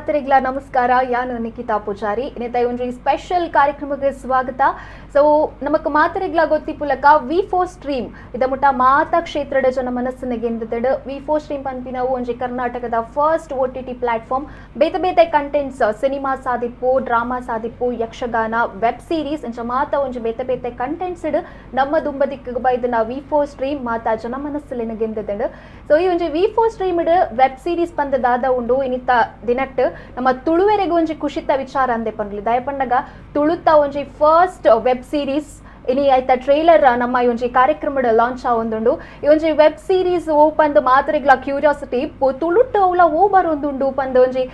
ಮಾತರಿಗ್ಲ ನಮಸ್ಕಾರ. ಯಾನು ನಿಖಿತಾ ಪೂಜಾರಿ. ಇನ್ನಿತ ಒಂಜಿ ಸ್ಪೆಷಲ್ ಕಾರ್ಯಕ್ರಮಕ್ಕೆ ಸ್ವಾಗತ. ಸೊ ನಮಕ್ ಮಾತರಿಗ್ಲ ಗೊತ್ತಿಪುಲಕ ವಿ4 ಸ್ಟ್ರೀಮ್ ಇದ ಮುಟ್ಟ ಮಾತಾ ಕ್ಷೇತ್ರದ ಜನ ಮನಸ್ಸಿನ ಗೆಂದದಡು. ವಿ4 ಸ್ಟ್ರೀಮ್ ಪನ್ಪಿನವು ಒಂಜಿ ಕರ್ನಾಟಕದ first OTT platform. ಬೇತೆ ಬೇತೆ ಕಂಟೆಂಟ್ಸ್, ಸಿನಿಮಾ ಸಾದಿಪ್ಪು, ಡ್ರಾಮಾ ಸಾದಿಪ್ಪು, ಯಕ್ಷಗಾನ, ವೆಬ್ ಸೀರೀಸ್ ಇಂಚ ಮಾತಾ ಒಂಜಿ ಬೇತೆ ಬೇತೆ ಕಂಟೆಂಟ್ಸ್ ನಮ್ಮ ದುಂಬದಿಕ್ಕು ಬೈದನ ವಿ4 ಸ್ಟ್ರೀಮ್ ಮಾತಾ ಜನ ಮನಸ್ಸಿನ ಗೆಂದದಡು. ಸೊ ಈ ಒಂಜಿ ವಿ4 stream web series ಪಂದ ದಾದ ಉಂಡು ಇನ್ನಿತ ದಿನಟ್ ನಮ್ಮ ತುಳುವೆರೆಗೂ ಒಂಜಿ ಖುಷಿತ ವಿಚಾರ ಅಂದೆ ಪನ್ಲಿ. ದಯಪಂಡಗ ತುಳುತ್ತ ಒಂಜಿ first web series ಇನಿ ಆಯ್ತ ಟ್ರೈಲರ್ ನಮ್ಮ ಈ ಒಂಜಿ ಕಾರ್ಯಕ್ರಮದ ಲಾಂಚ್ ಆವೊಂದುಂಡು. ಈ ಒಂಜಿ ವೆಬ್ ಸೀರೀಸ್ ಓ ಪಂದ್ ಮಾತ್ರೆಗ್ಲ ಕ್ಯೂರಿಯಾಸಿಟಿ, ತುಳುಟ್ಟು ಅವಲ ಓ ಬರೊಂದುಂಡು ಪಂದ್ ಒಂಜಿ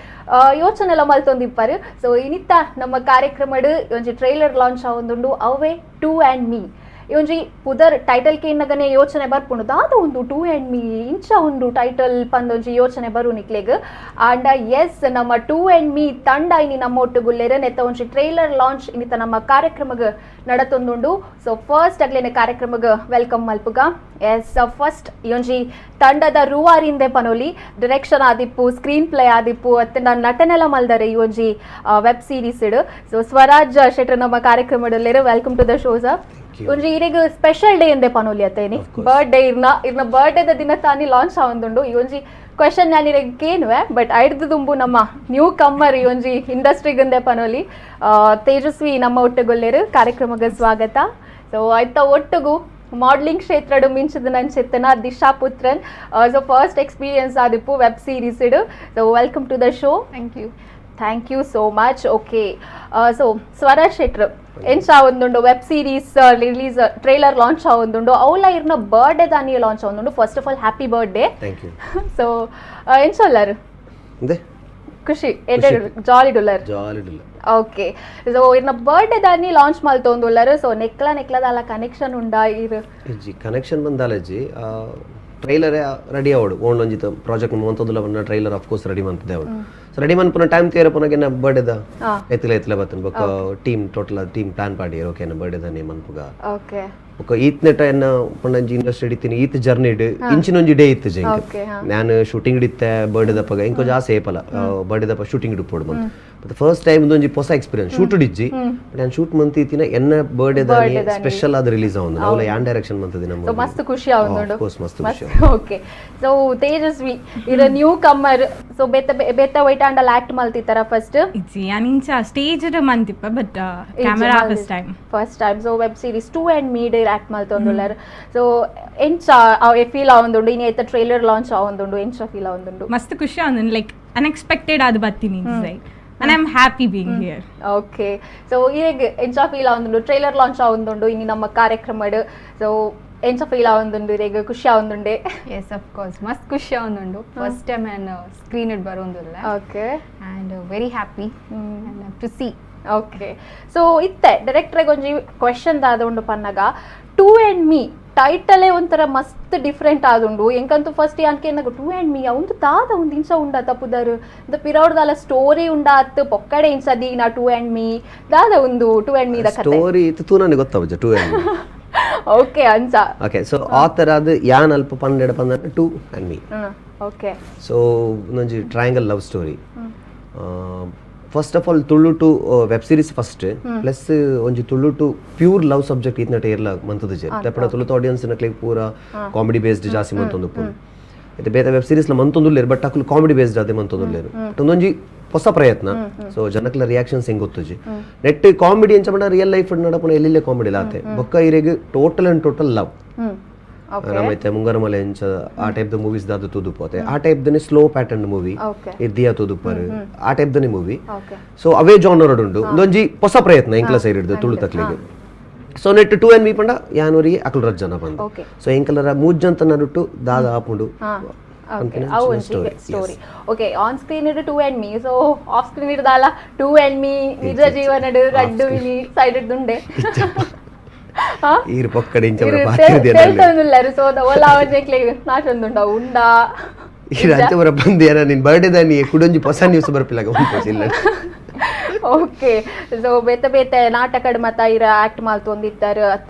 ಯೋಚನೆಲ ಮಲ್ತೊಂದಿಪ್ಪರು. ಸೊ ಇನಿತ್ತ ನಮ್ಮ ಕಾರ್ಯಕ್ರಮಡ್ ಒಂಜಿ ಟ್ರೈಲರ್ ಲಾಂಚ್ ಆವೊಂದುಂಡು, ಅವೇ two and me. ಈ ಒಂಜಿ ಪುದರ್ ಟೈಟಲ್ ಕೇನ್ನಗನೆ ಯೋಚನೆ ಬರ್ಪುಂಡು, ದಾದ ಉಂಡು two and me, ಇಂಚ ಉಂಡು ಟೈಟಲ್ ಪಂದೊಂಜಿ ಯೋಚನೆ ಬರು ನಿಕ್ಲೆಗ್. ಅಂಡ್ ಎಸ್, ನಮ್ಮ two and me ತಂಡ ಇನಿ ನಮ್ಮ ಒಟ್ಟುಗುಲ್ಲೆರ್. ನೆತ್ತ ಒಂಜಿ ಟ್ರೈಲರ್ ಲಾಂಚ್ ಇನ್ನಿತ ನಮ್ಮ ಕಾರ್ಯಕ್ರಮಗ್ ನಡತೊಂದುಂಡು. ಸೊ ಫಸ್ಟ್ ಅಗ್ಲೇನ ಕಾರ್ಯಕ್ರಮಗ್ welcome ಮಲ್ಪುಗ. S, first ಈ ಒಂಜಿ ತಂಡದ ರೂವಾರಿಂದೆ ಪನೋಲಿ. ಡೈರೆಕ್ಷನ್ ಆದಿಪ್ಪು, ಸ್ಕ್ರೀನ್ ಪ್ಲೇ ಆದಿಪ್ಪು, ಅತ್ತ ನಟನೆಲ ಮಲ್ದರೆ ಈ ಒಂಜಿ ವೆಬ್ ಸೀರೀಸ್. ಸೊ ಸ್ವರಾಜ್ ಶೆಟ್ರ್ ನಮ್ಮ ಕಾರ್ಯಕ್ರಮದಲ್ಲೇರು. Welcome to the show, sir. ಒಂಜಿ ಇರೆಗ್ ಸ್ಪೆಷಲ್ ಡೇ ಎಂದೆ ಪನೋಲಿ ಅತ್ತೇನಿ. ಬರ್ಡೇ ಇರ್ನ ಇರ್ನ ಬರ್ಡೇದ ದಿನ ತಾನಿ ಲಾಂಚ್ ಆವೊಂದುಂಡು. ಈ ಒಂಜಿ ಕ್ವೆಶನ್ ನಾನು ಇರೆಗ್ ಕೇನುವೆ, ಬಟ್ ಐಡ್ದು ದುಂಬು ನಮ್ಮ ನ್ಯೂ ಕಮ್ಮರ್ ಈ ಒಂಜಿ ಇಂಡಸ್ಟ್ರಿಗಂದೆ ಪನೋಲಿ, ತೇಜಸ್ವಿ ನಮ್ಮ ಒಟ್ಟುಗೊಲ್ಲೇರು. ಕಾರ್ಯಕ್ರಮಕ್ಕೆ ಸ್ವಾಗತ. ಸೊ ಆಯ್ತ ಒಟ್ಟುಗು ಮಾಡಲಿಂಗ್ ಕ್ಷೇತ್ರಡು ಮಿಂಚದ ನಂಚೆತ್ತನ Disha Putran. So first experience ಆದಿಪ್ಪು web series. So welcome to the show. Thank you. Thank you so much. Okay, so Swaraj ಶೆಟ್ರು, ಎಂಚ ಒಂದುಂಡು web series release trailer launch ಆವೊಂದುಂಡು, ಅವಲ ಇರ್ನ ಬರ್ಡೇ ದಾನಿ ಲಾಂಚ್ ಆವೊಂದುಂಡು. First of all, happy birthday. Thank you. So ಎಂಚ ಉಲ್ಲರ್? ಅಂದೆ. ಖುಷಿ, ಜಾಲಿ ಡುಲ್ಲರ್? ಜಾಲಿ ಡುಲ್ಲ. ಓಕೆ, ಸೊ ಇರ್ನ ಬರ್ಡೇ ದಾನಿ ಲಾಂಚ್ ಮಲ್ತೊಂದುಲ್ಲರ್. ಸೊ ನೆಕ್ಲ ನೆಕ್ಲದಾಲ ಕನೆಕ್ಷನ್ ಉಂಡಾ ಇರ್? ಇಜ್ಜಿ, ಕನೆಕ್ಷನ್ ಬಂದಾಲಜ್ಜಿ. ಟ್ರೈಲರೇ ರೆಡಿ ಆವಡು ಓಂಡ್ ಒಂಜಿತ ಪ್ರಾಜೆಕ್ಟ್ ಮಂತೊಂದುಲ್ಲ ಬಂದ trailer of course ready ಮಂತದೆ ಅವಡು. So ready ಮನ್ಪುನ time ತೇರ ಪುನಗೆ ಬರ್ಡೇದ ಎತ್ತಲೆ ಎತ್ತಲೆ ಬತ್ತನ್. ಬೊಕ್ಕ team, total team plan ಪಾಡಿಯರ್, okay birthday ದಾನಿ ಮನ್ಪುಗ. ಬೊಕ್ಕ ಈತ್ ನೆಟ ಎನ್ನ ಪಂಡಂಜಿ ಇಂಡಸ್ಟ್ರಿ ಹಿಡಿತೀನಿ, ಈತ್ ಜರ್ನಿ ಇಡ್ ಇಂಚಿನೊಂಜಿ ಡೇ ಇತ್ತು ಜೆಂಕ್. ನಾನು ಶೂಟಿಂಗ್ ಹಿಡಿತ್ತೆ ಬರ್ಡೇ ದಪ್ಪಗ. ಇಂಕೊ ಜಾಸ್ತಿ ಏಪಲ ಬರ್ಡೇ ದಪ್ಪ ಶೂಟಿಂಗ್ ಇಡುಪೋಡು ಬಂತು. ಮತ್ತೆ ಫಸ್ಟ್ ಟೈಮ್ ಒಂಜಿ ಹೊಸ ಎಕ್ಸ್ಪೀರಿಯನ್ಸ್ ಶೂಟ್ ಇಜ್ಜಿ, ಬಟ್ ನಾನು ಶೂಟ್ ಮಂತ್ ಇತ್ತಿನ ಎನ್ನ ಬರ್ಡೇ ದಾನಿ ಸ್ಪೆಷಲ್ ಆದ ರಿಲೀಸ್ ಆವೊಂದು. ಅವಲ ಯಾನ್ ಡೈರೆಕ್ಷನ್ ಮಂತದಿ ಸೊ ನಮ್ಮ. ಮಸ್ತ್ ಖುಷಿ ಆವೊಂದುಂಡು. ಕೋರ್ಸ್, ಮಸ್ತ್ ಖುಷಿ. ಓಕೆ, ಸೊ ತೇಜಸ್ವಿ ಇರ ನ್ಯೂ ಕಮ್ಮರ್. ಸೊ ಬೇತ ಬೇತ ವೈಟ್ ಆಂಡಲ್ ಆಕ್ಟ್ ಮಲ್ತಿತ್ತಾರ ಫಸ್ಟ್? ಇಜ್ಜಿ, ಯಾನ್ ಇಂಚ stage ಮಂತಿಪ್ಪ, but camera first time. First time. So web series two and me act ಮಲ್ತೊಂದುಲ್ಲಾರ್. So ಎಂಚ ಫೀಲ್ ಆವೊಂದುಂಡು? ಇನಿ ಐತ ಟ್ರೈಲರ್ ಲಾಂಚ್ ಆವೊಂದುಂಡು, ಎಂಚ ಫೀಲ್ ಆವೊಂದುಂಡು? ಮಸ್ತ್ ಖುಷಿ ಆವೊಂದುಂಡು. ಲೈಕ್ ಅನ್ಎಕ್ಸ್ಪೆಕ್ಟೆಡ್ ಅದು ಬತ್ತೀನಿ like, and I am happy being here. Okay, so ಇರೆಗ್ ಎಂಚ ಫೀಲ್ ಆವೊಂದುಂಡು? ಟ್ರೈಲರ್ ಲಾಂಚ್ ಆವೊಂದುಂಡು ಇನಿ ನಮ್ಮ ಕಾರ್ಯಕ್ರಮಡ್. ಸೊ ಎಂಚ ಫೀಲ್ ಆವೊಂದುಂಡು ಇರೆಗ್? ಖುಷಿ ಆವೊಂದುಂಡೆ? S, of course, ಮಸ್ತ್ ಖುಷಿ ಆವೊಂದುಂಡು. ಫಸ್ಟ್ ಟೈಮ್ ನಾನು screen it ಬರೋಂದುಲ್ಲ and very happy and to see. Okay, so ಇತ್ತೆ ಡೈರೆಕ್ಟ್ರಿಗೆ ಒಂಜಿ ಕ್ವೆಶನ್ ದಾದ ಉಂಡು ಪನ್ನಗ, two and me ಟೈಟಲೇ ಒಂಥರ ಮಸ್ತ್ ಡಿಫ್ರೆಂಟ್ ಆದುಂಡು. ಎಂಕಂತೂ ಫಸ್ಟ್ ಅನ್ಕೆ two and me ಒಂದು ದಾದ ಒಂದು ಇಂಚ ಉಂಡ ತಪ್ಪುದಾರು ಇಂದ ಪಿರೌಡ್ದಾಲ ಸ್ಟೋರಿ ಉಂಡಾತ್ ಪೊಕ್ಕಡೆ ಇಂಚ ದೀನ two and me ದಾದ ಒಂದು two and me the ಕತೆ? ಸ್ಟೋರಿ ಇತ್ತು ತೂ ನನಗೆ ಗೊತ್ತಾವಜ two and okay, ಅಂಚ. ಓಕೆ, ಸೊ ಆ ಥರ ಅದು ಯಾನ್ ಅಲ್ಪ ಪನ್ನೆರಡು ಪಂದ two and me. So ಒಂಜಿ triangle love story. First of all, Tulu to web series first, plus ಒಂಜಿ Tulu to pure love subject ಇತ್ನಟ ಇರ್ಲ ಮಂತದ ತಪ್ಪಡ. ತುಳುತ ಆಡಿಯನ್ಸ್ ನಕ್ಲೆಗ್ ಪೂರ ಕಾಮಿಡಿ ಬೇಸ್ಡ್ ಜಾಸ್ತಿ ಮಂತೊಂದು ಪೂರ. ಇತ್ತೆ ಬೇತೆ ವೆಬ್ ಸೀರೀಸ್ ಮಂತೊಂದುಲ್ಲೇರು, ಬಟ್ ಅಕುಲು ಕಾಮಿಡಿ ಬೇಸ್ಡ್ ಅದೇ ಮಂತೊಂದುಲ್ಲೇರು. ಒಂದೊಂಜಿ ಹೊಸ ಪ್ರಯತ್ನ. ಸೊ ಜನಕ್ಲ ರಿಯಾಕ್ಷನ್ಸ್ ಹೆಂಗ್ ಗೊತ್ತುಜಿ. ನೆಟ್ ಕಾಮಿಡಿ ಎಂಚ ಪಂಡ ರಿಯಲ್ ಲೈಫ್ ನಡಪುನ ಎಲ್ಲೆಲ್ಲೇ ಕಾಮಿಡಿ ಲಾತೆ. ಬೊಕ್ಕ ಇರೆಗ್ total and total love. ನಮ್ಮ ಇತ್ತೆ ಮುಂಗಾರಮಲೆ ಎಂಚ ಆ type the movies ದಾದ ತೂದು ಪೋತೆ, ಆ ಟೈಪ್ ದನೆ slow pattern movie. ಇದ್ದಿಯಾ ತೂದುಪ್ಪರು, ಆ ಟೈಪ್ ದನೆ ಮೂವಿ. ಸೊ ಅವೇ ಜಾನರ್ ಉಂಡು. ಒಂದೊಂಜಿ ಹೊಸ ಪ್ರಯತ್ನ ಎಂಕ್ಲ ಸೈಡ್ ಹಿಡ್ದು Tulu ತಕ್ಲಿಗೆ. So net two and me ಪಂಡ ಯಾನೋರಿಗೆ ಅಕುಲು ರಜ್ ಜನ ಬಂದು. ಸೊ ಎಂಕಲರ ಮೂಜ್ ಜಂತ ನಡುಟ್ಟು ದಾದ ಆಪುಂಡು ಓಕೆ, ಅವು ಒಂಜಿ story. Okay, on screen ಇಡು two and me. So off screen ಇಡ್ದಾಲ two and me ನಿಜ ಜೀವನಡ್ ರಡ್ಡು ಮಿನಿ ಸೈಡ್ ದುಂಡೆ? ಈರ್ ಪೊಕ್ಕಡೆ ಇಂಚ. ತೇಲ್ತೊಂದುಲ್ಲಾರು. ಸೊ ಓಲಾ ಒಂಜೆಕ್ಲೆ ನಾಟೊಂದುಂಡ ಉಂಡಾ? ಈರ್ ಅಂಚ ಬರ ಬಂದು ಏನ ನಿನ್ ಬರ್ಡೇ ದಾನಿ ಕುಡೊಂಜಿ ಹೊಸ ನ್ಯೂಸ್ ಬರ್ಪಿಲ್ಲ ಇಲ್ಲ. ಓಕೆ, ಸೊ ಬೇತೆ ಬೇತೆ ನಾಟಕಡ್ ಮತ ಇರ ಆಕ್ಟ್ ಮಲ್ತೊಂದಿತ್ತಾರೆ,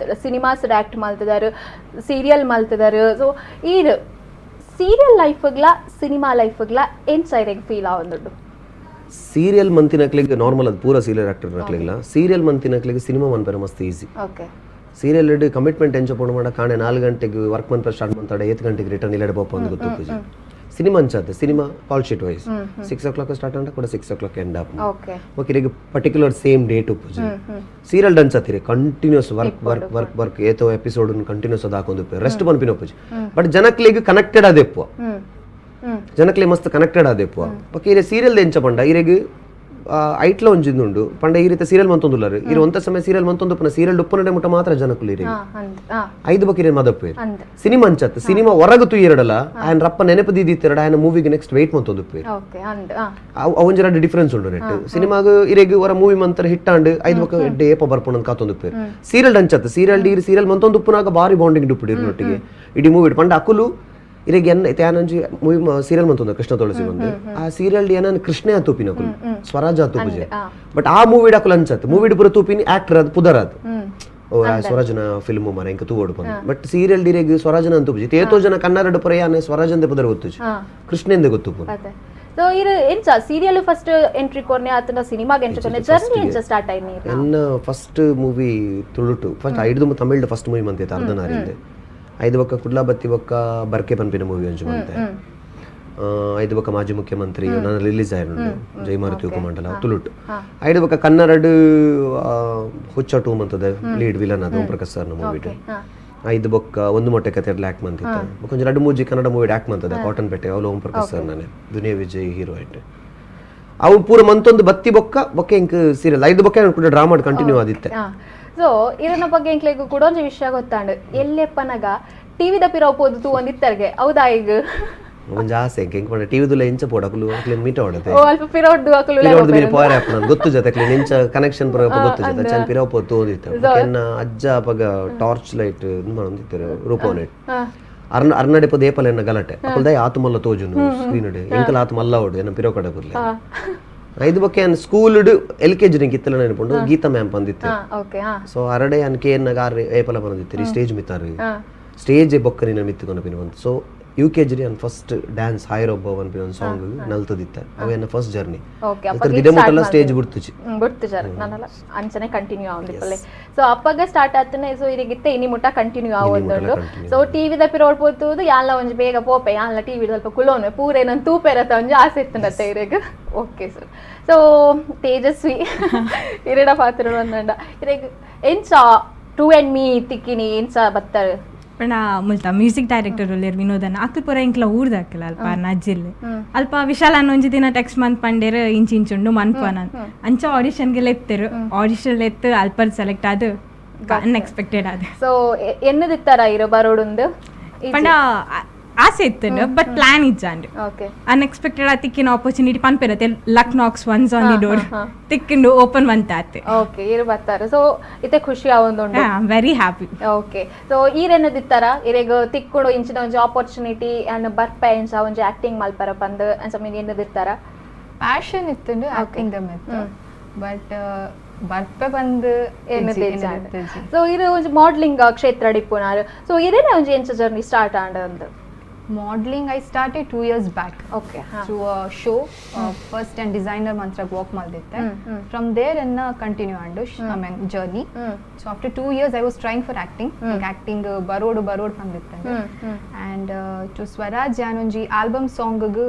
ಸಿನಿಮಾಸ್ ಆಕ್ಟ್ ಮಲ್ತಿದಾರು, ಸೀರಿಯಲ್ ಮಲ್ತಿದಾರು. ಸೊ ಈರ್ ಸೀರಿಯಲ್ ಲೈಫ್ಗ್ಲ ಸಿನಿಮಾ ಲೈಫ್ಗ್ಲ ಎಂಚ ಇರೆಗ್ ಫೀಲ್ ಆವೊಂದುಂಡು? Serial ಮಂತಿನಕ್ಲಿಗೆ normal ಅದು ಪೂರ ಸೀರಿಯಲ್ ಆಕ್ಟರ್ ನಕ್ಲಿಲ್ಲ ಸೀರಿಯಲ್ ಮಂತಿನಕ್ಲಿಗೆ ಸಿನಿಮಾ ಮನ್ಪೆರ ಮಸ್ತ್ easy. Okay serial commitment ಎಂಚ ಪೋಣ ಮಾಡ ಕಾಣೆ 4 ಗಂಟೆಗೆ ವರ್ಕ್ ಮನ್ಪೆ ಸ್ಟಾರ್ಟ್ ಮಾಡ್ತಾಡೆ 8 ಗಂಟೆಗೆ ರಿಟರ್ನ್ ಇಲ್ಲಡೆ ಪೋಪ ಒಂದು ಗೊತ್ತು ಪೂಜೆ. ಸಿನಿಮಾ ಅಂಚಾತೆ cinema call sheet wise 6 o'clock start ಅಂಡ ಕೂಡ 6 o'clock end up. Okay okay ಈಗ particular same date ಉಪ್ಪುಜಿ. Serial ಡನ್ಸತ್ತೀರಿ continuous work work work work ಏತೋ episode continuous ಅದು ಹಾಕೊಂಡು ರೆಸ್ಟ್ ಪನ್ಪಿನ ಉಪ್ಪುಜಿ. ಬಟ್ ಜನಕ್ಲಿಗೆ ಕನೆಕ್ಟೆಡ್ ಆದೆಪ್ಪ, ಜನಕ್ಲಿ ಮಸ್ತ್ ಕನೆಕ್ಟೆಡ್ ಆದೆಪ್ಪ. ಬಟ್ ಈರೆ ಸೀರಿಯಲ್ ಎಂಚ ಪಂಡ ಈರೆಗ್ ಐಟ್ಲ ಒಂಜಿಂದುಂಡು ಪಂಡ ಈ ರೀತಿ ಸೀರಿಯಲ್ ಮಂತೊಂದುಲ್ಲಾರು ಇರು ಒಂತ ಸಮಯ ಸೀರಿಯಲ್ ಮಂತೊಂದು ಪುನ ಸೀರಿಯಲ್ ಉಪ್ಪನಡೆ ಮುಟ್ಟ ಮಾತ್ರ ಜನಕುಲು ಇರಿ ಐದು ಬಕ್ಕಿರೆ ಮದಪ್ಪು ಸಿನಿಮಾ ಅಂಚತ್ ಸಿನಿಮಾ ಹೊರಗು ತುಯ್ಯರಡಲ್ಲ ಆಯನ ರಪ್ಪ ನೆನಪು ದೀದಿತ್ತಿರಡ ಆಯನ ಮೂವಿಗೆ ನೆಕ್ಸ್ಟ್ ವೇಟ್ ಮಂತೊಂದು ಅವೊಂಜಿ ರಡ್ಡು ಡಿಫರೆನ್ಸ್ ಉಂಡು ನೆಟ್ ಸಿನಿಮಾಗ ಇರೆಗ್ ಹೊರ ಮೂವಿ ಮಂತರ ಹಿಟ್ ಆಂಡ್ ಐದು ಬಕ್ಕ ಎಡ್ಡೆ ಏಪ ಬರ್ಪುಣ ಕಾತೊಂದು ಪೇರು. ಸೀರಿಯಲ್ ಅಂಚತ್ ಸೀರಿಯಲ್ ಇರು ಸೀರಿಯಲ್ ಮಂತೊಂದು ಉಪ್ಪುನಾಗ ಬಾರಿ ಬಾಂಡಿಂಗ್ ಡುಪ್ಪುಡು ಇರುನೊಟ್ಟಿಗೆ ಇಡೀ ಮೂವಿ ಪಂಡ ಅಕುಲು ಇರೆಗ್ ಎನ್ನ ಇತ್ತೆ ಮೂವಿ ಸೀರಿಯಲ್ ಮಂತೊಂದು ಕೃಷ್ಣ ತುಳಸಿ ಬಂದು ಆ ಸೀರಿಯಲ್ ಏನ ಕೃಷ್ಣೇ ತೂಪಿನ ಅಕುಲು ಸ್ವರಾಜ ತೂಪುಜೆ. ಬಟ್ ಆ ಮೂವಿ ಅಕುಲು ಅಂಚತ್ ಮೂವಿ ಪೂರ ತೂಪಿನಿ ಆಕ್ಟರ್ ಅದು ಪುದರ್ ಅದು ಓ ಸ್ವರಾಜನ ಫಿಲ್ಮ್ ಮರ ಇಂಕ ತೂವೋಡು ಬಂದು. ಬಟ್ ಸೀರಿಯಲ್ ಡಿರೆಗ್ ಸ್ವರಾಜನ ಅಂತ ತೂಪುಜಿ ಏತೋ ಜನ ಕನ್ನಡ ಪುರ ಯಾನೆ ಸ್ವರಾಜಂದೆ ಪುದರ್ ಗೊತ್ತುಜಿ ಕೃಷ್ಣೆಂದೆ ಗೊತ್ತು. ಸೊ ಇರು ಎಂಚ serial first entry ಕೊರ್ನೆ ಆತನ ಸಿನಿಮಾಗೆ ಎಂಟ್ರಿ ಕೊರ್ನೆ ಜರ್ನಿ ಎಂಚ ಸ್ಟಾರ್ಟ್ ಆಯ್ನಿ? ಎನ್ನ ಫಸ್ಟ್ ಮೂವಿ ತುಳುಟು ಫಸ್ಟ್ ಐದು ತಮಿಳ್ ಫಸ್ಟ್ ಮೂವಿ ಮಂತೆ ಅರ್ಧನಾರಿಂದ ಐದು ಬಕ್ಕ ಕುಡ್ಲಾ ಬತ್ತಿ ಬಕ್ಕ ಬರ್ಕೆ ಪನ್ಪಿನ ಮೂವಿ ಒಂಜಿ ಮಂತೆ ಐದು ಬಕ್ಕ ಮಾಜಿ ಮುಖ್ಯಮಂತ್ರಿ ನಾನು ರಿಲೀಸ್ ಆಯ್ರು ಜಯಮಾರುತಿ ಉಪಮಂಡಲ ತುಳುಟು. ಐದು ಬಕ್ಕ ಕನ್ನಡ ಹುಚ್ಚ ಟೂ ಮಂತದೆ ಲೀಡ್ ವಿಲನ್ ಅದು ಓಂ ಪ್ರಕಾಶ್ ಸರ್ನ ಮೂವಿ. ಐದು ಬೊಕ್ಕ ಒಂದು ಮೊಟ್ಟೆ ಕತೆ ಆಕ್ಟ್ ಮಂತಿತ್ತು ಬೊಕ್ಕ ಎರಡು ಮೂಜಿ ಕನ್ನಡ ಮೂವಿ ಆಕ್ಟ್ ಮಂತದೆ ಕಾಟನ್ ಪೇಟೆ ಅವಳು ಓಂ ಪ್ರಕಾಶ್ ಸರ್ ನಾನೇ ದುನಿಯಾ ವಿಜಯ್ ಹೀರೋ ಐಟ್ ಅವು ಪೂರ ಮಂತೊಂದು ಬತ್ತಿ ಬೊಕ್ಕ ಬೊಕ್ಕ ಇಂಕ್ ಸೀರಿಯಲ್ ಐದು ಬೊಕ್ಕ ಡ್ರಾಮಾ ಕಂಟಿನ್ಯೂ ಆದಿತ್ತೆ. ಸೊ ಇದನ್ನ ಬಗ್ಗೆ ಎಂಕ್ಲೆಗ್ ಕೂಡ ಒಂಜಿ ವಿಷಯ ಗೊತ್ತಾಂಡು ಎಲ್ಲೆಪ್ಪನಗ ಟಿವಿದ ಪಿರವು ಪೋದು ತೂ ಒಂದಿತ್ತರ್ಗೆ ಹೌದಾ? ಈಗ ಒಂಜಿ ಆಸೆ ಎಂಕ್ ಪಂಡ ಟಿವಿದುಲ ಎಂಚ ಪೋಡು ಅಕುಲು ಅಕ್ಲೆನ್ ಮೀಟ್ ಆವಡತೆ ಓ ಅಲ್ಪ ಪಿರವುಡ್ದು ಅಕುಲು ಪಿರವುಡ್ದು ಮೀ ಪೋಯರೆ ಅಪ್ಪು ನಾನು ಗೊತ್ತು ಜೊತೆ ಅಕ್ಲೆನ್ ಎಂಚ ಕನೆಕ್ಷನ್ ಪೂರ ಗೊತ್ತು ಜೊತೆ ಚನ್ ಪಿರವು ಪೋದು ತೂವೊಂದಿತ್ತೆ. ಎನ್ನ ಅಜ್ಜ ಅಪಗ ಟಾರ್ಚ್ ಲೈಟ್ ಮಾಡೊಂದಿತ್ತೆರ್ ರೂಪೋನೆಟ್ ಅರ್ನ ಅರ್ನಡೆ ಪೋದು ಏಪಲ ಎನ್ನ ಗಲಾಟೆ ಅಕುಲ್ದಾಯ ಆತು ಮಲ್ಲ ತೋಜುನು ಸ್ಕ್ರೀನ್ ಎಂಕಲ ಆತು ಮಲ್ಲ ಓಡು ಎನ್ನ ಪಿರವು ಕಡೆ ಬುರ್ಲೆ. ಐದು ಬೊಕ್ಕ ಯಾನ್ school L K G ಇತ್ತಲ ನೆನಪುಂಡು ಗೀತಾ ಮ್ಯಾಮ್ ಬಂದಿತ್ತು. ಸೊ ಅರಡೆ ಯಾನ್ ಕೆ ಎನ್ನ ಆರ್ ಏಪಲ ಬಂದಿತ್ತು ಸ್ಟೇಜ್ ಮಿತ್ತಾರು ಸ್ಟೇಜ್ ಬೊಕ್ಕ ನಿನ್ನ ಮಿತ್ತುಕೊಂಡು ಪಿನ ಬಂತು. So U K G ಯಾನ್ ಫಸ್ಟ್ ಡ್ಯಾನ್ಸ್ ಹಾಯರೊಬ್ಬ ಪನ್ಪಿನ ಒಂದು ಸಾಂಗ್ ನಲ್ತದಿತ್ತ ಅವೇನ ಫಸ್ಟ್ ಜರ್ನಿ. ದಿನ ಸ್ಟೇಜ್ ಬಿಡ್ತುಜಿ ಬಿಡ್ತುಜಾರ ನಾನಲ್ಲ ಅಂಚನೆ ಕಂಟಿನ್ಯೂ ಆವೊಂದಿಪ್ಪಲೆ. ಸೊ ಅಪ್ಪಗ ಸ್ಟಾರ್ಟ್ ಆತನೆ. ಸೊ ಇರಿಗಿತ್ತೆ ಇನಿ ಮುಟ್ಟ ಕಂಟಿನ್ಯೂ ಆವೊಂದುಂಡು. ಸೊ ಟಿವಿದ ಪಿರೋಡ್ ಪೋತುದು ಯಾನ್ಲ ಒಂಜಿ ಬೇಗ ಪೋಪೆ ಯಾನ್ಲ ಟಿವಿ ಸ್ವಲ್ಪ ಕುಲೋನ್ವೆ ಪೂರ ಏನೊಂದು ತೂಪೆರತ ಒಂಜಿ ಆಸೆ ಇತ್ತಂಡತ್ತೆ ಇರೆಗ್. Okay sir. So Tejasvi ಇರೆಡ ಪಾತ್ರ ಬಂದಂಡ ಇರೆಗ್ ಎಂಚ two and me ತಿಕ್ಕಿನಿ ಎಂಚ ಬತ್ತಾರೆ? ಪಂಡ ಮುಲ್ತ ಮ್ಯೂಸಿಕ್ ಡೈರೆಕ್ಟರ್ ಉಲ್ಲೇರ್ ವಿನೋದನ ಅಕ್ಲು ಪೂರ ಎಂಕ್ಲ ಊರ್ದಾಕಲ ಅಲ್ಪ ನಜ್ಜಿಲ್ಲೆ ಅಲ್ಪ ವಿಶಾಲ ಒಂಜಿ ದಿನ ಟೆಕ್ಸ್ಟ್ ಮಂತ್ ಪಂಡೇರ್ ಇಂಚ್ ಇಂಚುಂಡು ಮನ್ಪನ ಅಂಚ ಆಡಿಷನ್ಗೆ ಎತ್ತರು ಆಡಿಷನ್ ಎತ್ತು ಅಲ್ಪರ್ ಸೆಲೆಕ್ಟ್ ಆದ್ ಅನ್ಎಕ್ಸ್ಪೆಕ್ಟೆಡ್ ಆದ. ಸೊ ಎನ್ನದಿತ್ತಾರ ಇರೋ ಬರೋಡುಂದು ಪಂಡ ಆಸೆ ಇತ್ತು ಬಟ್ ಪ್ಲಾನ್ ಇಜ್ಜಾಂಡ್. ಅನ್ಎಕ್ಸ್ಪೆಕ್ಟೆಡ್ ಆ ತಿಕ್ಕಿನ ಆಪರ್ಚುನಿಟಿ ಪನ್ಪೆರತೆ luck knocks once on the door ತಿಕ್ಕಿಂಡು open ಬಂತಾತೆ. Okay ಇರು ಬರ್ತಾರೆ. ಸೊ ಇತ್ತೆ ಖುಷಿ ಆವೊಂದುಂಡು. I am very happy. Okay so ಈರೆನ್ನದಿತ್ತಾರ ಇರೆಗ್ ತಿಕ್ಕುಡು ಇಂಚಿನ ಒಂಜಿ ಆಪರ್ಚುನಿಟಿ ಅಂಡ್ ಬರ್ಪೆ ಇಂಚ ಒಂಜಿ ಆಕ್ಟಿಂಗ್ ಮಲ್ಪರ ಪಂದ್ ಅಂಚ ಮೀನ್ ಎನ್ನದಿತ್ತಾರ? ಪ್ಯಾಷನ್ ಇತ್ತುಂಡು ಆಕ್ಟಿಂಗ್ the ಮಿತ್ತು but ಬರ್ಪೆ ಬಂದು ಸೊ ಇರು ಒಂಜಿ ಮಾಡಲಿಂಗ್ ಕ್ಷೇತ್ರ ಡಿಪ್ಪುನಾರು. ಸೊ ಇದೇನೆ ಒಂಜಿ ಎಂಚ ಜರ್ನಿ ಸ್ಟಾರ್ಟ್ ಆಂಡ್ ಅಂದ್? Modeling I started 2 years back. Okay. Through a show, first and designer mantra walk malditte. From there enna continue andu I mean journey. So after 2 years I was trying for acting. Like acting barodu barodu panditte. And to Swaraj yanonji album song gu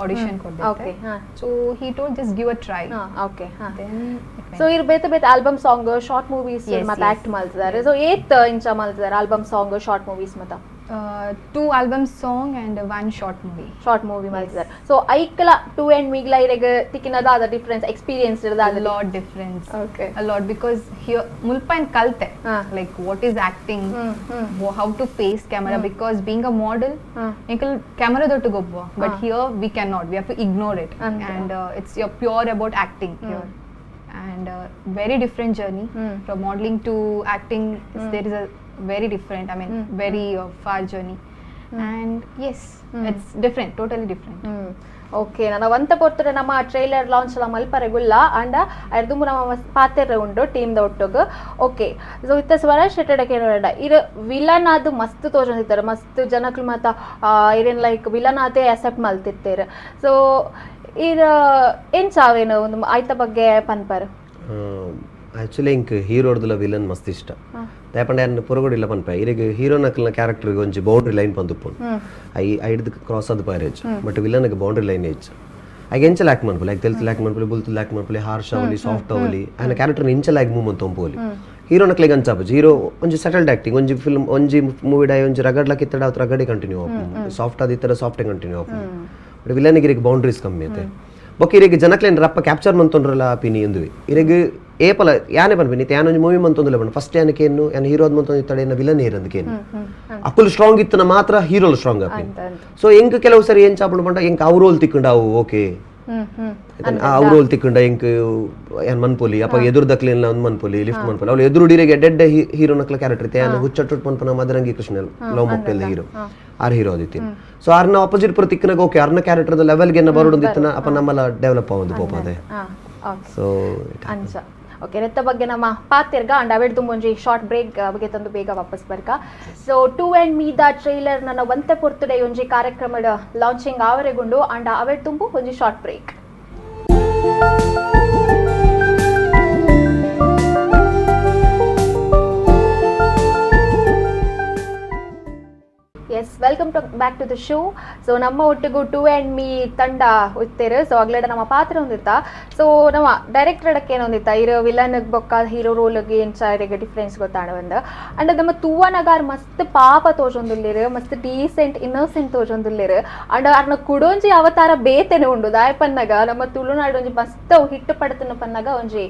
audition kodditte. Okay. So he told just give a try. Okay. Then so iru bethe bethe album song short movies matta act maltidare. So eight incha maltidare album song short movies matta? 2 album song and 1 short movie. Short movie maltidare. So aikla 2 and migla ireg tikkinada difference experience irada? A lot difference. Okay. A lot because here mulpa en kalte like what is acting, how to face camera, because being a model enkal camera dottu gobba, but here we cannot, we have to ignore it. And it's your pure about acting here. And very different journey from modeling to acting. There is a very different, I mean very far journey. And yes, it's different, totally different. Okay ನಾನು ಒಂತ ಪೊರ್ತುಡು ನಮ್ಮ trailer launch ಎಲ್ಲ ಮಲ್ಪರೆ ಗುಲ್ಲ and ಅರ್ದುಂಬು ನಮ್ಮ ಪಾತೆರೆ ಉಂಡು team the ಒಟ್ಟುಗು. Okay so ಇತ್ತ ಸ್ವರಾಜ್ ಶೆಟ್ಟಡ ಕೇಳೋಣ ಇರು ವಿಲನ್ ಅದು ಮಸ್ತ್ ತೋಜೊಂದಿತ್ತಾರೆ ಮಸ್ತ್ ಜನಕ್ಲು ಮಾತ ಇರೇನು ಲೈಕ್ ವಿಲನ್ ಆತೆ ಅಕ್ಸೆಪ್ಟ್ ಮಲ್ತಿರ್ತಾರೆ. ಸೊ ಇರ್ ಎಂಚಾವೇನು ಒಂದು ಆಯ್ತ ಬಗ್ಗೆ ಪನ್ಪರ್ ಆಕ್ಚುಲಿ ಇಂಕ್ ಹೀರೋಡ್ದಲ ವಿಲನ್ ಮಸ್ತ್ ಇಷ್ಟ ದಾಯಪಂಡ ಯಾನ್ ಪೊರಗೊಡಿಲ್ಲ ಪನ್ಪ ಇರೆಗ್ ಹೀರೋ ನಕಲ್ನ ಕ್ಯಾರೆಕ್ಟರ್ ಒಂಜಿ ಬೌಂಡ್ರಿ ಲೈನ್ ಪಂದುಪ್ಪುಂಡು I ಐಡ್ದು ಕ್ರಾಸ್ ಆದ್ ಪಾರೇಜ್ ಬಟ್ ವಿಲನ್ಗೆ boundary line age ಐಗೆ ಎಂಚಲ act ಮನ್ಪುಲೆ ಐಕ್ ತೆಲ್ತ್ ಆಕ್ಟ್ ಮನ್ಪುಲೆ ಬುಲ್ತು ಆಕ್ಟ್ ಮನ್ಪುಲೆ ಹಾರ್ಶ್ ಅವಲಿ ಸಾಫ್ಟ್ ಅವಲಿ ಆಯ್ನ ಕ್ಯಾರೆಕ್ಟರ್ ಇಂಚಲ ಆಗಿ ಮೂವ್ ಮಂತೊಂಪೋಲಿ ಹೀರೋ ನಕ್ಲೆಗ್ ಅಂಚಾಪುಜಿ ಹೀರೋ ಒಂಜಿ ಸೆಟಲ್ಡ್ ಆಕ್ಟಿಂಗ್ ಒಂಜಿ ಫಿಲ್ಮ್ ಒಂಜಿ ಮೂವಿ ಡೈ ಒಂಜಿ ರಗಡ್ಲಕ್ ಇತ್ತಡ ಅವತ್ತು ರಗಡೆ ಕಂಟಿನ್ಯೂ ಆಪುಂಡು ಸಾಫ್ಟ್ ಆದಿತ್ತರ ಸಾಫ್ಟ್ ಕಂಟಿನ್ಯೂ ಆಪುಂಡು ಬಟ್ ವಿಲನ್ಗೆ ಇರೆಗ್ ಬೌಂಡ್ರೀಸ್ ಕಮ್ಮಿ ಐತೆ ಬೊಕ್ಕ ಇರೆಗ್ ಜನಕ್ಲೇನ್ ರಪ್ಪ ಕ್ಯಾಪ್ಚರ್ ಮಂತೊಂಡ್ರಲ್ಲ ಪಿನಿ ಎಂದುವೆ ಇರೆಗ್ ಏಪಲ ಯಾನೆ ಪನ್ಪಿನಿ ಯಾನ್ ಒಂಜಿ ಮೂವಿ ಮಂತೊಂದುಲ್ಲ ಪಂಡ ಫಸ್ಟ್ ಯಾನಕ್ಕೆ ಏನು ಯಾನ್ ಹೀರೋ ಮಂತೊಂದು ಇತ್ತಡ ಏನ ವಿಲನ್ ಏರಂದಕ್ಕೆ ಅಕುಲ್ ಸ್ಟ್ರಾಂಗ್ ಇತ್ತನ ಮಾತ್ರ ಹೀರೋ ಸ್ಟ್ರಾಂಗ್ ಆಪಿನಿ ಸೊ ಎಂಕ್ ಕೆಲವು ಸರಿ ಏನ್ ಚಾಪುಂಡು ಪಂಡ ಎಂಕ್ ಅವ್ ರೋಲ್ ತಿಕ್ಕಂಡ ಅವು ಓಕೆ ಅವ್ ರೋಲ್ ತಿಕ್ಕಂಡ ಎಂಕ್ ಯಾನ್ ಮನ್ಪೊಲಿ ಅಪ್ಪ ಎದುರು ದಕ್ಲೇನ್ ಒಂದ್ ಮನ್ಪೊಲಿ ಲಿಫ್ಟ್ ಮನ್ಪೊಲಿ ಅವಳು ಎದುರು ಡಿರೆಗೆ ಡೆಡ್ ಹೀರೋ ನಕ್ಲ ಕ್ಯಾರೆಕ್ಟರ್ ಇತ್ತೆ ಯಾನ್ ಹುಚ್ಚಟ್ಟು ಮನ್ಪನ Madarangi Krishna love mocktail hero are hero ಆದಿತ್ತೀನಿ so ಆರ್ನ ಆಪೋಸಿಟ್ ಪುರ ತಿಕ್ಕನಾಗ ಓಕೆ ಆರ್ನ ಕ್ಯಾರೆಕ್ಟರ್ ಲೆವೆಲ್ಗೆ ಏನ ಬರೋಡೊಂದಿತ್ತನ ಅಪ್ಪ ನಮ್ಮಲ್ಲ ಡೆವಲಪ್ ಆವೊಂದು ಪೋಪದೆ ಸೊ ಅಂಚ ಓಕೆ ನೆತ್ತ ಬಗ್ಗೆ ನಮ್ಮ ಪಾತಿರ್ಗ ಅಂಡ್ ಅವೆಡ್ ಒಂಜಿ ಶಾರ್ಟ್ ಬ್ರೇಕ್ ಬಗ್ಗೆ ತಂದು ಬೇಗ ವಾಪಸ್ ಬರ್ಕ. So two and me the trailer ನನ್ನ ಒಂತೆ ಪೊರ್ತುಡೆ ಒಂಜಿ ಕಾರ್ಯಕ್ರಮದ ಲಾಂಚಿಂಗ್ ಆವರೆಗುಂಡು ಅಂಡ್ ಅವೆಡ್ ತುಂಬು ಒಂಜಿ short break. Yes, welcome to back to the show. So ನಮ್ಮ ಒಟ್ಟಿಗೂ two and me ತಂಡ ಉತ್ತೇರು. ಸೊ ಅಗ್ಲಡ ನಮ್ಮ ಪಾತ್ರ ಹೊಂದಿತ್ತ. ಸೊ ನಮ್ಮ ಡೈರೆಕ್ಟರ್ ಅಡಕ್ಕೆ ಏನೊಂದಿತ್ತ ಇರೋ ವಿಲನ್ ಬೊಕ್ಕ ಹೀರೋ ರೋಲ್ಗೆ ಎಂಚ ಇರೆಗ್ ಡಿಫ್ರೆನ್ಸ್ ಗೊತ್ತಾಣ ಒಂದು. ಅಂಡ್ ನಮ್ಮ ತೂವನಗಾರ್ ಮಸ್ತ್ ಪಾಪ ತೋಜೊಂದುಲ್ಲೇರು, ಮಸ್ತ್ ಡೀಸೆಂಟ್ ಇನ್ನೋಸೆಂಟ್ ತೋಜೊಂದುಲ್ಲೇರು. ಅಂಡ್ ಅರ್ನ ಕುಡೊಂಜಿ ಅವತಾರ ಬೇತೆನೆ ಉಂಡು ದಾಯಪನ್ನಗ ನಮ್ಮ ತುಳುನಾಡು ಒಂಜಿ ಮಸ್ತ್ ಹಿಟ್ಟು ಪಡತನ ಪನ್ನಗ ಒಂಜಿ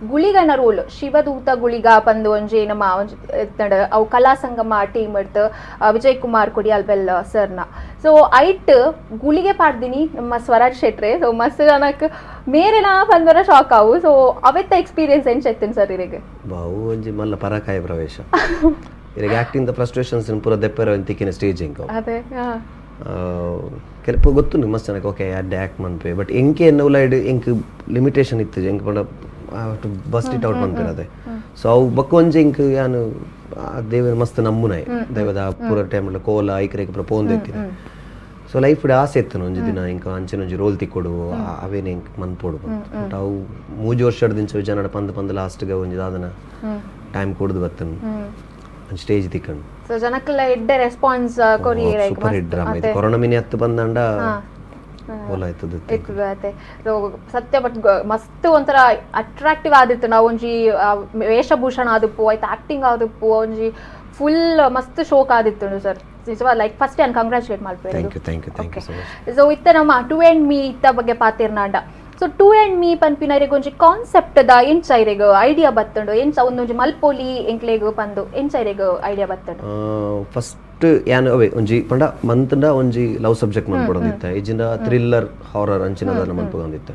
ಗುಳಿಗನ ರೋಲ್ ಶಿವದೂತ ಗುಳಿಗ ಪಂದು ಒಂಜಿ ನಮ್ಮ ಒಂಜಿ ಅವು ಕಲಾ ಸಂಗಮ ಟೀಮ್ ಇಡ್ತು ವಿಜಯ್ ಕುಮಾರ್ ಕೊಡಿಯಾಲ್ ಬೆಲ್ ಸರ್ನ. ಸೊ ಐಟ್ ಗುಳಿಗೆ ಪಾಡ್ದಿನಿ ನಮ್ಮ ಸ್ವರಾಜ್ ಶೆಟ್ರೆ. ಸೊ ಮಸ್ತ್ ಜನಕ್ ಮೇರೆನ ಬಂದರ ಶಾಕ್ ಆವು. ಸೊ ಅವೆತ್ತ ಎಕ್ಸ್ಪೀರಿಯನ್ಸ್ ಎಂಚ ಇತ್ತಿನ ಸರ್ ಇರೆಗ್? ಬಾವು ಒಂಜಿ ಮಲ್ಲ ಪರಕಾಯ ಪ್ರವೇಶ ಇರೆಗ್ acting the frustrations ಪೂರ ದೆಪ್ಪರ ತಿಕ್ಕಿನ ಸ್ಟೇಜ್ ಇಂಕ ಅದೇ ಕೆಲವು ಗೊತ್ತು ಮಸ್ತ್ ಜನಕ್ಕೆ ಓಕೆ ಅಡ್ಡೆ ಆ್ಯಕ್ಟ್ ಮನ್ಪೆ ಬಟ್ ಎಂಕೆ ಎನ್ನುವಲ ಎಂಕ್ ಲಿಮಿಟೇಷನ್ ಇತ್ತು ಎಂಕ್ ಪಂಡ to bust it out ಮನ್ಪಿರದೆ. So ಅವು ಬೊಕ್ಕ ಒಂಜಿ ಎಂಕ್ ಯಾನು ದೇವರ ಮಸ್ತ್ ನಮ್ಮುನಾಯ್ ದೈವದ ಪೂರ ಟೈಮ್ ಕೋಲ ಐಕರೇಕ ಪೂರ ಪೋಂದೆತ್ತಿನ. ಸೊ ಲೈಫ್ ಆಸೆ ಇತ್ತು ಒಂಜಿ ದಿನ ಇಂಕ ಅಂಚಿನ ಒಂಜಿ ರೋಲ್ ತಿಕ್ಕೊಡು ಅವೇನೆ ಇಂಕ್ ಮನ್ಪೋಡು ಬಟ್ ಅವು ಮೂಜಿ ವರ್ಷದ ಜನಡ ಪಂದ್ ಪಂದ್ ಲಾಸ್ಟ್ಗೆ ಒಂಜಿ ದಾದನ ಟೈಮ್ ಕೊಡ್ದು ಬತ್ತನು ಒಂಜಿ ಸ್ಟೇಜ್ ತಿಕ್ಕಂಡು. ಸೊ ಜನಕ್ಕೆಲ್ಲ ಎಡ್ಡೆ ರೆಸ್ಪಾನ್ಸ್ ಕೊರಿ super hit drama ಇದು ಕೊರೋನಾ ಮಿನಿ ಹತ್ತು ಬಂದಂಡ ಸೊ ಸತ್ಯ ಬಟ್ ಮಸ್ತ್ ಒಂಥರ ಅಟ್ರಾಕ್ಟಿವ್ ಆದಿತ್ತು. ನಾವು ಒಂಜಿ ವೇಷಭೂಷಣ ಆದಿಪ್ಪು ಆಯ್ತು ಆಕ್ಟಿಂಗ್ ಆದಿಪ್ಪು ಒಂಜಿ ಫುಲ್ ಮಸ್ತ್ ಶೋಕ್ ಆದಿತ್ತು ಸರ್ ನಿಜವಾ. ಲೈಕ್ ಫಸ್ಟ್ ನಾನು ಕಂಗ್ರ್ಯಾಚುಲೇಟ್ ಮಾಡ್ಬೇಕು. ಸೊ ಇತ್ತ ನಮ್ಮ two and me ಇತ್ತ ಬಗ್ಗೆ ಪಾತಿರ್ನಾಂಡ. So two and me ಪನ್ಪಿನರಿಗೆ ಒಂಜಿ ಕಾನ್ಸೆಪ್ಟ್ ದ ಎಂಚ ಇರೆಗ್ ಐಡಿಯಾ ಬತ್ತುಂಡು ಎಂಚ ಒಂದೊಂಜಿ ಮಲ್ಪೋಲಿ ಎಂಕ್ಲೆಗ್ ಪಂದು ಎಂಚ ಇರೆಗ್ ಐಡಿಯಾ ಬತ್ತುಂಡು? ಫಸ್ಟ್ ಯಾನ್ ಅವೇ ಒಂಜಿ ಪಂಡ ಮಂತ್ಂಡ ಒಂಜಿ ಲವ್ ಸಬ್ಜೆಕ್ಟ್ ಮನ್ಪೊಡೊಂದಿತ್ತ ಇಜ್ಜಿಂಡ ಥ್ರಿಲ್ಲರ್ ಹಾರರ್ ಅಂಚಿನದನ್ನ ಮನ್ಪೊಡೊಂದಿತ್ತ.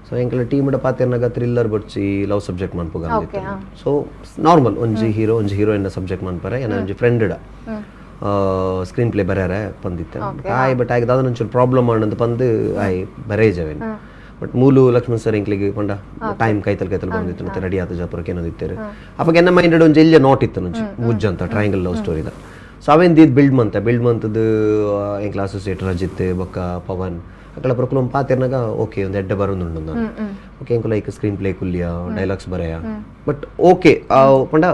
ಸೊ ಎಂಕಲ ಟೀಮ್ ಪಾತಿರ್ನಾಗ ಥ್ರಿಲ್ಲರ್ ಬೊಡ್ಚಿ ಲವ್ ಸಬ್ಜೆಕ್ಟ್ ಮನ್ಪೊಗಂದಿತ್ತ. ಸೊ ನಾರ್ಮಲ್ ಒಂಜಿ ಹೀರೋ ಒಂಜಿ ಹೀರೋಯಿನ್ ಸಬ್ಜೆಕ್ಟ್ ಮನ್ಪರೆ ಏನ ಒಂಜಿ friend screen play ಬರ್ಯಾರ ಪಂದಿತ್ತ. ಆಯ್ ಬಟ್ ಆಯ್ಕೆ ದಾದನ ಒಂಚೂರು ಪ್ರಾಬ್ಲಮ್ ಆಂಡ್ ಪಂದು ಆಯ್ ಬರೇಜವೇನು. ಬಟ್ ಮೂಲು ಲಕ್ಷ್ಮಣ್ ಸರ್ ಎಂಕ್ಲಿಗೆ ಪಂಡ ಟೈಮ್ ಕೈತಲ್ ಕೈತಲ್ ಬಂದಿತ್ತು ಮತ್ತೆ ರೆಡಿ ಆತ ಜಾಪುರಕ್ಕೆ ಏನೋದಿತ್ತೇರು. ಅವಾಗ ಎನ್ನ ಮೈಂಡೆಡ್ ಒಂಜಿ ಎಲ್ಲಿ not ಇತ್ತು ಒಂಜಿ ಮುಜ್ಜ ಅಂತ ಟ್ರಯಾಂಗಲ್ ಲವ್ ಸ್ಟೋರಿದ. ಸೊ ಅವೇನು ದೀದ್ ಬಿಲ್ಡ್ ಮಂತ ಬಿಲ್ಡ್ ಮಂತದ್ದು ಎಂಕ್ಲ ಅಸೋಸಿಯೇಟ್ ರಜಿತ್ ಬೊಕ್ಕ ಪವನ್ ಅಕಳ ಪ್ರೊಕ್ಲೊಮ್ ಪಾತಿರ್ನಾಗ ಓಕೆ ಒಂದು ಎಡ್ಡೆ ಬರೋದುಂಡು ನಾನು ಓಕೆ ಎಂಕುಲ like screen play ಕುಲ್ಲಿಯ dialogues ಬರೆಯ but okay ಪಂಡ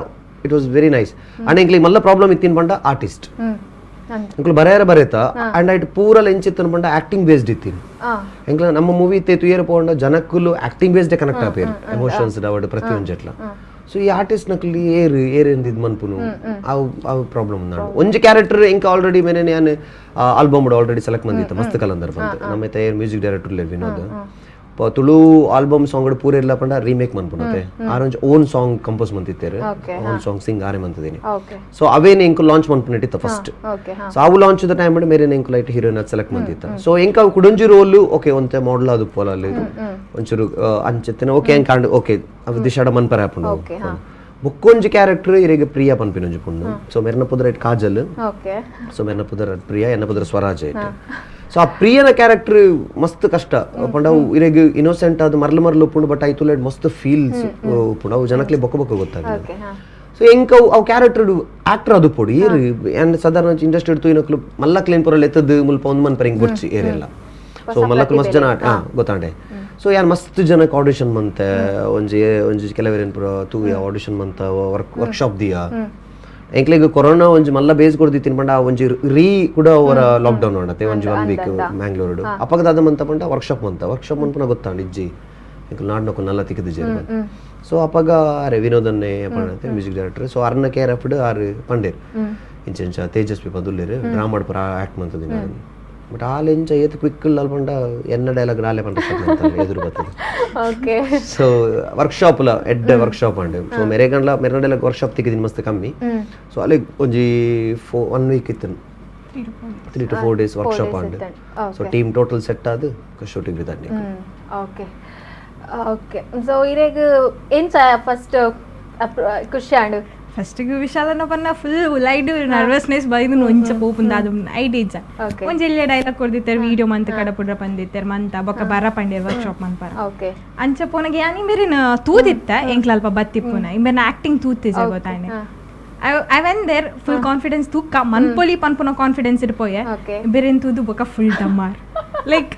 it was very nice. And ಎಂಕ್ಲಿಗೆ ಮಲ್ಲ ಪ್ರಾಬ್ಲಮ್ ಇತ್ತಿನ ಪಂಡ ಆರ್ಟಿಸ್ಟ್ ಎಂಕ್ಲು ಬರೆಯರ ಬರೇತ ಅಂಡ್ ಐಟ್ ಪೂರಲ ಎಂಚಿತ್ತನ ಪಂಡ ಆಕ್ಟಿಂಗ್ ಬೇಸ್ಡ್ ಇತ್ತೀನಿ. ಎಂಕ್ಲ ನಮ್ಮ ಮೂವಿ ಇತ್ತೆ ತುಯರ್ ಪೋಂಡ ಜನಕ್ಕುಲು acting based connect ಆಪೇರು emotions ಡವಡ್ ಪ್ರತಿಯೊಂಜೆಟ್ಲ. So ಈ ಆರ್ಟಿಸ್ಟ್ ನಕಲಿ ಏರು ಏರು ಎಂದಿದ್ ಮನ್ಪುನು ಅವು ಅವು ಪ್ರಾಬ್ಲಮ್ ಉಂದಾಂಡು. ಒಂಜಿ ಕ್ಯಾರೆಕ್ಟರ್ ಎಂಕ ಆಲ್ರೆಡಿ ಮೇನೆ ಯಾನ್ album already select ಮಂದಿತ್ತು ಮಸ್ತ್ ಕಲಂದರ್ ಬಂತು ನಮ್ಮ ಏರ್ music director Vinod Tulu album song ಪೂರ ಇಲ್ಲ ಪಂಡ ರೀಮೇಕ್ ಮನ್ಪುನತೆ ಆರೊಂಜಿ own song compose ಮಂತಿತ್ತೇರು own song Singh ಆರೆ ಮಂತಿದ್ದೀನಿ. ಸೊ ಅವೇನೆ ಎಂಕು ಲಾಂಚ್ ಮನ್ಪುನಿಟ್ಟಿತ್ತ ಫಸ್ಟ್. ಸೊ ಅವು launch the time ಮೇರೆ ಎಂಕು light heroine select ಮಂತಿತ್ತ. So ಎಂಕ ಅವು ಕುಡೊಂಜಿ ರೋಲ್ ಓಕೆ ಒಂತೆ ಮಾಡಲ್ ಅದು ಪೋಲ ಅಲ್ಲಿ ಒಂಚೂರು ಅಂಚೆತ್ತಿನ ಓಕೆ ಎಂಕ ಅಂಡ್ ಓಕೆ ಅವು ದಿಶಾಡ ಮನ್ಪರೆ ಆಪುಂಡು ಬೊಕ್ಕೊಂಜಿ ಕ್ಯಾರೆಕ್ಟರ್ ಇರೆಗ್ ಪ್ರಿಯಾ ಪನ್ಪಿನೊಂಜಿ ಪುಣ್ಣು. ಸೊ ಮೆರ್ನ ಪುದರ್ ಐಟ್ ಕಾಜಲ್, ಸೊ ಮೆರ್ನ ಪುದರ್ ಪ್ರಿಯಾ ಎನ್ನ ಪುದರ್ ಸ್ವರಾಜ್ ಐಟ್. ಸೊ ಆ ಪ್ರಿಯನ ಕ್ಯಾರೆಕ್ಟರ್ ಮಸ್ತ್ ಕಷ್ಟ ಪಂಡ ಅವು ಇರೆಗ್ ಇನ್ನೋಸೆಂಟ್ ಅದು ಮರ್ಲು ಮರ್ಲು ಉಪ್ಪುಂಡು ಬಟ್ ಐತುಲೆಡ್ ಮಸ್ತ್ ಫೀಲ್ಸ್ ಉಪ್ಪುಂಡು ಅವು ಜನಕ್ಲೆ ಬೊಕ್ಕ ಬೊಕ್ಕ ಗೊತ್ತಾಗ. ಸೊ ಎಂಕ ಅವು ಕ್ಯಾರೆಕ್ಟರ್ ಆಕ್ಟರ್ ಅದು ಪೊಡು ಏರು ಆ್ಯಂಡ್ ಸಾಧಾರಣ ಇಂಡಸ್ಟ್ರಿ ತೂಯಿನಕ್ಲು ಮಲ್ಲ ಕ್ಲೀನ್ ಪುರಲ್ ಎತ್ತದ್ದು ಮುಲ್ಪ ಒಂದು ಮನ್ಪರೆ ಹಿಂಗೆ ಬೊಡ್ಚಿ ಏರೆಲ್ಲ. So ಮಲ್ಲಕುಲು ಮಸ್ತ್ ಜನ ಗೊತ್ತಾಂಡೆ. ಸೊ ಯಾನ್ ಮಸ್ತ್ ಜನಕ್ಕೆ ಆಡಿಷನ್ ಮಂತೆ, ಒಂಜಿ ಒಂಜಿ ಕೆಲವೇರೇನು ಪೂರ ತೂಯ ಆಡಿಷನ್ ಮಂತ ವರ್ಕ್ಶಾಪ್ ದಿಯಾ. ಎಂಕ್ಲೆಗ್ ಕೊರೋನಾ ಒಂಜಿ ಮಲ್ಲ ಬೇಸ್ ಕೊಡ್ದಿತ್ತಿನ ಪಂಡ ಒಂಜಿ ರೀ ಕೂಡ ಅವರ ಲಾಕ್ಡೌನ್ ಆಂಡತೆ ಒಂಜಿ 1 ವೀಕ್ ಮ್ಯಾಂಗ್ಳೂರು. ಅಪಗದಾದ ಮಂತ ಪಂಡ ವರ್ಕ್ಶಾಪ್ ಮಂತ, ವರ್ಕ್ಶಾಪ್ ಮನ್ಪುನ ಗೊತ್ತಾಂಡ ಇಜ್ಜಿ ಎಂಕ್ಲು ನಾಡ್ನಕ್ಕು ನಲ್ಲ ತಿಕ್ಕಿದ್ದು. ಸೊ ಅಪಗ ಅರೆ ವಿನೋದನ್ನೇ ಪಂಡತೆ music director. So ಅರ್ನ ಕೇರ್ ಅಫ್ಡ್ ಆರು ಪಂಡೇರ್ ಇಂಚ ಇಂಚ ತೇಜಸ್ವಿ ಪದುಲ್ಲೇರು ಡ್ರಾಮಾ ಪೂರ ಆ್ಯಕ್ಟ್ ಮಂತದಿನ. ಬಟ್ ಆಲ್ ಇಂಚ ಏತ್ ಕ್ವಿಕ್ ಅಲ್ ಪಂಡ ಎನ್ನ ಡೈಲಾಗ್ ನಾಲೆ ಪಂಡ ಎದುರು ಬರ್ತದೆ. Okay. So workshop ಲ ಎಡ್ಡೆ ವರ್ಕ್ಶಾಪ್ ಅಂಡ್. ಸೊ ಮೆರೆಗಂಡ್ಲ ಮೆರೆನ ಡೈಲಾಗ್ ವರ್ಕ್ಶಾಪ್ ತಿಕ್ಕಿದಿನ ಮಸ್ತ್ ಕಮ್ಮಿ. ಸೊ ಅಲ್ಲಿ ಒಂಜಿ 1 ವೀಕ್ ಇತ್ತು, 3 to 4 days workshop and. So team total set ಆದ್ ಶೂಟಿಂಗ್ ಇದ್ದಾನೆ. Okay okay. So ಇರೆಗ್ ಎಂಚ ಫಸ್ಟ್ ಖುಷಿ ಆಂಡ್? ಫಸ್ಟ್ ವಿಶಾಲನ ಪನ್ನ full light nervousness ಬೈದು ಒಂಚ ಪೋಪುಂದ ಅದು ಐಟ್ ಇಜ್ಜ. ಒಂಜಿ ಎಲ್ಲಿಯ ಡೈಲಾಗ್ ಕೊಡ್ದಿತ್ತಾರೆ, ವಿಡಿಯೋ ಮಂತ್ ಕಡಪುಡ್ರ ಪಂದಿತ್ತಾರೆ ಮಂತ ಬೊಕ್ಕ ಬರ ಪಂಡೇರ್ ವರ್ಕ್ಶಾಪ್ ಮನ್ಪರ. ಅಂಚ ಪೋನಗೆ ಯಾನ್ ಇಂಬೆರಿನ ತೂದಿತ್ತ ಎಂಕ್ಲ ಅಲ್ಪ ಬತ್ತಿಪ್ಪುನ ಇಂಬೆರ್ನ acting ತೂತಿಜೆ ಗೊತ್ತಾನೆ. I went there full confidence ತೂಕ ಮನ್ಪೊಲಿ ಪನ್ಪುನ ಕಾನ್ಫಿಡೆನ್ಸ್ ಇರ್ಪೋಯೆ ಇಂಬೆರಿನ್ ತೂದು ಬೊಕ್ಕ ಫುಲ್ ಡಮ್ಮಾರ್ ಲೈಕ್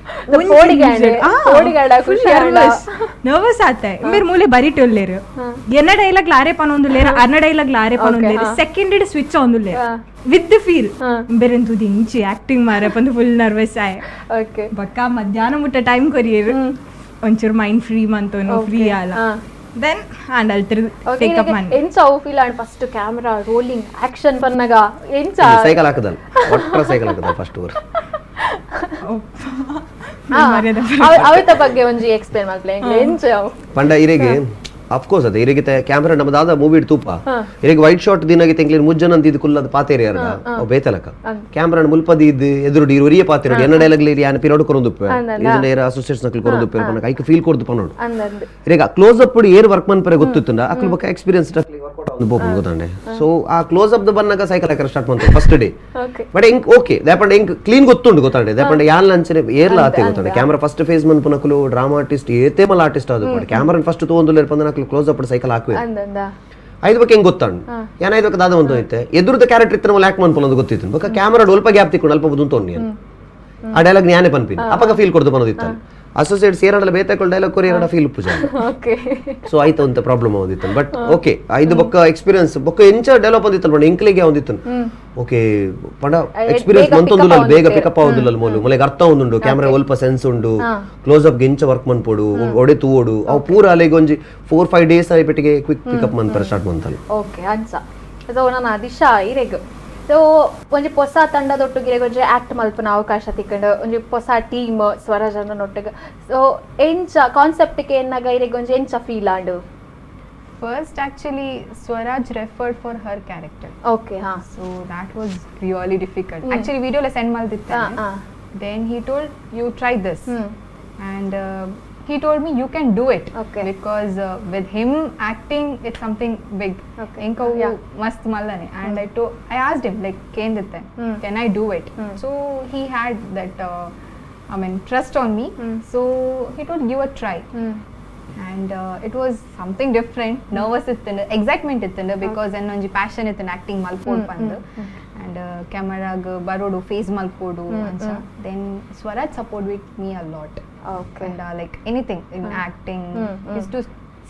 ನರ್ವಸ್ ಆತ. ಇಂಬೆರ್ ಮೂಲೆ ಬರಿಟೊಲ್ಲೇರು ಎನ್ನ ಡೈಲಾಗ್ ಲಾರೆ ಪನೊಂದುಲ್ಲೇರು, ಅರ್ನ ಡೈಲಾಗ್ ಲಾರೆ ಪನೊಂದುಲ್ಲೇರು, ಸೆಕೆಂಡ್ ಇಡ್ ಸ್ವಿಚ್ ಆಂದುಲ್ಲೇರು with the feel. ಇಂಬೆರಿನ್ ತೂದು ಇಂಚಿ ಆಕ್ಟಿಂಗ್ ಮಾರೆ ಪಂದು ಫುಲ್ ನರ್ವಸ್ ಆಯೆ. ಬೊಕ್ಕ ಮಧ್ಯಾಹ್ನ ಮುಟ್ಟ ಟೈಮ್ ಕೊರಿಯರು ಒಂಚೂರು ಮೈಂಡ್ ಫ್ರೀ ಮಂತೋನು ಫ್ರೀ ಆಲ. Then and ಅಲ್ತಿರ್ take up Mann. ಎಂಚ ಅವು feel and first camera rolling action ಪನ್ನಗ ಎಂಚ ಸೈಕಲ್ ಹಾಕದಲ್ಲ, ಒಟ್ರ ಸೈಕಲ್ ಹಾಕದಲ್ಲ ಫಸ್ಟ್ ಓವರ್. ಅವಿತ ಬಗ್ಗೆ ಒಂಜಿ ಎಕ್ಸ್ಪ್ಲೇನ್ ಮಾಡ್ಲೆ ಎಂಚ ಅವು ಪಂಡ ಇರೆಗೆ ಅಫ್ಕೋರ್ಸ್ ಅದೇ ಇರೆಗೆ ಕ್ಯಾಮೆರಾ ನಮ್ಮದಾದ ಮೂವಿ ತೂಪ ಇರೆಗೆ ವೈಟ್ ಶಾಟ್ ದಿನಗೆ ತೆಂಗ್ಲಿನ ಮುಜ್ಜನ ಅಂತ ಇದು ಕುಲ್ಲದ ಪಾತೇರಿ ಯಾರ ಅವು ಬೇತಲಕ ಕ್ಯಾಮೆರಾ ಮುಲ್ಪದಿ ಇದ್ದು ಎದುರು ಇರು ಪಾತೇರಿ ಎನ್ನ ಡೈಲಾಗ್ ಲೇರಿ ಯಾನ ಪಿರೋಡ್ ಕೊರೊಂದುಪ್ಪೆ ಇದನ್ನ ಏರ ಅಸೋಸಿಯೇಟ್ಸ್ ನಕಲ್ ಕೊರೊಂದುಪ್ಪೆ ಪನ್ನ ಕೈಕ್ ಫೀಲ್ ಕೊರ್ದು ಪನ್ನೋಡು. ಇರೆಗೆ ಕ್ಲೋಸ್ ಅಪ್ ಏರ್ ವರ್ಕ್ ಮನ್ಪರೆ ಗೊತ್ತಿತ್ತುಂಡ ಅಕ್ಲು ಬೊಕ್ಕ ಎಕ್ಸ್ಪೀರಿಯನ್ಸ್ ವರ್ಕೌಟ್ ಆವೊಂದು ಪೋಪುಂಡು ಗೊತ್ತಂಡೆ. ಸೊ ಆ ಕ್ಲೋಸ್ ಅಪ್ the ಬನ್ನಗ cycle ಹಾಕರ ಸ್ಟಾರ್ಟ್ ಮಂತ first day. But ಎಂಕ್ ಓಕೆ ದಾಪಂಡ ಎಂಕ್ ಕ್ಲೀನ್ ಗೊತ್ತುಂಡು ಗೊತ್ತಂಡೆ. ದಾಪಂಡ ಯಾನ್ ಅಂಚನೆ ಏರ್ಲ ಆತೆ ಗೊತ್ತಂಡೆ. Camera first face ಮನ್ಪುನಕುಲು drama artist ಏತೆ ಮಲ್ಲ ಆರ್ಟಿಸ್ಟ್ ಆದು ಕ್ಯಾಮೆರಾ ಫಸ್ಟ್ ತಗೊಂದುಲ್ಲೇರ್ ಪಂದನಕುಲು close up cycle ಹಾಕುವೆ ಐದು ಬಗ್ಗೆ ಹೆಂಗ್ ಗೊತ್ತಾಂಡ್ ಯಾನ್ ಐದು ಬಗ್ಗೆ ದಾದ ಒಂದು ಐತೆ ಎದುರುದ ಕ್ಯಾರೆಕ್ಟರ್ ಇತ್ತು ನಮ್ಮ ಆಕ್ಟ್ ಮನ್ಪೊಂದು ಗೊತ್ತಿತ್ತು. ಬೊಕ್ಕ ಕ್ಯಾಮರಾ ಅಲ್ಪ ಗ್ಯಾಪ್ ತಿಕ್ಕೊಂಡು ಅಲ್ಪ ಬುದುಂತೋನ್ ಆ ಡೈಲಾಗ್ ನ್ಯಾನೆ ಪನ್ಪಿನಿ ಅಪಗ ಫೀಲ್ ಕೊಡ್ದು ಬನ್ನೋದಿತ್ತು. ಅಸೋಸಿಯೇಟ್ಸ್ ಏರಡಲ ಬೇತಕೊಳ್ ಡೈಲಾಗ್ ಕೊರಿ ಎರಡ ಫೀಲ್ ಪೂಜೆ. ಸೊ ಆಯ್ತು ಅಂತ ಪ್ರಾಬ್ಲಮ್ ಒಂದಿತ್ತು. ಬಟ್ ಓಕೆ ಐದು ಬೊಕ್ಕ ಎಕ್ಸ್ಪೀರಿಯನ್ಸ್ ಬೊಕ್ಕ ಎಂಚ ಡೆವಲಪ್ ಒಂದಿತ್ತು ಪಂಡ ಎಂಕ್ಲಿಗೆ ಒಂದಿತ್ತು. ಓಕೆ ಪಂಡ ಎಕ್ಸ್ಪೀರಿಯನ್ಸ್ ಮಂತೊಂದುಲ್ಲ ಬೇಗ ಪಿಕಪ್ ಆವೊಂದುಲ್ಲ ಮೂಲು ಮೊಲೆಗ್ ಅರ್ಥ ಒಂದುಂಡು ಕ್ಯಾಮರಾ ಒಲ್ಪ ಸೆನ್ಸ್ ಉಂಡು ಕ್ಲೋಸ್ ಅಪ್ ಗೆಂಚ ವರ್ಕ್ ಮನ್ಪೊಡು ಒಡೆ ತೂವೊಡು ಅವು ಪೂರ ಅಲ್ಲಿಗೆ ಒಂಜಿ 4-5 ಡೇಸ್ ಆಯ್ಪೆಟ್ಟಿಗೆ ಕ್ವಿಕ್ ಪಿಕಪ್ ಮನ್ಪರ ಸ್ಟಾರ್ಟ್ ಮಂತಲ್ಲ. ಓಕೆ ಅಂಚ. ಸೊ ನನ್ನ ದಿಶಾ ಇರೆಗ್ ಸೊ ಒಂಜಿ ಪೊಸ ತಂಡದೊಟ್ಟುಗೆ ಒಂಜಿ ಆಕ್ಟ್ ಮಲ್ಪುನ ಅವಕಾಶ ತಿಕ್ಕಂಡು ಒಂಜಿ ಪೊಸ ಟೀಮ್ ಸ್ವರಾಜನೊಟ್ಟಿಗೆ. ಸೊ ಎಂಚ ಕಾನ್ಸೆಪ್ಟ್ ಎನ್ನಾಗ ಇರೆಗ್ ಒಂಜಿ ಎಂಚ feel and? First actually Swaraj referred for her character. Okay ha. So that was really difficult. Actually video la send malditta. Then he told you try this. And he told me you can do it. Okay. Because with him acting it's something big. Okay. Enka mast mallane. And I asked him like kenditte can I do it? So he had that I mean trust on me. So he told give a try. And it was something different. Nervous ittund, excitement ittund because enna onji passion ittund acting malpodu pandu. And camera gu barodu face malpodu ancha. Then Swaraj support with me a lot. Okay. And like anything in acting is to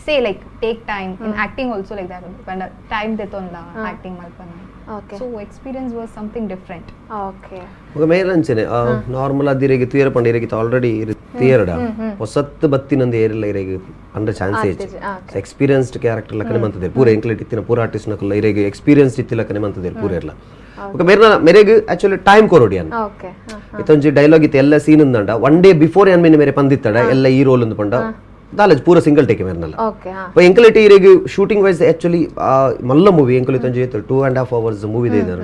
say like take time in acting also like that when time detonla acting malpana. Okay. So experience was something different. Okay. ఒక ಮೇಲಂಚನೆ normal ಅದಿರೆಗೆ ತುಯರ ಪಂಡ ಇರೆಗೆ already ತುಯರಡ ಹೊಸತ್ತು ಬತ್ತಿನಂದ ಏರಿಲ್ಲ ಇರೆಗೆ under chance age experienced character ಲಕ್ಕನೆ ಮಂತದೆ ಪೂರ ಎಂಕ್ಲೆಟ್ ಇತ್ತಿನ ಪೂರ artist ನಕಲ್ಲ ಇರೆಗೆ experienced ಇತ್ತಿ ಲಕ್ಕನೆ ಮಂತದೆ ಪೂರ ಇರಲ್ಲ. Okay ಮೇರ್ನ ಮೇರೆಗೆ actually time ಕೊರೋಡಿ ಅನ್ನ ಇತ್ತೊಂಜಿ ಡೈಲಾಗ್ ಇತ್ತು ಎಲ್ಲ ಸೀನ್ ಅಂದಂಡ 1 ಡೇ ಬಿಫೋರ್ ಏನ್ ಮೇನೆ ಮೇರೆ ಪಂದಿತ್ತಡ ಎಲ್ಲ ಈ ರೋಲ್ ಅಂದು ಪಂಡ ದಾಲಜ್ ಪೂರ ಸಿಂಗಲ್ ಟೇಕ್ ಮೇರ್ನಲ್ಲ. ಎಂಕಲೆಟ್ ಇರೆಗೆ shooting wise actually ಮಲ್ಲ ಮೂವಿ ಎಂಕಲೆ ತೊಂಜಿ 2.5 ಅವರ್ಸ್ ಮೂವಿ ಇದೆ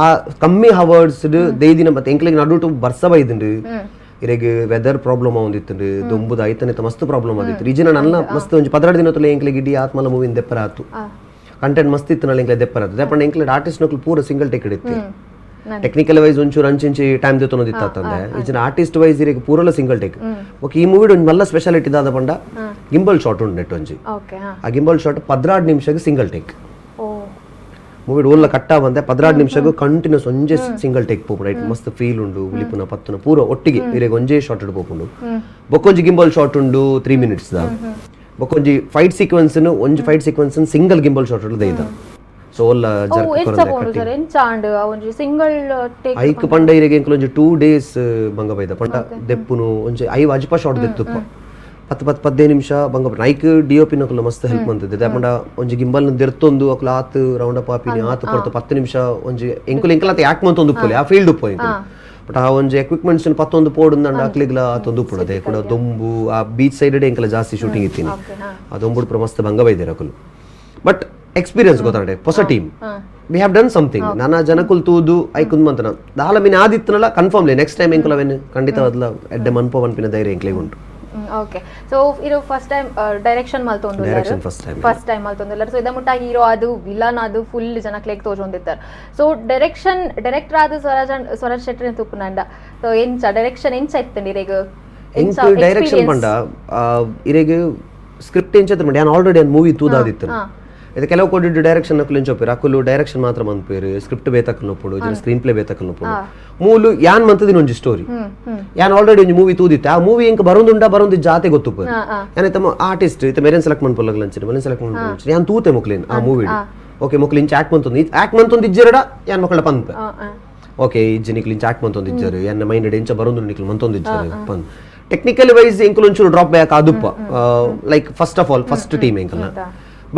ಆ ಕಮ್ಮಿ ಅವರ್ಸ್ ದೇದಿನ ಮತ್ತೆ ಎಂಕಲಿಗೆ ನಡುಟು ಬರ್ಸ ಬೈದುಂಡು ಇರೆಗೆ ವೆದರ್ ಪ್ರಾಬ್ಲಮ್ ಆವೊಂದಿತ್ತು ದೊಂಬುದ ಐತನೆ ಮಸ್ತ್ ಪ್ರಾಬ್ಲಮ್ ಆದಿತ್ತು ರೀಜನ್ ನನ್ನ ಮಸ್ತ್ ಒಂಜಿ 12 ದಿನ ತುಲೆ ಎಂಕಲಿಗೆ ಇಡೀ ಆತ್ಮಲ ಮೂವಿನ ದೆಪ್ಪರ ಆತು ಕಂಟೆಂಟ್ ಮಸ್ತ್ ಇತ್ತು ನಲ್ಲ ಎಂಕಲೆ ದೆಪ್ಪರ ಆತು ದೆಪ್ಪಂಡ ಎಂಕಲೆ ಆರ್ಟಿಸ್ಟ್ ನಕಲು ಪೂರ ಸಿಂಗಲ್ ಟೇಕ್ ಇತ್ತು. ಟೆಕ್ನಿಕಲ್ ವೈಸ್ ಒಂಚೂರು ಅಂಚಿಂಚಿ ಟೈಮ್ ದೆತ್ತೊಂದಿತ್ತಂದೆ ಈಚಿನ ಆರ್ಟಿಸ್ಟ್ ವೈಸ್ ಇರೆಗೆ ಪೂರಲ single take. Okay ಈ ಮೂವಿ ಒಂಜಿ ಮಲ್ಲ ಸ್ಪೆಷಾಲಿಟಿ ದಾದ ಪಂಡ ಗಿಂಬಲ್ ಶಾಟ್ ಉಂಡು ನೆಟ್ ಒಂಜಿ ಆ ಗಿಂಬಲ್ ಶಾಟ್ 14 ನಿಮಿಷಕ್ಕೆ ಸಿಂಗಲ್ ಟೇಕ್. Movie ಓಲ್ಲ ಕಟ್ಟ ಬಂದೆ 16 ನಿಮಿಷಗೂ ಕಂಟಿನ್ಯೂಸ್ ಒಂಜೆ ಸಿಂಗಲ್ ಟೇಕ್ ಪೋಪುಂಡು ರೈಟ್ ಮಸ್ತ್ ಫೀಲ್ ಉಂಡು ಉಲಿಪುನ ಪತ್ತುನ ಪೂರ ಒಟ್ಟಿಗೆ ಇರೆಗ್ ಒಂಜೇ ಶಾರ್ಟ್ ಪೋಪುಂಡು ಬೊಕ್ಕೊಂಜಿ ಗಿಂಬಲ್ ಶಾರ್ಟ್ ಉಂಡು 3 ಮಿನಿಟ್ಸ್ ದ ಬೊಕ್ಕೊಂಜಿ ಫೈಟ್ ಸೀಕ್ವೆನ್ಸ್ ಒಂಜಿ fight sequence single gimbal shot ದೈದ so ಓಲ್ಲ hike ಪಂಡ ಇರೆಗ್ ಎಂಕುಲು ಒಂಜಿ 2 ಡೇಸ್ ಬಂಗ ಬೈದ ಪಂಡ ದೆಪ್ಪುನು ಒಂಜಿ 5 ಅಜ್ಪ ಶಾರ್ಟ್ ದೆತ್ತುಪ್ಪ 10 10 15 ನಿಮಿಷ ಬಂಗ Nike D O P Nakula ಮಸ್ತ್ ಹೆಲ್ಪ್ ಮಂತಿದ್ದೆ ಪಂಡ ಒಂಜಿ ಗಿಂಬಲ್ ದೆರ್ತೊಂದು ಅಕುಲು ಆತ್ ರೌಂಡ್ ಅಪ್ ಆಪಿನಿ ಆತ್ ಪೊರ್ತು 10 ನಿಮಿಷ ಒಂಜಿ ಎಂಕುಲು ಎಂಕುಲ ಆತ ಯಾಕ್ ಮಂತೊಂದು ಉಪ್ಪುಲೆ ಆ ಫೀಲ್ಡ್ ಉಪ್ಪು ಎಂಕುಲು ಬಟ್ ಆ ಒಂಜಿ ಎಕ್ವಿಪ್ಮೆಂಟ್ಸ್ ಪತ್ತೊಂದು ಪೋಡುಂದಂಡ ಅಕ್ಲಿಗ್ಲ ಆತೊಂದು ಉಪ್ಪುಡು ಅದೇ ಕೂಡ ದೊಂಬು ಆ ಬೀಚ್ ಸೈಡ್ ಎಂಕಲ ಜಾಸ್ತಿ ಶೂಟಿಂಗ್ ಇತ್ತೀನಿ ಆ ದೊಂಬುಡು ಪೂರ ಮಸ್ತ್ ಬಂಗ ಬೈದೇರು ಅಕುಲು ಬಟ್ ಎಕ್ಸ್ಪೀರಿಯನ್ಸ್ ಗೊತ್ತಾಂಡೆ ಹೊಸ team we have done something ನಾನಾ ಜನಕುಲ್ ತೂದು ಐಕುಂದ್ ಮಂತನ ದಾಲ ಮೀನ್ ಆದಿತ್ತನಲ್ಲ ಕನ್ಫರ್ಮ್ಲಿ ನೆಕ್ಸ್ಟ್ ಟೈಮ್ ಎಂಕುಲ ಅವೇನು ಖಂಡಿತವಾದ್ಲ ಎಡ್ಡೆ ಮನ್ಪೋ ಮನ್ಪಿನ ಧೈರ್ಯ ಎಂಕ್ಲೆಗ್ ಉಂಟು. ಓಕೆ ಸೊ ಇದು first time direction ಮಲ್ತೊಂದು direction first time ಮಲ್ತೊಂದುಲ್ಲಾರ್. So ಇದ ಮುಟ್ಟ ಹೀರೋ ಅದು ವಿಲನ್ ಅದು ಫುಲ್ ಜನಕ್ಲೆಗ್ ತೋಜೊಂದಿತ್ತಾರೆ. ಸೊ ಡೈರೆಕ್ಟರ್ ಆದ ಸ್ವರಾಜ್ ಶೆಟ್ಟಿ ತುಪ್ಪುನಂಡ. ಸೊ ಎಂಚ ಡೈರೆಕ್ಷನ್ ಎಂಚ ಇತ್ತಂడి ಇರೆಗ್? ಎಂಕ್ ಡೈರೆಕ್ಷನ್ ಪಂಡ ಇರೆಗ್ ಸ್ಕ್ರಿಪ್ಟ್ ಎಂಚ ಇತ್ತು ಯಾನ್ ಆಲ್ರೆಡಿ ಒಂದು ಮೂವಿ ತೂದಾದಿತ್ತು. ಇದು ಕೆಲವು ಕೊಡಿ ಡೈರೆಕ್ಷನ್ ಅಕುಲು ಎಂಚ ಅಕುಲು ಡೈರೆಕ್ಷನ್ ಮಾತ್ರ ಮನ್ಪೇರು, ಸ್ಕ್ರಿಪ್ಟ್ ಬೇತಕಲ್ ನೋಪುಂಡು, ಸ್ಕ್ರೀನ್ ಪ್ಲೇ ಬೇತಕಲ್ ನೋಪುಂಡು. ಮೂಲು ಯಾನ್ ಮಂತದಿನ ಒಂಜಿ ಸ್ಟೋರಿ ಯಾನ್ ಆಲ್ರೆಡಿ ಒಂಜಿ ಮೂವಿ ತೂದಿತ್ತೆ. ಆ ಮೂವಿ ಎಂಕ್ ಬರೋದುಂಡ ಬರೋದು ಜಾತೆ ಗೊತ್ತುಪ್ಪು. ಯಾನ್ ತಮ್ಮ ಆರ್ಟಿಸ್ಟ್ ಇತ್ತ ಮೆರೆನ್ ಸೆಲೆಕ್ಟ್ ಮನ್ಪೊಲಗಲ ಅಂಚಿನ ಮೆರೆನ್ ಸೆಲೆಕ್ಟ್ ಮನ್ಪೊಲಂಚಿನ ಯಾನ್ ತೂತೆ ಮೊಕ್ಲೇನ್ ಆ ಮೂವಿ. ಓಕೆ ಮೊಕ್ಲು ಇಂಚ ಆಕ್ಟ್ ಮಂತೊಂದು ಆಕ್ಟ್ ಮಂತೊಂದು ಇಜ್ಜೆರಡ ಯಾನ್ ಮೊಕ್ಕಳ ಪನ್ಪೆ. ಓಕೆ ಇಜ್ಜಿ ನಿಕ್ಲು ಇಂಚ ಆಕ್ಟ್ ಮಂತೊಂದು ಇಜ್ಜರು, ಯಾನ್ ಮೈಂಡ್ ಎಂಚ ಬರೋದು ನಿಕ್ಲು ಮಂತೊಂದು ಇಜ್ಜರು ಪನ್. ಟೆಕ್ನಿಕಲಿ ವೈಸ್ ಎಂಕುಲು ಒಂಚೂರು ಡ್ರಾಪ್ ಬ್ಯಾಕ್ ಆದುಪ್ಪ, like first of all first team ಎಂಕಲ್ನ.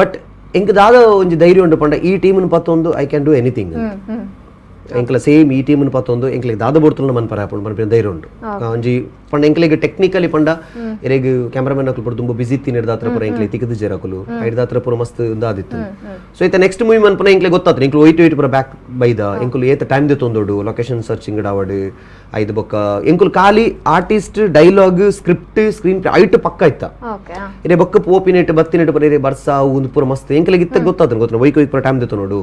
But ಎಂಕ್ ದಾದ ಒಂಜಿ ಧೈರ್ಯ ಉಂಡು ಪಂಡ ಈ ಟೀಮ್ನ ಪತ್ತೊಂದು I can do anything. ಎಂಕ್ಲ same ಈ ಟೀಮ್ನ ಪತ್ತೊಂದು ಎಂಕ್ಲಿಗೆ ದಾದ ಬೋಡ್ತುಲ ಮನ್ಪರ ಆಪುಂಡು ಮನ್ಪಿನ ಧೈರ್ಯ ಉಂಟು. ಒಂಜಿ ಪಂಡ ಎಂಕ್ಲಿಗೆ ಟೆಕ್ನಿಕಲಿ ಪಂಡ ಎರೆಗ್ ಕ್ಯಾಮ್ರಾಮನ್ ಅಕುಲು ಪೂರ ತುಂಬ ಬಿಸಿ ಇತ್ತೀನಿ ಹಿಡ್ದಾತ್ರ ಪೂರ ಎಂಕ್ಲಿಗೆ ತಿಕ್ಕದು ಜೇರಕುಲು ಹಿಡ್ದಾತ್ರ ಪೂರ ಮಸ್ತ್ ದಾದಿತ್ತು. ಸೊ ಇತ್ತ ನೆಕ್ಸ್ಟ್ ಮೂವಿ ಮನ್ಪನ ಎಂಕ್ಲಿಗೆ ಗೊತ್ತಾತು ಎಂಕ್ಲು ಒಯ್ಟ್ ಒಯ್ಟ್ ಪೂರ ಬ್ಯಾಕ್ ಬೈದ ಎಂಕುಲು ಏತ ಟೈಮ್ ದೆತ್ತೊಂದೋಡು ಲೊಕೇಶನ್ ಸರ್ಚಿಂಗ್ ಡಾವಡು ಐದು ಬೊಕ್ಕ ಎಂಕುಲು ಖಾಲಿ artist dialogue script screen play ಐಟ್ ಪಕ್ಕ ಇತ್ತ. ಇರೇ ಬೊಕ್ಕ ಪೋಪಿನೆಟ್ ಬತ್ತಿನೆಟ್ ಪೂರ ಇರೇ ಬರ್ಸಾ ಒಂದು ಪೂರ ಮಸ್ತ್ ಎಂಕ್ಲಿಗೆ ಇತ್ತ ಗೊತ್ತಾತು ಗೊತ್ತ ಒಯ್ಕ್ ಒಯ್ಕ್ ಪೂರ ಟೈಮ್ ದೆತ್ತೊಂದೋಡು.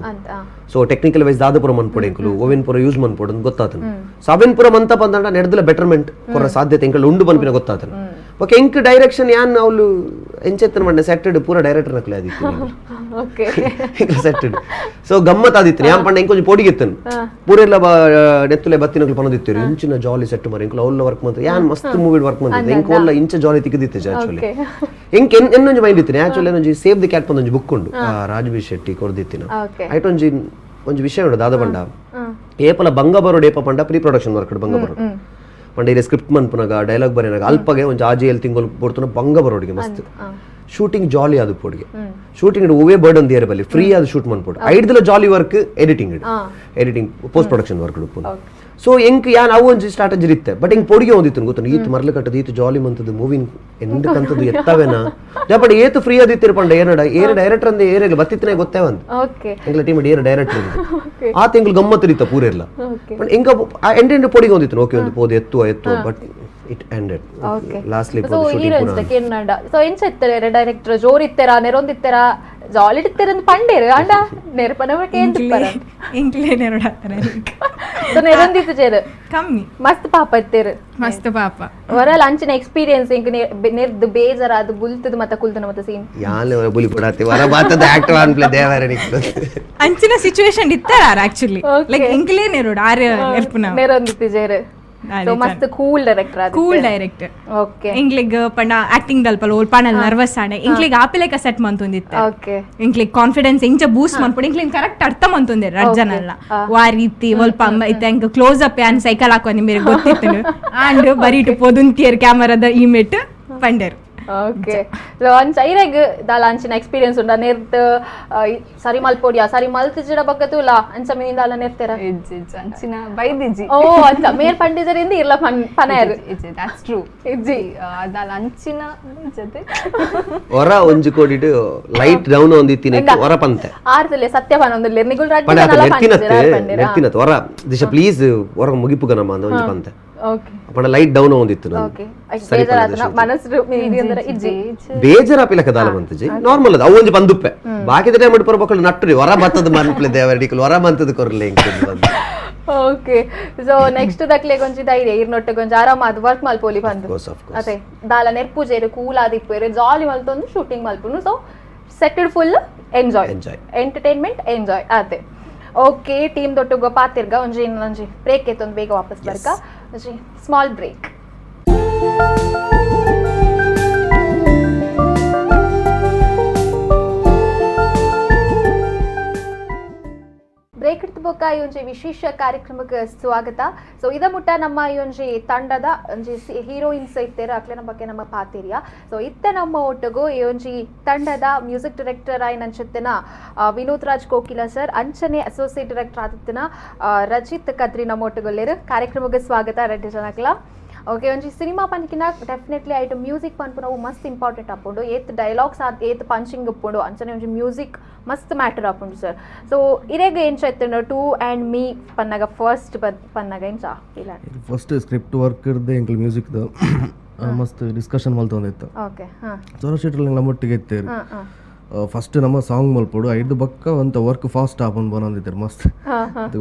So technical wise ದಾದ ಪೂರ ಮನ್ಪೊಡು ಎಂಕುಲು ಓವೆನ್ ಪೂರ ಯೂಸ್ ಮನ್ಪೊಡು ಅಂತ ಗೊತ್ತಾತನು. ಸೊ ಅವೆನ್ ಪೂರ ಮಂತ ಬಂದಂಡ ನೆಡ್ದಲ ಬೆಟರ್ಮೆಂಟ್ ಕೊರ ಸಾಧ್ಯತೆ ಎಂಕಲ್ ಉಂಡು ಬನ್ಪಿನ ಗೊತ್ತಾತನು. ಓಕೆ ಎಂಕ್ ಡೈರೆಕ್ಷನ್ ಯಾನ್ ಅವಳು ಎಂಚೆತ್ತನ ಮಂಡೆ ಸೆಟ್ಟೆಡ್ ಪೂರ ಡೈರೆಕ್ಟರ್ ನಕಲೆ ಆದಿತ್ತು ಸೆಟ್ಟೆಡ್. ಸೊ ಗಮ್ಮತ್ ಆದಿತ್ತು ಯಾನ್ ಪಂಡ ಎಂಕೊಂಚ ಪೊಡಿಗಿತ್ತನು ಪೂರೆಲ್ಲ ನೆತ್ತುಲೆ ಬತ್ತಿನಕಲು ಪನದಿತ್ತು ಇಂಚಿನ ಜಾಲಿ ಸೆಟ್ ಮಾರಿ ಎಂಕುಲು ಅವಲ್ಲ ವರ್ಕ್ ಮಂತ ಯಾನ್ ಮಸ್ತ್ ಮೂವಿ ವರ್ಕ್ ಮಂತಿತ್ತು ಎಂಕ್ ಒಲ್ಲ ಇಂಚ ಜಾಲಿ ತಿಕ್ಕಿದಿತ್ತು ಆಕ್ಚುಲಿ. ಎಂಕ್ ಎನ್ನೊಂಜಿ ಮೈಂಡ್ ಇತ್ತು ಆಕ್ಚುಲಿ ಏನೊಂಜಿ save the cat ಪಂದೊಂಜಿ book ಉಂಡು ರಾಜ್ಬಿ ಶೆಟ್ಟಿ ಕೊರ್ದಿತ್ತಿನ. ಐಟ್ ಒಂಜಿ ಒಂಜಿ ವಿಷಯ ಉಂಡು ದಾದ ಪಂಡ ಏಪಲ ಬಂಗ ಬರೋಡು ಏಪ ಪಂಡ pre production work ಬಂಗ ಬರೋಡು ಪಂಡ ಇರೆ ಸ್ಕ್ರಿಪ್ಟ್ ಮನ್ಪುನಾಗ ಡೈಲಾಗ್ ಬರೆನಾಗ ಅಲ್ಪಗೆ ಒಂಜಿ ಆಜಿ ಎಲ್ ತಿಂಗಳು ಪೊರ್ತುನ ಬಂಗ ಬರೋಡಿಗೆ ಮಸ್ತ್ ಶೂಟಿಂಗ್ ಜಾಲಿ ಅದು ಪೋಡಿಗೆ ಶೂಟಿಂಗ್ ಓವೇ ಬರ್ಡನ್ ದಿಯರ್ ಬಲ್ಲಿ ಫ್ರೀ ಅದು ಶೂಟ್ ಮನ್ಪೋಡು ಐಡ್ದಲ jolly work editing editing post production work ಉಪ್ಪುನು. So ಎಂಕ್ ಯಾನ್ ಅವು ಒಂಜಿ ಸ್ಟ್ರಾಟಜಿ ಇತ್ತೆ ಬಟ್ ಎಂಕ್ ಪೊಡಿಗೆ ಒಂದಿತ್ತು ಗೊತ್ತು ಈತ್ ಮರ್ಲು ಕಟ್ಟದು ಈತ್ ಜಾಲಿ ಮಂತದ್ದು ಮೂವಿನ್ ಎಂಡ್ ಕಂತದ್ದು ಎತ್ತವೇನಾ ಬಟ್ ಏತು ಫ್ರೀ ಅದಿತ್ತಿರ ಪಂಡ ಏರಡ ಏರ ಡೈರೆಕ್ಟರ್ ಅಂದೆ ಏರ ಬತ್ತಿತ್ತನೇ ಗೊತ್ತೇ ಒಂದು ಎಂಗ್ಲ ಟೀಮ್ ಏರ ಡೈರೆಕ್ಟರ್ ಆ ತಿಂಗಳು ಗಮ್ಮತ್ತು ಇತ್ತ ಪೂರ ಇರ್ಲ ಬಟ್ ಎಂಕ ಎಂಡ್ ಎಂಡ್ ಪೊಡಿಗೆ ಒಂದಿತ್ತು ಓಕೆ ಒಂದು ಪೋದು ಎತ್ತುವ ಎತ್ತುವ but it ended lastly so heroines ಕೆನ್ನಡ. So ಎಂಚ ಇತ್ತಾರೆ ಡೈರೆಕ್ಟರ್ ಜೋರ್ ಇತ್ತೆರಾ ನೆರೊಂದಿತ್ತೆರಾ ಜಾಲಿ ಇತ್ತೆರಂದು ಪಂಡೇರು ಅಂಡ ನೆರಪನವಕ್ಕೆ ಎಂತಿಪ್ಪರ ಎಂಕ್ಲೇ ನೆರಡಾತನೆ. ಸೊ ನೆರೊಂದಿತ್ತು ಜೇರು ಕಮ್ಮಿ ಮಸ್ತ್ ಪಾಪ ಇತ್ತೇರು ಮಸ್ತ್ ಪಾಪ ವರಲ್ ಅಂಚಿನ ಎಕ್ಸ್ಪೀರಿಯನ್ಸ್ ಎಂಕ್ ನೆರ್ದು ಬೇಜಾರ ಅದು ಬುಲ್ತದ ಮತ್ತ ಕುಲ್ತನ ಮತ್ತ ಸೀನ್ ಯಾನ್ ಬುಲಿ ಪಡಾತಿ ವರ ಬಾತದ ಆಕ್ಟರ್ ಅನ್ಪ್ಲೆ ದೇವರ ನಿಕ್ಕು ಅಂಚಿನ ಸಿಚುಯೇಷನ್ ಇತ್ತಾರ ಆಕ್ಚುಲಿ ಲೈಕ್ ಎಂಕ್ಲೇ ನೆರಡು ಆರ್ ನೆರ್ಪುನ ನೆರೊಂದಿತ್ತು ಜೇರು. ಸೊ ಮಸ್ತ್ ಕೂಲ್ ಡೈರೆಕ್ಟರ್ ಅದು cool director. Okay ಎಂಕ್ಲಿಗ್ ಪಂಡ ಆಕ್ಟಿಂಗ್ ದಲ್ಪಲ ಓಲ್ ಪಾಣಲ್ ನರ್ವಸ್ ಆಂಡ ಎಂಕ್ಲಿಗ್ ಆಪಿಲೇಕ ಸೆಟ್ ಮಂತೊಂದಿತ್ತೆ. ಓಕೆ ಎಂಕ್ಲಿಗ್ ಕಾನ್ಫಿಡೆನ್ಸ್ ಎಂಚ ಬೂಸ್ಟ್ ಮನ್ಪೊಡು ಎಂಕ್ಲಿಗ್ ಕರೆಕ್ಟ್ ಅರ್ಥ ಮಂತೊಂದೆ ರಡ್ ಜನ ಅಲ್ಲ ವಾ ರೀತಿ ಒಲ್ಪ ಇತ್ತೆ ಎಂಕ್ ಕ್ಲೋಸ್ ಅಪ್ ಯಾನ್ ಸೈಕಲ್ ಹಾಕುವ ನಿಮಗೆ ಗೊತ್ತಿತ್ತು ಆಂಡ್ ಬರೀಟು ಪೊದುಂತಿಯರ್ ಕ್ಯಾಮರಾದ ಇಮೇಟ್ ಪಂಡರ್. ಓಕೆ ಸೊ ಅಂಚ ಐರೆಗ್ ದಾಲ ಅಂಚಿನ ಎಕ್ಸ್ಪೀರಿಯನ್ಸ್ ಉಂಡ ನೆರ್ತ್ ಸರಿ ಮಲ್ಪೊಡಿಯಾ ಸರಿ ಮಲ್ತಿಜಿಡ ಬಗ್ಗತುಲ ಅಂಚ ಮೀನ್ ದಾಲ ನೆರ್ತೆರ ಇಜ್ಜಿ ಇಜ್ಜಿ ಅಂಚಿನ ಬೈದಿಜಿ ಓ ಅಂಚ ಮೇರ್ ಪಂಡಿಜರಿಂದ ಇರ್ಲ ಪನೇರ್ ಇಜ್ಜಿ that's true ಇಜ್ಜಿ ದಾಲ ಅಂಚಿನ ಜೊತೆ ಹೊರ ಒಂಜಿ ಕೋಡಿಡ್ ಲೈಟ್ ಡೌನ್ ಒಂದಿತ್ತಿನ ಹೊರ ಪಂತೆ ಆರ್ತಲೆ ಸತ್ಯ ಪನೊಂದುಲ್ಲೆರ್ ನಿಗುಲ್ ರಡ್ಡ್ ಪಂಡ ಜನಲ ನೆರ್ತಿನತ್ತೆ ಪಂಡಿಜೆರ್ ನೆರ್ತಿನತ್ತೆ ಹೊರ ದಿಶ ಪ್ಲೀಸ್ ಹೊರ ಮುಗಿಪುಗ ನಮ್ಮ ಅಂದ ಒಂಜಿ ಪಂತೆ. ಓಕೆ ಪಂಡ ಲೈಟ್ ಡೌನ್ ಒಂದಿತ್ತು ಓಕೆ ಬೇಜಾರಾತನ ಮನಸ್ಸು ಮೀರಿ ಇಜ್ಜಿ ಬೇಜಾರಾಪಿಲಕ ದಾಲ ಮಂತಜಿ ನಾರ್ಮಲ್ ಅದು ಅವು ಒಂಜಿ ಬಂದುಪ್ಪೆ ಬಾಕಿದ ಟೈಮ್ ಪರ ಬಕ್ಕಳು ನಟ್ಟುರಿ ಹೊರ ಬತ್ತದ ಮನ್ಪ್ಲೆ ದೇವರಡಿಕಲ್ ಹೊರ ಮಂತದ ಕೊರ್ಲೆ ಎಂಕ್. Okay so next ದಕ್ಲೆಗ್ ಒಂಜಿ ಧೈರ್ಯ ಇರ್ನೊಟ್ಟೆಗ್ ಒಂಜಿ ಆರಾಮ ಅದು ವರ್ಕ್ ಮಲ್ಪೊಲಿ ಬಂದು ಅದೇ ದಾಲ ನೆರ್ಪುಜೇರು ಕೂಲ್ ಆದಿಪ್ಪೇರು ಜಾಲಿ ಮಲ್ತೊಂದು ಶೂಟಿಂಗ್ ಮಲ್ಪುನು. So settled full Enjoy entertainment enjoy ಆತೆ. ಓಕೆ team ದೊಟ್ಟುಗೋ ಪಾತಿರ್ಗ ಒಂಜಿ ಇನ್ನೊಂಜಿ ಬ್ರೇಕ್ ಇತ್ತು, ಬೇಗ ವಾಪಸ್ ಬರ್ಕ, ಒಂಜಿ small break. Break ಬೊಕ್ಕ ಈ ಒಂಜಿ ವಿಶೇಷ ಕಾರ್ಯಕ್ರಮಕ್ಕೆ ಸ್ವಾಗತ. ಸೊ ಇದ ಮುಟ್ಟ ನಮ್ಮ ಈ ಒಂಜಿ ತಂಡದ ಒಂಜಿ ಹೀರೋಯಿನ್ಸ್ ಇತ್ತೇರು ಅಕ್ಲೆನ ಬಗ್ಗೆ ನಮ್ಮ ಪಾತಿರಿಯ. ಸೊ ಇತ್ತ ನಮ್ಮ ಒಟ್ಟುಗು ಈ ಒಂಜಿ ತಂಡದ ಮ್ಯೂಸಿಕ್ ಡೈರೆಕ್ಟರ್ ಆಯ್ನಂಚತ್ತಿನ ವಿನೋದ್ ರಾಜ್ ಕೋಕಿಲ ಸರ್, ಅಂಚನೆ ಅಸೋಸಿಯೇಟ್ ಡೈರೆಕ್ಟರ್ ಆದಿತ್ತಿನ ರಜಿತ್ ಕದ್ರಿ ನಮ್ಮ ಒಟ್ಟುಗೊಲ್ಲೇರು. ಕಾರ್ಯಕ್ರಮಕ್ಕೆ ಸ್ವಾಗತ ರೆಡ್ಡಿ ಜನಕ್ಲ. ಓಕೆ ಒಂಜಿ ಸಿನಿಮಾ ಪನ್ಕಿನ definitely ಐಟ್ ಮ್ಯೂಸಿಕ್ ಪನ್ಪುನವು ಮಸ್ತ್ ಇಂಪಾರ್ಟೆಂಟ್ ಆಪುಂಡು. ಏತ್ ಡೈಲಾಗ್ಸ್ ಆತ್ ಏತ್ ಪಂಚಿಂಗ್ ಉಪ್ಪುಂಡು ಅಂಚನೆ ಒಂಜಿ ಮ್ಯೂಸಿಕ್ ಮಸ್ತ್ ಮ್ಯಾಟರ್ ಆಪುಂಡು ಸರ್. ಸೊ ಇರೆಗ್ ಎಂಚ ಇತ್ತುಂಡು two and me Pannaga first ಪನ್ನಗ ಎಂಚ ಇಲ್ಲ first script work ಇರ್ದೆ ಎಂಕಲ್ ಮ್ಯೂಸಿಕ್ ಮಸ್ತ್ ಡಿಸ್ಕಷನ್ ಮಲ್ತೊಂದಿತ್ತು. ಓಕೆ ಹಾಂ ಸೊರ ಶೆಟ್ರ್ ನಮ್ಮೊಟ್ಟಿಗೆ ಇತ್ತೇರು ಫಸ್ಟ್ ನಮ್ಮ ಸಾಂಗ್ ಮಲ್ಪೊಡು ಐದು ಬಕ್ಕ ಒಂತ ವರ್ಕ್ ಫಾಸ್ಟ್ ಆಪನ್ ಬನೊಂದಿತ್ತಾರೆ ಮಸ್ತ್.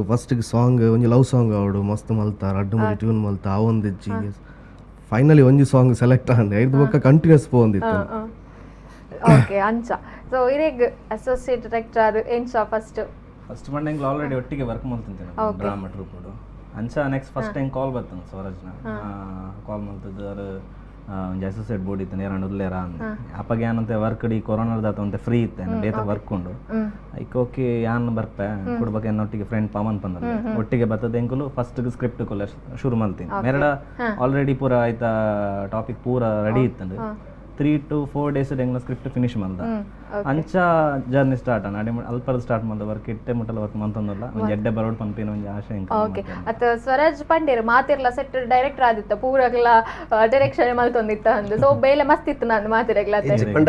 ಫಸ್ಟ್ ಸಾಂಗ್ ಒಂಜಿ ಲವ್ ಸಾಂಗ್ ಆವಡು ಮಸ್ತ್ ಮಲ್ತಾರ ಅಡ್ಡು ಮುಡಿ ಟ್ಯೂನ್ ಮಲ್ತ ಆವೊಂದಿಜ್ಜಿ. ಫೈನಲಿ ಒಂಜಿ ಸಾಂಗ್ ಸೆಲೆಕ್ಟ್ ಆಂಡ್ ಐದು ಬಕ್ಕ ಕಂಟಿನ್ಯೂಸ್ ಪೋವೊಂದಿತ್ತು. ಓಕೆ ಅಂಚ. ಸೊ ಇರೆಗ್ ಅಸೋಸಿಯೇಟ್ ಡೈರೆಕ್ಟರ್ ಅದು ಎಂಚ ಫಸ್ಟ್ ಫಸ್ಟ್ ಮಂಡೆಂಗ್ಲ ಆಲ್ರೆಡಿ ಒಟ್ಟಿಗೆ ವರ್ಕ್ ಮಲ್ತಂತೇನೆ ಡ್ರಾಮಾ ಟ್ರೂಪ್ ಅಂಚ. Next first time call ಬರ್ತೇನೆ ಸ್ವರಾಜ್ನ ಕಾಲ್ ಮಲ್ತದ್ದು ಅವರು ಒಂಜಿ ಅಸೋಸಿಯೇಟ್ ಬೋರ್ಡ್ ಇತ್ತು ನೇರ ಉಲ್ಲೇರ ಅಂದ್ ಅಪ್ಪಗೆ ಏನಂತೆ ವರ್ಕ್ ಡಿ ಕೊರೋನಾದ ಅಂತ ಫ್ರೀ ಇತ್ತೆ ಬೇತ ವರ್ಕ್ ಉಂಡು ಐಕ್ ಓಕೆ ಯಾನ್ ಬರ್ಪೆ ಕೊಡ್ಬೇಕು ಎನ್ನೊಟ್ಟಿಗೆ ಫ್ರೆಂಡ್ ಪವನ್ ಪಂದಲ್ಲ ಒಟ್ಟಿಗೆ ಬರ್ತದೆ ಎಂಕುಲು ಫಸ್ಟ್ ಸ್ಕ್ರಿಪ್ಟ್ ಕೊಲ್ಲ ಶುರು ಮಲ್ತೀನಿ ಮೇರಡ ಆಲ್ರೆಡಿ ಪೂರ ಆಯ್ತಾ ಟಾಪಿಕ್ ಪೂರ ರೆಡಿ ಇತ್ತಂದು 3 to 4 days ಎಂಗ್ಲ script finish ಮಲ್ದ ಅಂಚ ಜರ್ನಿ ಸ್ಟಾರ್ಟ್ ಅಣ್ಣ ಅಡೆ ಅಲ್ಪದ ಸ್ಟಾರ್ಟ್ ಮಲ್ದ ವರ್ಕ್ ಇಟ್ಟೆ ಮುಟ್ಟಲ ವರ್ಕ್ ಮಂತಂದಲ್ಲ ಒಂಜಿ ಎಡ್ಡೆ ಬರೋಡ್ ಪಂಪಿನ ಒಂಜಿ ಆಶೆ ಎಂಕ. ಓಕೆ ಅತ್ತ ಸ್ವರಾಜ್ ಪಂಡೇರು ಮಾತಿರ್ಲ ಸೆಟ್ ಡೈರೆಕ್ಟರ್ ಆದಿತ್ತ ಪೂರಗ್ಲ ಡೈರೆಕ್ಷನ್ ಮಲ್ತೊಂದಿತ್ತ ಅಂದು. ಸೊ ಬೇಲೆ ಮಸ್ತ್ ಇತ್ತು ನಾನು ಮಾತಿರಗ್ಲ ಪಂಡ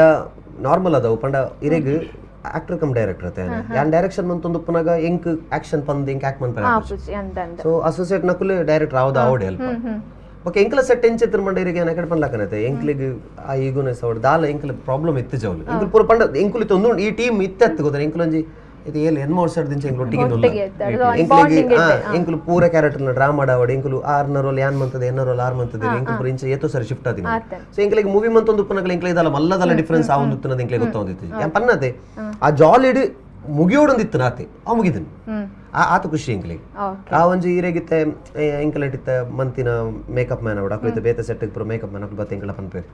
ನಾರ್ಮಲ್ ಅದಾವು ಪಂಡ ಇರೆಗ್ actor come director ಅತ್ತೆ ಯಾನ್ ಡೈರೆಕ್ಷನ್ ಮಂತೊಂದುಪ್ಪನಾಗ ಎಂಕ್ ಆಕ್ಷನ್ ಪಂದ್ ಎಂಕ್ ಆಕ್ಟ್ ಮನ್ಪರೆ. ಸೊ ಅಸೋಸಿಯೇಟ್ ನಕುಲು ಡೈರೆಕ್ಟರ್ ಆವದ ಆವಡೆ ಅಲ್ಪ ಓಕೆ ಎಂಕ್ಲ ಸೆಟ್ ಎಂಚಿತ್ರ ಮಂಡೇರಿಗೆ ಏನ ಕಡೆ ಪನ್ಲಕನತೆ ಎಂಕ್ಲಿಗ್ ಆ ಈಗುನೆ ಸವಡ್ ದಾಲ ಎಂಕ್ಲ ಪ್ರಾಬ್ಲಮ್ ಇತ್ತು ಜೌಲು ಎಂಕ್ಲ ಪೂರ ಪಂಡ ಎಂಕುಲು ತೊಂದು ಈ ಟೀಮ್ ಇತ್ತೆತ್ತು ಗೊತ್ತ ಎಂಕ್ಲೊಂಜಿ ಇದು ಏಲ್ ಎನ್ಮ ವರ್ಷ ದಿಂಚ ಎಂಕ್ಲು ಒಟ್ಟಿಗೆ ಎಂಕ್ಲಿಗೆ ಎಂಕ್ಲು ಪೂರ ಕ್ಯಾರೆಕ್ಟರ್ ನ ಡ್ರಾ ಮಾಡಾವಡ್ ಎಂಕ್ಲು ಆರ್ನ ರೋಲ್ ಯಾನ್ ಮಂತದೆ ಎನ್ನ ರೋಲ್ ಆರ್ ಮಂತದೆ ಎಂಕ್ಲು ಪೂರ ಇಂಚ ಏತೋ ಸರಿ ಶಿಫ್ಟ್ ಆದಿನ. ಸೊ ಎಂಕ್ಲಿಗೆ ಮೂವಿ ಮಂತೊಂದು ಉಪ್ಪನಗಲ ಎಂಕ್ಲ ಇದಲ್ಲ ಮಲ್ಲದಲ್ಲ ಡಿಫರೆನ್ಸ್ ಆ ಒಂದು ಉತ್ತನದ ಎಂಕ್ಲಿಗೆ ಗೊತ್ತೊಂದಿತ್ತು ಯಾನ್ ಪನ್ನತೆ ಆ ಜಾಲಿಡ್ ಮುಗಿಯೋಡೊಂದಿತ್ತು ನಾತೆ ಆ ಮುಗಿದನು ಆತ ಖುಷಿ ಎಂಕ್ಲಿಗೆ. ಆ ಒಂಜಿ ಈರೆಗಿತ್ತೆ ಎಂಕಲೆಟಿತ್ತ ಮಂತಿನ ಮೇಕಪ್ ಮ್ಯಾನ್ ಅವಡ ಅಕ್ಲಿತ್ತ ಬೇತ ಸೆಟ್ ಪೂರ ಮೇಕಪ್ ಮ್ಯಾನ್ ಅಕ್ಲು ಬತ್ತ ಎಂಕಲ ಪನ್ಪೇರು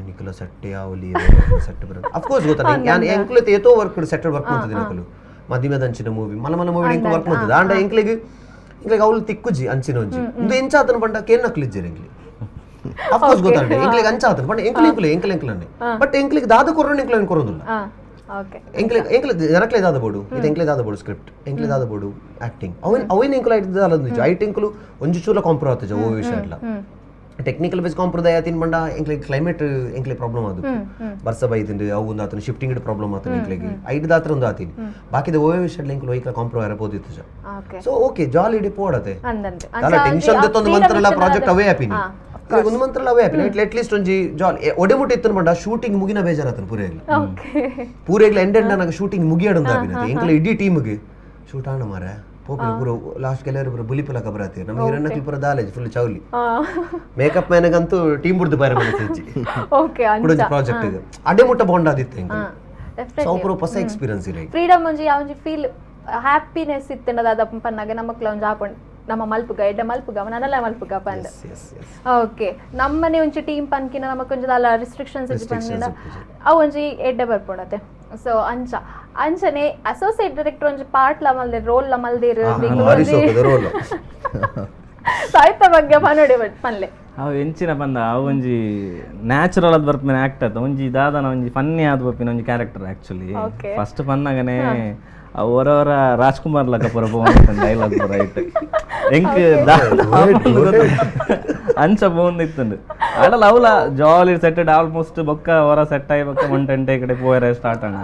ನಿಕಲ ಸೆಟ್ ಯಾವಲಿ ಸೆಟ್ ಬರ ಅಫ್ಕೋರ್ಸ್ ಗೊತ್ತ ಯಾನ್ ಎಂಕ್ಲತೆ ಏತೋ work set work ಮಂತದಿನ ಅಕಲು ಮದಿಮೆದ ಅಂಚಿನ ಮೂವಿ ಮಲ ಮಲ ಮೂವಿ ಎಂಕ್ಲು ವರ್ಕ್ ಮಂತದ ಆಂಡ ಎಂಕ್ಲಿಗೆ ಎಂಕ್ಲಿಗೆ ಅವಳು ತಿಕ್ಕುಜಿ ಅಂಚಿನ ಒಂಜಿ ಇಂದು ಎಂಚಾತನ ಪಂಡ ಕೇನ್ ನಕ್ಲಿಜ್ಜೆರ್ ಎಂಕ್ಲಿ ಅಫ್ಕೋರ್ಸ್ ಗೊತ್ತಾಂಡೆ ಎಂಕ್ಲಿಗೆ ಅಂಚಾತನ ಪಂಡ ಎಂಕ್ಲು ಎಂಕ್ಲು ಎಂಕ್ಲು ಎಂಕ್ಲನ್ನೇ ಬಟ್ ಎಂಕ್ಲಿಗೆ ದಾದ ಕೊರೋಣ ಎಂಕ್ಲ ಕೊರೋದಿಲ್ಲ. ಎಂಕ್ಲೆ ಎಂಕ್ಲೆ ಜನಕ್ಲೆ ದಾದ ಬೋಡು ಇದು ಎಂಕ್ಲೆ ದಾದ ಬೋಡು ಸ್ಕ್ರಿಪ್ಟ್ ಎಂಕ್ಲೆ ದಾದ ಬೋಡು ಆಕ್ಟಿಂಗ್ ಅವೇನ್ ಅವೇನ್ ಎಂಕ್ಲ ಐಟ್ ದಾಲ ನಿಜ ಐಟ್ ಎಂಕ್ಲು ಒಂಜಿ ಚೂಲ ಕಾಂಪ್ರೋ ಆತಜ ಓ ವಿಷಯ ಇట్లా ಟೆಕ್ನಿಕಲ್ ಬೇಸ್ ಕಾಂಪ್ರೋದಯ ತಿನ್ ಬಂಡ ಎಂಕ್ಲೆ ಕ್ಲೈಮೇಟ್ ಎಂಕ್ಲೆ ಪ್ರಾಬ್ಲಮ್ ಅದು ಬರ್ಸ ಬೈದಿಂಡು ಅವು ಒಂದು ಆತನ ಶಿಫ್ಟಿಂಗ್ ಪ್ರಾಬ್ಲಮ್ ಆತನ ಎಂಕ್ಲೆಗೆ ಐಟ್ ದಾತ್ರ ಒಂದು ಆತಿನಿ ಬಾಕಿದ ಓ ವಿಷಯ ಎಂಕ್ಲು ಐಕ್ಲ ಕಾಂಪ್ರೋ ಆರ ಪೋದಿತ್ತು. So okay ಜಾಲಿ ಇಡಿ ಪೋಡತೆ ದಾಲ ಟೆನ್ಷನ್ ದತ್ತೊಂದು ಮಂತ್ರಲ ಪ್ರಾಜೆಕ್ಟ್ ಅವೇ ಆಪಿನಿ ಒಂದು ಮಂತ್ರಲ ಅವೇ ಆಪಿನಿ it at least ಒಂಜಿ ಜಾಲಿ ಒಡೆಮುಟ್ಟಿ ಇತ್ತನ ಬಂಡ ಶೂಟಿಂಗ್ ಮುಗಿನ ಬೇಜಾರಾತನ ಪೂರೇಗ್ಲ ಪೂರೇಗ್ಲ ಎಂಡ್ ಎಂಡ್ ನನಗೆ ಶೂಟಿಂಗ್ ಮುಗಿಯಡಂದ ಆಪಿನತೆ ಎಂಕ್ಲ ಇಡೀ ಟೀಮ್ಗೆ ಶೂಟ್ ಆಣ ಮಾರೆ ಪೋಪಿನ ಪೂರ ಲಾಸ್ಟ್ ಕೆಲವರು ಪೂರ ಬುಲಿಪುಲ ಕಬರಾತಿ ನಮ್ಮ ಹಿರಣ್ಯ ಪೂರ ದಾಲೇಜ್ ಫುಲ್ ಚೌಲಿ ಮೇಕಪ್ ಮ್ಯಾನ್ಗಂತೂ ಟೀಮ್ ಬುಡ್ದು ಬಾರೆ ಮನಸ್ಸು ಓಕೆ ಕುಡೊಂಜಿ ಪ್ರಾಜೆಕ್ಟ್ ಇದು ಅಡೆ ಮುಟ್ಟ ಬಾಂಡ್ ಆದಿತ್ತು ಎಂಕ್ಲ. ಸೊ ಪೂರ ಹೊಸ ಎಕ್ಸ್ಪೀರಿಯನ್ಸ್ ಇರೆ ಫ್ರೀಡಮ್ ಒಂಜಿ ಒಂಜಿ ಫೀಲ್ ಹ್ಯಾಪಿನೆಸ್ ಇತ್ತಂಡದ ಅದ ಪನ್ನಾಗ ನಮಕ್ಲ ಒಂಜಿ ಆಪುಂಡು ನಮ್ಮ ಮಲ್ಪುಗ ಎಡ್ಡೆ ಮಲ್ಪುಗ ನನಲ ಮಲ್ಪುಗ ಪಂದ್. ಓಕೆ ನಮ್ಮನೆ ಒಂಜಿ ಟೀಮ್ ಪನ್ಕಿನ ನಮಕ್ ಒಂಜಿ ದಾಲ ರಿಸ್ಟ್ರಿಕ್ಷನ್ಸ್ ಇಜ್ಜಿ ಪನ್ಕಿನ ಅವು ಒಂಜಿ ಎಡ್ಡೆ ಬರ್ಪುಂಡತೆ. ಸೊ ಅಂಚ ಅಂಚನೆ ಅಸೋಸಿಯೇಟ್ ಡೈರೆಕ್ಟರ್ ಒಂಜಿ ಪಾರ್ಟ್ ಲ ಮಲ್ದೆ ರೋಲ್ ಲ ಮಲ್ದೇರು ಸಾಹಿತ್ಯ ಬಗ್ಗೆ ಪನೋಡಿ ಪನ್ಲೆ ಅವು ಎಂಚಿನ ಪಂದ ಅವು ಒಂಜಿ ನ್ಯಾಚುರಲ್ ಆದ್ ಬರ್ಪಿನ ಆಕ್ಟ್ ಆತ ಒಂಜಿ ದಾದನ ಒಂಜಿ ಫನ್ನಿ ಆದ್ ಬರ್ಪಿನ ಒಂಜಿ character actually first ಪನ್ನಾಗನೆ ಅವರವರ ರಾಜ್ಕುಮಾರ್ ಲಕ್ಕ ಪೂರ ಡೈಲಾಗ್ ಪೂರ ರೈಟ್ ಎಂಕ್ ಅಂಚ ಪೋಂದಿತ್ತುಂಡು ಅಡಲ ಅವಲ ಜಾಲಿ ಸೆಟೆಡ್ ಆಲ್ಮೋಸ್ಟ್ ಬೊಕ್ಕ ಹೊರ ಸೆಟ್ ಆಯಿ ಬೊಕ್ಕ ಒನ್ ಟೆಂಟೆ ಕಡೆ ಪೋಯರೆ ಸ್ಟಾರ್ಟ್ ಆಂಡ್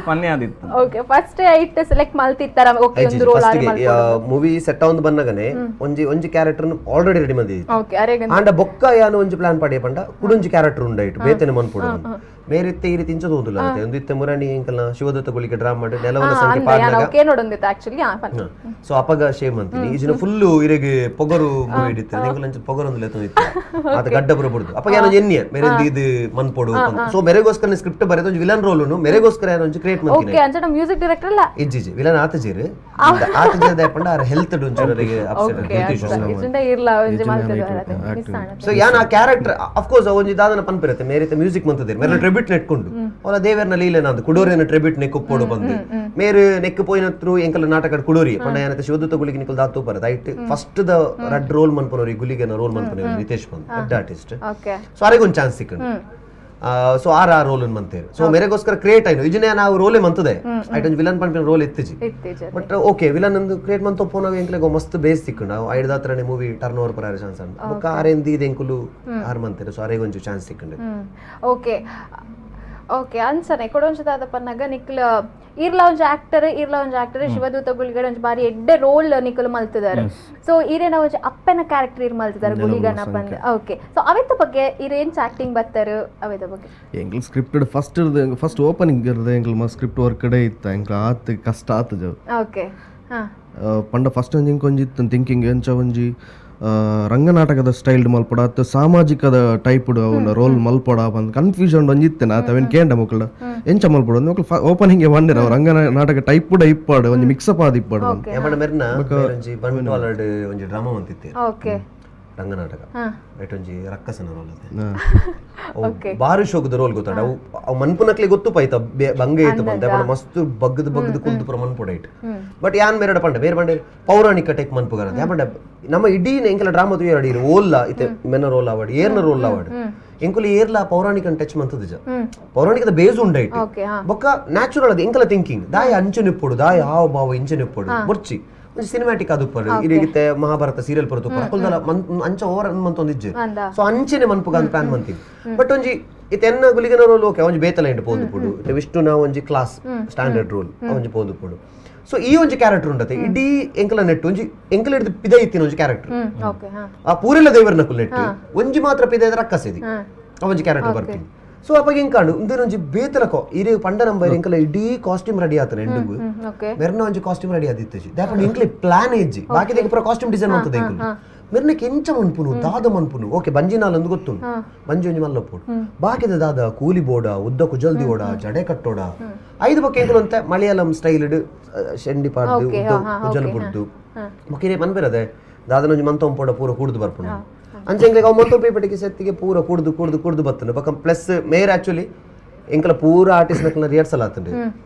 ಫನ್ನಿ ಆದಿತ್ತು. Okay first ಐಟ್ ಸೆಲೆಕ್ಟ್ ಮಲ್ತಿತ್ತರ ಓಕೆ ಒಂದು ರೋಲ್ ಆರೆ ಮಲ್ಪೊಡು ಮೂವಿ ಸೆಟ್ ಆವೊಂದು ಬನ್ನಗನೆ ಒಂಜಿ ಒಂಜಿ character already ready ಮಂದಿತ್ತು. Okay ಅರೆಗ ಆಂಡ ಬೊಕ್ಕ ಯಾನು ಒಂಜಿ ಪ್ಲಾನ್ ಪಡೆ ಪಂಡ ಕುಡೊಂಜಿ ಕ್ಯಾರೆಕ್ಟರ್ ಉಂಡೈಟ್ ಬೇತನೆ ಮನ್ಪೊಡು. ಮೇರಿತ್ತೆ ಈ ರೀತಿ ಇಂಚದೋದಿಲ್ಲ ಒಂದು ಇತ್ತೆ ಮುರಾಣಿ ಎಂಕಲ್ನ ಶಿವದತ್ತ ಗುಳಿಗೆ ಡ್ರಾ ಮಾಡಿ ನೆಲವನ ಸಂಖ್ಯೆ ಪಾಡ್ನಗ ಓಕೆ ನೋಡೊಂದಿತ್ತು ಆಕ್ಚುಲಿ. ಸೊ ಅಪಗ ಶೇಮ್ ಅಂತೀನಿ ಈಜಿನ ಫುಲ್ ಇರೆಗೆ ಪೊಗರು ಮೂವಿ ಹಿಡಿತಾರೆ ಎಂಕಲ್ ಅಂಚ ಪೊಗರು ಒಂದು ಲೆತ್ತೊಂದಿತ್ತು ಆತ ಗಡ್ಡ ಬರಬಾರ್ದು ಅಪ್ಪ ಏನೋ ಎನ್ನಿಯ ಮೇರೆ ಇದು ಮನ್ಪೊಡು. ಸೊ ಮೆರೆಗೋಸ್ಕರ ಸ್ಕ್ರಿಪ್ಟ್ ಬರೆದ ಒಂಜಿ ವಿಲನ್ ರೋಲ್ ಮೆರೆಗೋಸ್ಕರ ಏನೋ ಒಂಜಿ ಕ್ರಿಯೇಟ್ ಮಾಡ್ತೀನಿ. ಓಕೆ ಅಂಚ ಮ್ಯೂಸಿಕ್ ಡೈರೆಕ್ಟರ್ ಅಲ್ಲ ಇಜ್ಜಿ ವಿಲನ್ ಆತಜೇರು ಆತಜೇರ್ ದಾಪಂಡ ಆರ ಹೆಲ್ತ್ ಒಂಚೂರು upset health issues ಇಜ್ಜಿಂಡ ಇರ್ಲ ಒಂಜಿ ಮಲ್ತದ ಮಿಸ್ ಆಣ. ಸೊ ಯಾನ್ ಆ character of course ಒಂಜಿ ದಾದನ ಪನ್ಪಿರತ್ತೆ ಮೇರಿತ ಮ್ಯೂಸಿಕ್ ಮಂತದೇರು ಮೇರೆ ಟ್ರಿಬ್ಯೂಟ್ ನೆಟ್ಕೊಂಡು ಅವಲ ದೇವರ್ನ ಲೀಲೆ ನಂದು ಕುಡೋರಿನ ಟ್ರಿಬ್ಯೂಟ್ ನೆಕ್ ಒಪ್ಪೋಡು ಬಂದು ಮೇರು ನೆಕ್ ಪೋಯಿನತ್ರು ಎಂಕಲ ನಾಟಕ ಕುಡೋರಿ ಪಂಡ ಏನತ್ತೆ ಶಿವದೂತ ಗುಳಿಗೆ ನಿಕಲ್ ದಾತು ಬರದು ಐಟ್ ಫಸ್ಟ್ the ರಡ್ ರೋಲ್ ಮನ್ಪನೋರಿ ಗುಲಿಗೆನ ರೋಲ್ ಮನ್ಪನೋರಿ ನಿತೇಶ್ ಬಂದು head artist. Okay so ಆರೆಗೆ ಒಂದು ಚಾನ್ಸ್ ಸಿಕ್ಕಂಡು. ಸೊ ಆರ್ ಆ ರೋಲ್ ಮಂತೇರು. ಸೊ ಮೇರೆಗೋಸ್ಕರ ಕ್ರಿಯೇಟ್ ಆಯ್ನು ಇಜನೆ ನಾವು ರೋಲೇ ಮಂತದೆ ಐಟ್ ಒಂಜಿ ವಿಲನ್ ಪನ್ಪಿನ ರೋಲ್ ಇತ್ತಿಜಿ but okay villain ಅಂದು ಕ್ರಿಯೇಟ್ ಮಂತ ಪೋನವ ಎಂಕ್ಲೆಗ್ ಮಸ್ತ್ ಬೇಸ್ ಸಿಕ್ಕಂಡು ನಾವು ಐಡ್ದಾತ್ರನೆ movie turn over ಪರಾರ chance ಅಂದ ಬೊಕ್ಕ ಆರೆಂದಿ ಇದು ಎಂಕುಲು ಆರ್ ಮಂತೇರು. ಸೊ ಆರೆಗೆ ಒಂಜಿ ಚಾನ್ಸ್ ಸಿಕ್ಕಂಡು. ಓಕೆ ಓಕೆ ಅನ್ಸನೆ ಕೊಡೊಂಚದಾದ ಪನ್ನಗ ನಿಕ್ಲ ಇರ್ಲ ಒಂಜಿ ಆಕ್ಟರ್ ಇರ್ಲ ಒಂಜಿ ಆಕ್ಟರ್ ಶಿವದೂತ ಗುಳಿಗಡೆ ಒಂಜಿ ಬಾರಿ ಎಡ್ಡೆ ರೋಲ್ ನಿಕುಲು ಮಲ್ತಿದ್ದಾರೆ. ಸೊ ಈರೇನ ಒಂಜಿ ಅಪ್ಪನ ಕ್ಯಾರೆಕ್ಟರ್ ಇರ್ ಮಲ್ತಿದ್ದಾರೆ ಗುಳಿಗನ ಬಂದ್. ಓಕೆ ಸೊ ಅವೆತ್ತ ಬಗ್ಗೆ ಈರೇನ್ಸ್ ಆಕ್ಟಿಂಗ್ ಬರ್ತಾರೆ ಅವೆತ್ತ ಬಗ್ಗೆ ಎಂಕಲ್ scripted first first opening ಇರ್ತದೆ ಎಂಕಲ್ ಮ ಸ್ಕ್ರಿಪ್ಟ್ ವರ್ಕ್ ಕಡೆ ಇತ್ತ ಎಂಕಲ್ ಆತ್ ಕಷ್ಟ ಆತ ಜವ್. ಓಕೆ ಹಾ ಪಂಡ ಫಸ್ಟ್ ಒಂಜಿ ಇಂಕೊಂಜಿ ಇತ್ತು ಥಿಂಕಿಂಗ್ ಎಂಚ ಒಂಜಿ ರಂಗನಾಟಕದ ಸ್ಟೈಲ್ಡ್ ಮಲ್ಪಡ ಅತ್ತ ಸಾಮಾಜಿಕದ ಟೈಪ್ಡ್ ಅವನ ರೋಲ್ ಮಲ್ಪಡ ಬಂದು ಕನ್ಫ್ಯೂಷನ್ ಒಂಜಿ ಇತ್ತೆ ನಾ ಅವೇನು ಕೇಂಡ ಮಕ್ಕಳ ಎಂಚ ಮಲ್ಪಡ ಒಂದು ಮಕ್ಕಳು ಓಪನಿಂಗ್ ಬಂದಿರ ಅವ್ ರಂಗನಾಟಕ ಟೈಪ್ ಕೂಡ ಇಪ್ಪಾಡು ಒಂಜಿ ಮಿಕ್ಸಪ್ ಆದ ಇಪ್ಪಾಡು ಏಪಂಡ ಮೆರ್ನ ಒಂಜಿ ಬಂಟ್ವಾಳಡ್ ಒಂಜಿ ಡ್ರಾಮಾ ಮಂತಿತ್ತೆ. ಓಕೆ ರಂಗನಾಟಕ ಐಟ್ ಒಂಜಿ ರಕ್ಕಸನ ರೋಲ್ ಅದೇ ಬಾರಿ ಶೋಕದ ರೋಲ್ ಗೊತ್ತಾಡ ಅವು ಅವು ಮನ್ಪುನಕ್ಲೆ ಗೊತ್ತು ಪೈತ ಬಂಗೆ ಇತ್ತು ಬಂತ ಏಪಂಡ ಮಸ್ತ್ ಬಗ್ಗದ ಬಗ್ಗದ ಕುಲ್ದು ಪುರ ಮನ್ಪುಡ it but ಯಾನ್ ಮೇರಡ ಪಂಡ ಬೇರೆ ಪಂಡೆ ಪೌರಾಣಿಕ ಟೈಪ್ ಮನ್ಪುಗಾರ ಯಾಪಂಡ ನಮ್ಮ ಇಡೀ ಎಂಕಲ ಡ್ರಾಮಾ ತುಯಡಿ ಓಲ್ಲ ಇತ್ತೆ ಮೆನ ರೋಲ್ ಆವಾಡು ಏರ್ನ ರೋಲ್ ಆವಾಡು ಎಂಕುಲು ಏರ್ಲ ಪೌರಾಣಿಕ ಟಚ್ ಮಂತದ ಪೌರಾಣಿಕದ ಬೇಸ್ ಉಂಡೈಟ್ ಬೊಕ್ಕ ನ್ಯಾಚುರಲ್ ಅದು ಎಂಕಲ ಥಿಂಕಿಂಗ್ ದಾಯ ಅಂಚೆ ನಿಪ್ಪೊಡು ದಾಯ ಹಾವ ಭಾವ ಇಂಚೆ ನಿಪ್ಪೊಡು ಬೊರ್ಚಿ ಒಂಜಿ ಸಿನಿಮ್ಯಾಟಿಕ್ ಅದು ಪರು ಇರಿಗಿತ್ತೆ ಮಹಾಭಾರತ ಸೀರಿಯಲ್ ಪರ ತುಪ್ಪರ ಅಕುಲ್ದಲ ಅಂಚ ಓವರ್ ಮಂತೊಂದಿಜ್ಜೆ. ಸೊ ಅಂಚೆನೆ ಮನ್ಪುಗ ಅಂತ ಪ್ಲಾನ್ ಮಂತೀನಿ ಬಟ್ ಒಂಜಿ ಇತ್ತೆ ಎನ್ನ ಗುಲಿಗನ ರೋಲ್ ಓಕೆ ಒಂಜಿ ಬೇತಲ ಇಂಟು ಪೋದು ಪುಡು ವಿಷ್ಣು ನಾ ಒಂಜಿ class standard roll ಒಂಜಿ ಪೋದು ಪುಡು. ಸೊ ಈ ಒಂಜಿ ಕ್ಯಾರೆಕ್ಟರ್ ಉಂಟತೆ ಇಡೀ ಎಂಕಲ ನೆಟ್ಟು ಒಂಜಿ ಎಂಕಲ ಹಿಡಿದು ಪಿದ ಇತ್ತಿನ ಒಂಜಿ ಕ್ಯಾರೆಕ್ಟರ್ ಆ ಪೂರೆಲ್ಲ ದೇವರ ನಕುಲ್ ನೆಟ್ಟು ಒಂಜಿ ಮಾತ್ರ ಪಿದ ರಕ್ಕಸಿದಿ ಆ ಒಂಜಿ ಕ್ಯಾರೆಕ್ಟರ್ ಬರ್ತೀನಿ. ಸೊ ಅಪ್ಪ ಎಂಕಾಂಡು ಇಂದಿನ ಒಂಜಿ ಬೇತಲಕೋ ಇರಿ ಪಂಡ ನಂಬರ್ ಎಂಕಲ ಇಡೀ ಕಾಸ್ಟ್ಯೂಮ್ ರೆಡಿ ಆತನ ಎಂಡುಗು ಮೆರ್ನ ಒಂಜಿ ಕಾಸ್ಟ್ಯೂಮ್ ರೆಡಿ ಆದಿತ್ತು ದಾಪಂಡ ಎಂಕಲೆ ಪ್ಲಾನ್ ಇಜ್ಜಿ ಬಾಕಿ ಪೂರ ಕಾಸ್ಟ್ಯೂಮ್ ಡಿಸೈನ್ ಮಂತದ ಎಂಕುಲು ಮೆರ್ನಕ್ಕೆ ಎಂಚ ಮನ್ಪುನು ದಾದ ಮನ್ಪುನು ಓಕೆ ಬಂಜಿ ನಾಲ್ ಅಂದು ಗೊತ್ತು ಬಂಜಿ ಒಂಜಿ ಮಲ್ಲಪ್ಪೋಡು ಬಾಕಿದ ದಾದ ಕೂಲಿ ಬೋಡ ಉದ್ದ ಕುಜಲ್ದಿ ಓಡ ಜಡೆ ಕಟ್ಟೋಡ ಐದು ಬೊಕ್ಕ ಎಂಕುಲು ಅಂತ ಮಲಯಾಳಂ ಸ್ಟೈಲ್ ಶೆಂಡಿ ಪಾಡ್ದು ಉದ್ದ ಕುಜಲ್ ಬುಡ್ದು ಮೊಕ್ಕಿರೇ ಮನ್ಬಿರದೆ ದಾದನ ಒಂಜಿ ಮಂತೊಂಪೋಡ ಪೂರ ಕೂಡ್ದು ಬರ್ಪುನು ಅಂಚೆ ಅವು ಮಂತೊ ಪೇಪಟಿಗೆ ಸೆತ್ತಿಗೆ ಪೂರ ಕೂಡ್ದು ಕೂಡ್ದು ಕೂಡ್ದು ಬತ್ತುಂಡು ಬೊಕ್ಕ ಪ್ಲಸ್ ಮೇರ್ ಆಕ್ಚುಲಿ ಎಂಕಲ ಪೂರ ಆರ್ಟಿಸ್ಟ್ ನಕಲ ರಿಹರ್ಸಲ್ ಆತುಂಡು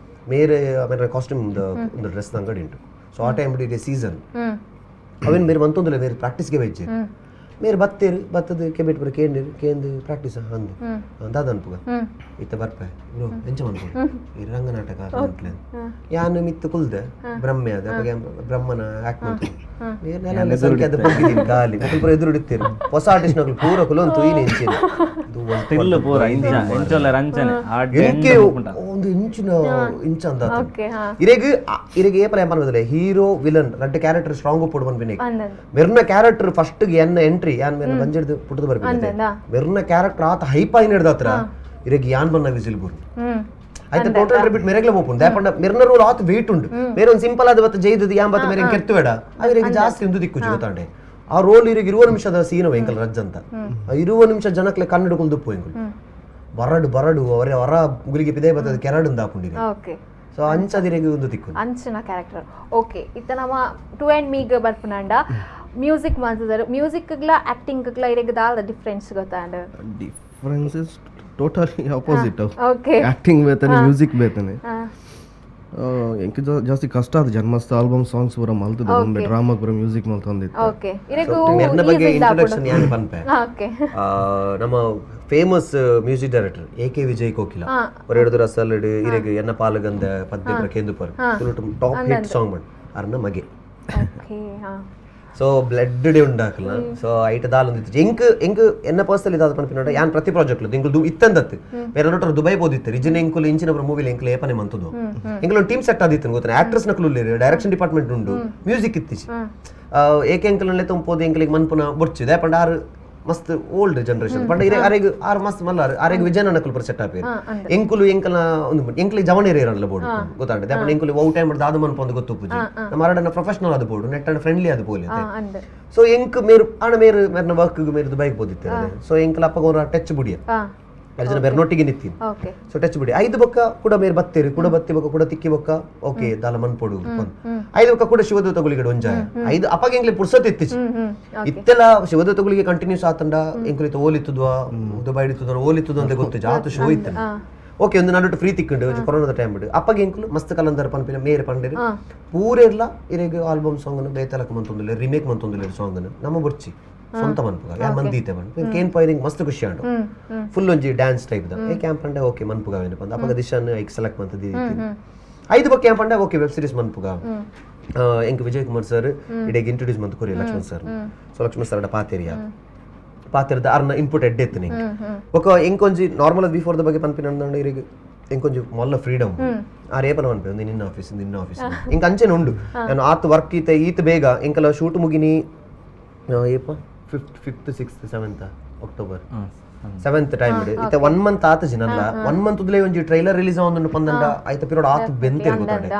ಮೇರೆ ಆಮೇಲೆ ಕಾಸ್ಟ್ಯೂಮ್ ಒಂದು ಡ್ರೆಸ್ ಅಂಗಡಿ ಉಂಟು. ಸೊ ಆ ಟೈಮ್ ಇದೆ ಸೀಸನ್ ಅವೇನು ಮೇರೆ ಮಂತೊಂದಿಲ್ಲ ಮೇರೆ ಪ್ರಾಕ್ಟೀಸ್ಗೆ ವೆಜ್ಜೆ ಮೇರೆ ಬತ್ತೇರು ಬತ್ತದ ಕೆಬಿಟ್ ಬರ ಕೇಂದಿರು ಕೇಂದು ಪ್ರಾಕ್ಟೀಸ್ ಅಂದು ದಾದ ಅನ್ಪುಗ ಇತ್ತ ಬರ್ಪೆ ಬ್ರೋ ಎಂಚ ಮನ್ಪು ಈ ರಂಗನಾಟಕ ಅನ್ಪ್ಲೆ ಯಾನು ಮಿತ್ತು ಕುಲ್ದೆ ಬ್ರಹ್ಮೆ ಅದ ಅವಾಗ ಬ್ರಹ್ಮನ ಆಕ್ಟ್ ಮಾಡ್ತು ಮೇರೆ ಸಂಖ್ಯೆ ಅದು ಬಗ್ಗಿದ್ದೀನಿ ಗಾಲಿ ಮಕ್ಕಳು ಪೂರ ಎದುರು ಹಿಡಿತೀರು ಹೊಸ ಆರ್ಟಿಸ್ಟ್ ನಕಲು ಪೂರ ಕುಲೊಂದು ತುಯಿನ ಇಂಚಿನ ಒಂದು ಇಂಚಿನ ಇಂಚ ಅಂದ ಇರೆಗ್ ಇರೆಗ್ ಏಪಲ ಏನ್ ಪನ್ಪುದಿಲ್ಲ ಹೀರೋ ವಿಲನ್ ರಡ್ಡ್ ಕ್ಯಾರೆಕ್ಟರ್ ಸ್ಟ್ರಾಂಗ್ ಪೋಡು ಪನ್ಪಿನ ಮೆರ್ನ ಕ್ಯಾರೆಕ್ಟರ್ ಫಸ್ಟ್ ಎನ್ನ ಎಂಟ್ರಿ ಯಾನ್ ಮೆರ್ನ ಬಂಜಿಡ್ದು ಪುಟ್ಟದು ಬರ್ಪಿನ ಮೆರ್ನ ಕ್ಯಾರೆಕ್ಟರ್ ಆತ ಹೈಪ್ ಆಗಿ ಹಿಡ್ದಾತ್ರ ಇರೆಗ್ ಯಾನ್ ಬನ್ನ ವಿಸಿಲ್ ಬುರು ಆಯ್ತು ಟೋಟಲ್ ರಿಪೀಟ್ ಮೆರೆಗ್ಲ ಪೋಪುಂಡು ದಾಪಂಡ ಮೆರ್ನ ರೋಲ್ ಆತ ವೇಟ್ ಉಂಡು ಮೇರೆ ಒಂದು ಸಿಂಪಲ್ ಆದ ಬತ್ತ ಜೈದದು ಯಾನ್ ಬತ್ತ ಮೇರೆ ಕೆರ್ತು ಬೇಡ ಇರೆಗ್ ಜಾಸ್ತಿ ಒಂದು ದಿಕ್ಕು ಗೊತ್ತಾಂಡೆ ಆ ರೋಲ್ ಇರಿಗೆ 20 ನಿಮಿಷದ ಸೀನ್ ಎಂಕಲ್ ರಜ್ ಅಂತ 20 ನಿಮಿಷ ಜನಕ್ಲೆ ಕನ್ನಡ ಕುಲ್ದುಪ್ಪು ಎಂಕುಲು ಬರಡು ಬರಡು ಅವರೇ ಹೊರ ಗುಲಿಗೆ ಪಿದೆ ಬರ್ತದೆ ಕೆರಡು ಹಾಕೊಂಡಿರಿ. ಸೊ ಅಂಚದಿರೆಗೆ ಒಂದು ದಿಕ್ಕು ಅಂಚಿನ ಕ್ಯಾರೆಕ್ಟರ್. ಓಕೆ ಇತ್ತ ನಮ್ಮ ಟು ಆ್ಯಂಡ್ ಮೀಗ್ ಬರ್ಪುನಾಂಡ ಮ್ಯೂಸಿಕ್ ಮಾಡ್ತಿದ್ದಾರೆ ಮ್ಯೂಸಿಕ್ಗ್ಲ ಆಕ್ಟಿಂಗ್ಗ್ಲ ಇರೆಗ್ ದಾದ ಡಿಫ್ರೆನ್ಸ್ ಗೊತ್ತಾಂಡ difference is totally opposite. Okay acting ಬೇತನೆ music ಬೇತನೆ ಎಂಕ್ ಜಾಸ್ತಿ ಕಷ್ಟ ಆದ ಜನ್ಮಸ್ಥ ಆಲ್ಬಮ್ ಸಾಂಗ್ಸ್ ಪೂರ ಮಲ್ತದ ಬೊಂಬೆ ಡ್ರಾಮಾ ಪೂರ ಮ್ಯೂಸಿಕ್ ಮಲ್ತೊಂದಿತ್ತು. ಓಕೆ ಇರೆಗೂ ಮೆರ್ನ ಬಗ್ಗೆ ಇಂಟ್ರೊಡಕ್ಷನ್ ಯಾನ್ ಪನ್ಪೆ. ಓಕೆ ನಮ್ಮ famous music director A K Vijay Kokila ಅವರೆಡ್ದು ರಸಲ್ ಇರೆಗ್ ಎನ್ನ ಪಾಲಗಂದ ಪದ್ಯ ಪೂರ ಕೇಂದುಪರ್ top hit song ಮಣ್ ಅರ್ನ ಮಗೆ. ಓಕೆ ಹಾ so blood day ಉಂಡಾಕಲ್ಲ. So ಐಟ ದಾಲ್ ಒಂದಿತ್ತು ಎಂಕ್ ಎಂಕ್ ಎನ್ನ ಪರ್ಸನಲ್ ಇದಾದ ಪನ್ಪಿನ ಯಾನ್ ಪ್ರತಿ ಪ್ರಾಜೆಕ್ಟ್ ಎಂಕುಲು ಇತ್ತಂದತ್ತು ಬೇರೆ ನೋಟ್ರ ದುಬೈ ಹೋದಿತ್ತು ರಿಜಿನ ಎಂಕುಲು ಇಂಚಿನ ಮೂವಿಲಿ ಎಂಕುಲು ಏಪನೆ ಮಂತದ್ದು ಎಂಕುಲು ಟೀಮ್ ಸೆಟ್ ಆದಿತ್ತು ಗೊತ್ತ ಆಕ್ಟ್ರೆಸ್ ನಕಲು ಡೈರೆಕ್ಷನ್ ಡಿಪಾರ್ಟ್ಮೆಂಟ್ ಉಂಡು ಮ್ಯೂಸಿಕ್ ಇತ್ತಿಚಿ ಏಕೆ ಎಂಕುಲಲ್ಲೇ ತುಂಬೋದು ಎಂಕಲಿಗೆ ಮನ್ಪುನ ಬೊರ್ಚು ದಾಪಂಡ ಆರು ಮಸ್ತ್ ಓಲ್ಡ್ ಜನರೇಷನ್ ಪಂಡ ಇರೆ ಅರೆಗ್ ಆರ್ ಮಸ್ತ್ ಮಲ್ಲಾರ್ ಅರೆಗ್ ವಿಜಯನ ನಕುಲ್ ಪುರ ಸೆಟ್ ಆಪೇರು ಎಂಕುಲು ಎಂಕಲ ಒಂದು ಎಂಕ್ಲಿ ಜವನೇರು ಇರಲ್ಲ ಬೋರ್ಡ್ ಗೊತ್ತಾಂಡ ದಾಪಂಡ ಎಂಕುಲು ಓ ಟೈಮ್ ದಾದ ಮನ್ಪೊಂದು ಗೊತ್ತುಪ್ಪುಜಿ ನಮ್ಮ ಅರಡನ ಪ್ರೊಫೆಷನಲ್ ಆದ board net and friendly ಆದ ಪೋಲಿ ಸೊ ಎಂಕ್ ಮೇರು ಆಣ ಮೇರು ಮೇರ್ನ ವರ್ಕ್ ಮೇರು ದುಬೈಗೆ ಪೋದಿತ್ತೇನೆ ಸೊ ಎಂಕಲ ಅಪ್ಪಗ ಟಚ್ ಬುಡಿಯ ಅರ್ಜುನ ಬೆರ್ನೊಟ್ಟಿಗೆ ನಿತ್ತೀನಿ ಸೊ ಟಚ್ ಬಿಡಿ ಐದು ಬೊಕ್ಕ ಕೂಡ ಮೇರ್ ಬತ್ತೀರಿ ಕೂಡ ಬತ್ತಿ ಬೊಕ್ಕ ಕೂಡ ತಿಕ್ಕಿ ಬೊಕ್ಕ ಓಕೆ ದಾಲ ಮನ್ಪೊಡು ಐದು ಬೊಕ್ಕ ಕೂಡ ಶಿವದೂತ ಗುಳಿಗಡೆ ಒಂಜಾಯ ಐದು ಅಪ್ಪಗೆ ಎಂಕ್ಲೆ ಪುರ್ಸತ್ ಇತ್ತಿಚಿ ಇತ್ತೆಲ್ಲ ಶಿವದೂತ ಗುಳಿಗೆ ಕಂಟಿನ್ಯೂಸ್ ಆತಂಡ ಎಂಕುಲಿತ ಓಲಿತ್ತುದ್ವಾ ದುಬೈ ಇತ್ತುದ ಓಲಿತ್ತುದು ಅಂತ ಗೊತ್ತು ಆತು ಶೋ ಇತ್ತು ಓಕೆ ಒಂದು ನಡುಟು ಫ್ರೀ ತಿಕ್ಕೊಂಡು ಕೊರೋನಾದ ಟೈಮ್ ಬಿಡು ಅಪ್ಪಗೆ ಎಂಕುಲು ಮಸ್ತ್ ಕಲಂದರ್ ಪನ್ಪಿನ ಮೇರೆ ಪಂಡಿರು ಪೂರೆರ್ಲ ಇರೆಗ್ ಆಲ್ಬಮ್ ಸಾಂಗ್ ಬೇತಲಕ ಮಂತೊಂದುಲ್ಲ ರಿಮೇಕ್ ಮಂತೊಂದುಲ್ಲ ಸಾಂಗ್ ನಮ್ಮ ಬುರ್ಚಿ ಸ್ವಂತ ಮನ್ಪುಗ ಯಾರು ಮಂದೀತೆ ಮನ್ಪು ಕೇನ್ ಪಾಯಿಂಗ್ ಮಸ್ತ್ ಖುಷಿ ಆಂಡು ಫುಲ್ ಒಂಜಿ ಡ್ಯಾನ್ಸ್ ಟೈಪ್ the ಏ ಕ್ಯಾಂಪ್ ಅಂಡೆ ಓಕೆ ಮನ್ಪುಗ ಏನಪ್ಪ ಅಪ್ಪಗ ದಿಶಾನ್ ಐಕ್ ಸೆಲೆಕ್ಟ್ ಮಂತ ಐದು ಬೊಕ್ಕ ಕ್ಯಾಂಪ್ ಅಂಡೆ okay web series ಮನ್ಪುಗ ಎಂಕ್ ವಿಜಯ್ ಕುಮಾರ್ ಸರ್ ಇಡೀ ಇಂಟ್ರೊಡ್ಯೂಸ್ ಮಂತ್ ಕೊರಿ Lakshman sir so Lakshman sir ಪಾತೆರಿಯ ಪಾತೆರದ ಅರ್ನ ಇನ್ಪುಟ್ ಎಡ್ಡೆ ಎತ್ತು ನಿಂಗೆ ಒಕ್ಕ ಎಂಕೊಂಜಿ normal before the ಬಗ್ಗೆ ಪನ್ಪಿನ ಇರಿಗೆ ಎಂಕೊಂಜಿ ಮೊಲ್ಲ ಫ್ರೀಡಮ್ ಆ ರೇಪನ ಮನ್ಪೆ ಒಂದು ನಿನ್ನ ಆಫೀಸ್ ನಿನ್ನ ಆಫೀಸ್ ಇಂಕ ಅಂಚೆನೆ ಉಂಡು ನಾನು ಆತ ವರ್ಕ್ ಈತ ಈತ ಬೇಗ ಎಂಕಲ shoot ಮುಗಿನಿ ಏಪ 5th 6th 7th October 7th time ಇತ್ತೆ 1 ಮಂತ್ ಆತಜಿ ನಲ್ಲ 1 ಮಂತ್ ಉದ್ಲೇ ಒಂಜಿ ಟ್ರೈಲರ್ ರಿಲೀಸ್ ಆವೊಂದುಂಡು ಪಂದಂಡ ಐತ ಪಿರಿಯಡ್ ಆತ ಬೆಂತೆರ್ ಗೊತ್ತಾಂಡೆ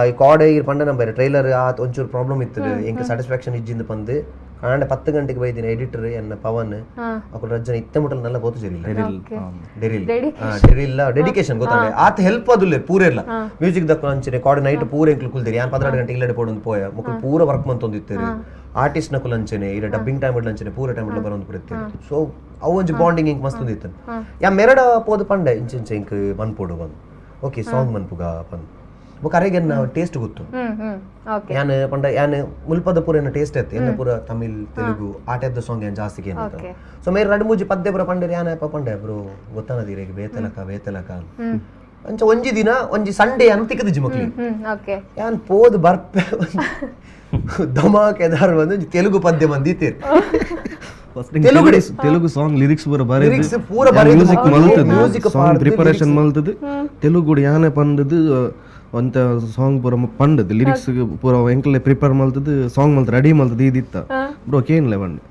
ಈ ಕಾರ್ಡ್ ಈ ಪಂಡ ನಂಬರ್ ಟ್ರೈಲರ್ ಆತ ಒಂಚೂರು ಪ್ರಾಬ್ಲಮ್ ಇತ್ತು ಎಂಕ ಸ್ಯಾಟಿಸ್ಫ್ಯಾಕ್ಷನ್ ಇಜ್ಜಿಂದ ಪಂದು ಕಾಂಡ 10 ಗಂಟೆಗೆ ಬೈದಿನ ಎಡಿಟರ್ ಎನ್ನ ಪವನ್ ಅಕುಲು ರಜ್ಜನ ಇತ್ತೆ ಮುಟಲ್ ನಲ್ಲ ಪೋತು ಜರಿಲ್ಲ ಡೆರಿಲ್ ಡೆರಿಲ್ಲ ಡೆಡಿಕೇಶನ್ ಗೊತ್ತಾಂಡೆ ಆತ ಹೆಲ್ಪ್ ಅದುಲ್ಲೆ ಪೂರೆರ್ಲ ಮ್ಯೂಸಿಕ್ ದಕ್ಕ ಅಂಚನೆ ಕಾರ್ಡ್ ನೈಟ್ ಪೂರ ಎಂಕ್ಲು ಕುಲ್ದಿರಿ ಯಾನ್ 12 ಗಂಟೆ ಇಲ್ಲಡೆ ಪೋಡೊಂದು ಪೋಯ ಮುಕುಲು ಪೂರ ವರ್ಕ್ ಮಂತೊಂದಿತ್ತೇರು ಆರ್ಟಿಸ್ಟ್ ನಕುಲ್ ಅಂಚನೆ ಇರ ಡಬ್ಬಿಂಗ್ ಟೈಮ್ ಅಂಚನೆ ಪೂರ ಟೈಮ್ ಬರೋದು ಬಿಡುತ್ತೇನೆ ಸೊ ಅವು ಒಂಜಿ ಬಾಂಡಿಂಗ್ ಇಂಕ್ ಮಸ್ತ್ ಇತ್ತು ಯಾ ಮೆರಡ ಪೋದು ಪಂಡೆ ಇಂಚಿಂಚ ಇಂಕ್ ಮನ್ಪೋಡು ಬಂದು ಓಕೆ ಸಾಂಗ್ ಮನ್ಪುಗ ಪಂದ್ ಬೊಕ ಅರೆಗೆ ಟೇಸ್ಟ್ ಗೊತ್ತು ಯಾನ್ ಪಂಡ ಯಾನ್ ಮುಲ್ಪದ ಪೂರ ಏನ ಟೇಸ್ಟ್ ಇತ್ತು ಎನ್ನ ಪೂರ ತಮಿಳ್ ತೆಲುಗು ಆ type the song ಏನ್ ಜಾಸ್ತಿ ಏನ ಸೊ ಮೇರೆ ರಡು ಮೂಜಿ ಪದ್ಯ ಪೂರ ಪಂಡೆ ಯಾನ ಪಂಡೆ ಬ್ರೋ ಗೊತ್ತಾನದಿರ ಬೇತಲಕ ಬೇತಲಕ ಅಂಚ ಒಂಜಿ ದಿನ ಒಂಜಿ ಸಂಡೇ ಅನ್ ತಿಕ್ಕದಿಜ್ಜಿ ಮಕ್ಳಿಗೆ ಯಾನ್ ಪೋದು ಬರ್ಪೆ ಧಮಾಕೆದಾರ್ ಬಂದು ತೆಲುಗು ಪದ್ಯ ಮಂದಿ ತೆಲುಗು ತೆಲುಗು ಸಾಂಗ್ ಲಿರಿಕ್ಸ್ ಪೂರ ಬರೆ ಲಿರಿಕ್ಸ್ ಪೂರ ಬರೆ ಮ್ಯೂಸಿಕ್ ಮಲ್ತದು music song preparation ಮಲ್ತದು ತೆಲುಗು ಯಾನೆ ಪಂಡದು ಒಂತ ಸಾಂಗ್ ಪೂರ ಪಂಡದು ಲಿರಿಕ್ಸ್ ಪೂರ ಎಂಕಲೆ ಪ್ರಿಪೇರ್ ಮಲ್ತದು ಸಾಂಗ್ ಮಲ್ತ ರೆಡಿ ಮಲ್ತದು ಇದಿತ್ತ ಬ್ರೋ ಕೇನ್ಲೆ ಬಂಡೆ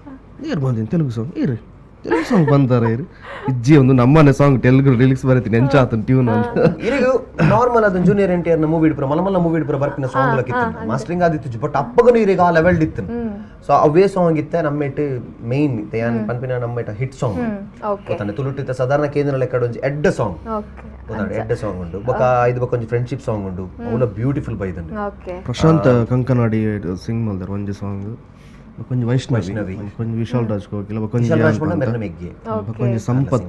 ಏರ್ ಬಂದಿನಿ ತೆಲುಗು ಸಾಂಗ್ ಏರು ತೆಲುಗು ಸಾಂಗ್ ಬಂದಾರ ಇರು ಇಜ್ಜಿ ಒಂದು ನಮ್ಮನೆ ಸಾಂಗ್ ತೆಲುಗು ಲಿರಿಕ್ಸ್ ಬರೀತೀನಿ ಎಂಚಾತನ್ ಟ್ಯೂನ್ ಅಂತ ಇರಿಗು ನಾರ್ಮಲ್ ಅದನ್ನ ಜೂನಿಯರ್ ಎನ್ಟಿಆರ್ ನ ಮೂವಿ ಇಡ್ಪುರ ಮಲಮಲ್ಲ ಮೂವಿ ಇಡ್ಪುರ ಬರ್ಪಿನ ಸಾಂಗ್ ಲಕ್ಕಿತ್ತು ಮಾಸ್ಟರಿಂಗ್ ಆದಿತ್ತು ಬಟ್ ಅಪ್ಪಗನು ಇರಿಗ ಆ ಲೆವೆಲ್ ಇತ್ತು ಸೊ ಅವೇ ಸಾಂಗ್ ಇತ್ತೆ ನಮ್ಮೇಟ್ ಮೇನ್ ಇತ್ತೆ ಯಾನ್ ಪನ್ಪಿನ ನಮ್ಮೇಟ ಹಿಟ್ ಸಾಂಗ್ ಗೊತ್ತಾನೆ ತುಳುಟ್ಟಿತ್ತ ಸಾಧಾರಣ ಕೇಂದ್ರ ಲೆಕ್ಕಡ ಒಂಜಿ ಎಡ್ಡ ಸಾಂಗ್ ಗೊತ್ತಾನೆ ಎಡ್ಡ ಸಾಂಗ್ ಉಂಡು ಬೊಕ ಐದು ಬೊಕ ಒಂಜಿ ಫ್ರೆಂಡ್ಶಿಪ್ ಸಾಂಗ್ ಉಂಡು ಅವಲ ಬ್ಯೂಟಿಫುಲ್ ಬೈದಂಡೆ ಪ್ರಶಾಂತ್ ಕಂಕನಾಡಿ ಸಿಂಗ್ ಮಲ್ದರ್ ಒಂಜಿ ಸಾಂಗ್ ಕೊಂಚ ವೈಷ್ಣವಿ ಕೊಂಚ ವಿಶಾಲ್ ರಾಜ್ ಕೋಕಿಲ ಕೊಂಚ ಕೊಂಚ ಸಂಪತ್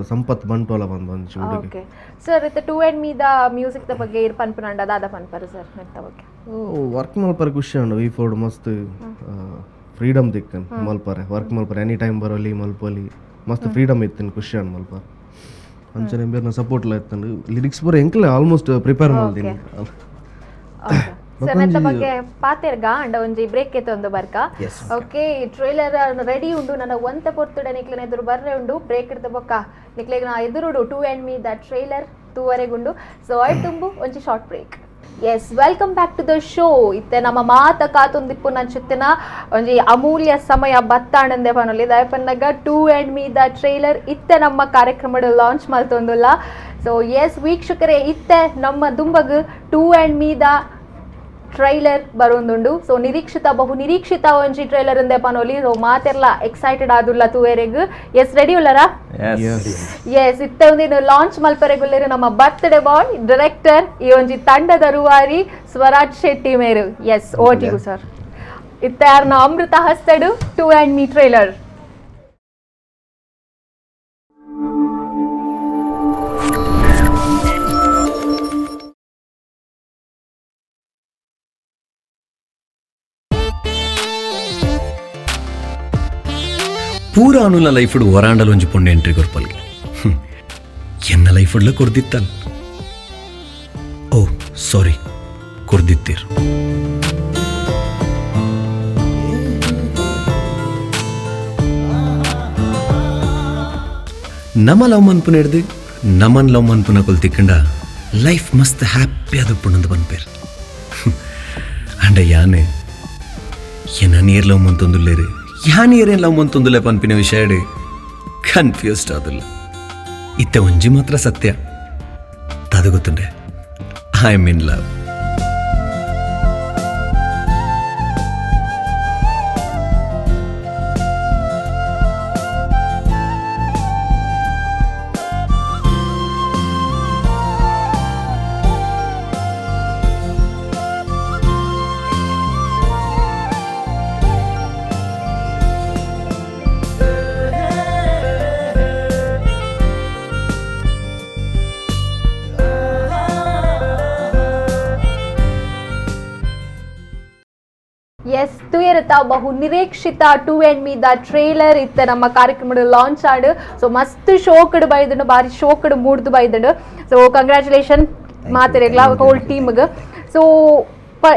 ಸಂಪತ್ ಬಂಟೋಲ ಬಂದು ಒಂಜಿ ಹುಡುಗಿ ಸರ್ ಇತ್ತೆ two and me the music the ಬಗ್ಗೆ ಇರ್ ಪನ್ಪುನಂಡ ದಾದ ಪನ್ಪರು ಸರ್ ಮೆತ್ತ ಬಗ್ಗೆ ವರ್ಕ್ ಮಲ್ಪರೆ ಖುಷಿ ಉಂಡು ವಿ ಫೋರ್ಡ್ ಮಸ್ತ್ ಫ್ರೀಡಮ್ ದಿಕ್ಕನ್ ಮಲ್ಪರೆ ವರ್ಕ್ ಮಲ್ಪರೆ ಎನಿ ಟೈಮ್ ಬರೋಲಿ ಮಲ್ಪೊಲಿ ಮಸ್ತ್ ಫ್ರೀಡಮ್ ಇತ್ತನ್ ಖುಷಿ ಉಂಡು ಮಲ್ಪರೆ ಅಂಚನೆ ಬೇರ್ನ ಸಪೋರ್ಟ್ಲ ಇತ್ತಂಡು ಲಿರಿಕ್ಸ್ ಪೂರ ಎಂಕಲೆ ಆಲ್ಮೋಸ್ಟ್ ಪ್ರಿಪೇರ್ ಮಲ್ದಿನಿ ಸರ್ ಮೆತ್ತ ಬಗ್ಗೆ ಪಾತೆರ್ಗ ಅಂಡ ಒಂಜಿ ಬ್ರೇಕ್ ಎತ್ತೊಂದು ಬರ್ಕ okay trailer ready ಉಂಡು ನನ್ನ ಒಂತ ಪೊರ್ತುಡೆ ನಿಕ್ಲೆನ ಎದುರು ಬರ್ರೆ ಉಂಡು ಬ್ರೇಕ್ ಇಡ್ದ ಬೊಕ್ಕ ನಿಕ್ಲೆಗ್ ನಾ ಎದುರುಡು two and me the trailer ತೂವರೆಗುಂಡು so I ತುಂಬು ಒಂಜಿ short break. Yes, welcome back to the show. ಇತ್ತೆ ನಮ್ಮ ಮಾತ ಕಾತೊಂದಿಪ್ಪು ನಂಚುತ್ತಿನ ಒಂಜಿ ಅಮೂಲ್ಯ ಸಮಯ ಬತ್ತಾಣಂದೆ ಪನೊಲಿ ದಯಪನ್ನಗ two and me the trailer ಇತ್ತೆ ನಮ್ಮ ಕಾರ್ಯಕ್ರಮದ ಲಾಂಚ್ ಮಲ್ತೊಂದುಲ್ಲ. ಸೊ ಎಸ್ ವೀಕ್ಷಕರೇ, ಇತ್ತೆ ನಮ್ಮ ದುಂಬಗ್ two and me the trailer ಬರೋಂದುಂಡು. So ನಿರೀಕ್ಷಿತ ಬಹು ನಿರೀಕ್ಷಿತ ಒಂಜಿ ಟ್ರೈಲರ್ ಇಂದೆ ಪನೊಲಿ. ಸೊ ಮಾತೆರ್ಲ ಎಕ್ಸೈಟೆಡ್ ಆದುಲ್ಲ ತೂವೆರೆಗ್. ಎಸ್, ರೆಡಿ ಉಲ್ಲರಾ? ಎಸ್, ಇತ್ತೆ ಒಂದಿನ ಲಾಂಚ್ ಮಲ್ಪರೆಗುಲ್ಲೇರು ನಮ್ಮ ಬರ್ತ್ಡೇ ಬಾಯ್ ಡೈರೆಕ್ಟರ್ ಈ ಒಂಜಿ ತಂಡದ ರೂವಾರಿ ಸ್ವರಾಜ್ ಶೆಟ್ಟಿ ಮೇರು. ಎಸ್, ಓಟಿಗು ಸರ್. ಇತ್ತೆ ಯಾರನ್ನ ಅಮೃತ ಹಸ್ತಡು two and me trailer. ಪೂರ ಅನುಲ ಲೈಫುಡು ವರಾಂಡಲ್ ಒಂಜಿ ಪೊಣ್ಣು ಎಂಟ್ರಿ ಕೊರ್ಪಲ್ಗೆ ಎನ್ನ ಲೈಫುಡ್ಲ ಕೊರ್ದಿತ್ತಲ್. ಓ ಸಾರಿ, ಕೊರ್ದಿತ್ತೀರ್. ನಮ್ಮ ಲವ್ ಮನ್ಪುನ ಹಿಡ್ದು ನಮನ್ ಲವ್ ಮನ್ಪುನ ಕೊಲ್ ತಿಕ್ಕಂಡ ಲೈಫ್ ಮಸ್ತ್ ಹ್ಯಾಪಿ ಅದು ಪುಣ್ಣಂದು ಪನ್ಪೇರ್. ಅಂಡ ಯಾನೆ ಎನ್ನ ನೀರ್ ಲವ್ ಮಂತೊಂದುಲ್ಲೇರು, ಯಾನ್ ಏರೇನ್ ಲವ್ ಮಂತೊಂದುಲ್ಲ ಪನ್ಪಿನ ವಿಷಯಡ್ ಕನ್ಫ್ಯೂಸ್ಡ್ ಆದಿಲ್ಲ. ಇತ್ತ ಒಂಜಿ ಮಾತ್ರ ಸತ್ಯ ದಾದ ಗೊತ್ತುಂಡೆ, I am in love. Yes, ತುಯರತ ಬಹು ನಿರೀಕ್ಷಿತ 2 and me the trailer ಇತ್ತ ನಮ್ಮ ಕಾರ್ಯಕ್ರಮದ ಲಾಂಚ್ ಆಡು. ಸೊ ಮಸ್ತ್ ಶೋಕಡ್ ಬೈದಂಡು, ಬಾರಿ ಶೋಕಡ್ ಮೂಡ್ದು ಬೈದಂಡು. ಸೊ ಕಂಗ್ರ್ಯಾಚುಲೇಷನ್ ಮಾತೆರೆಗ್ಲಾ ಹೋಲ್ ಟೀಮ್ಗೆ. ಸೊ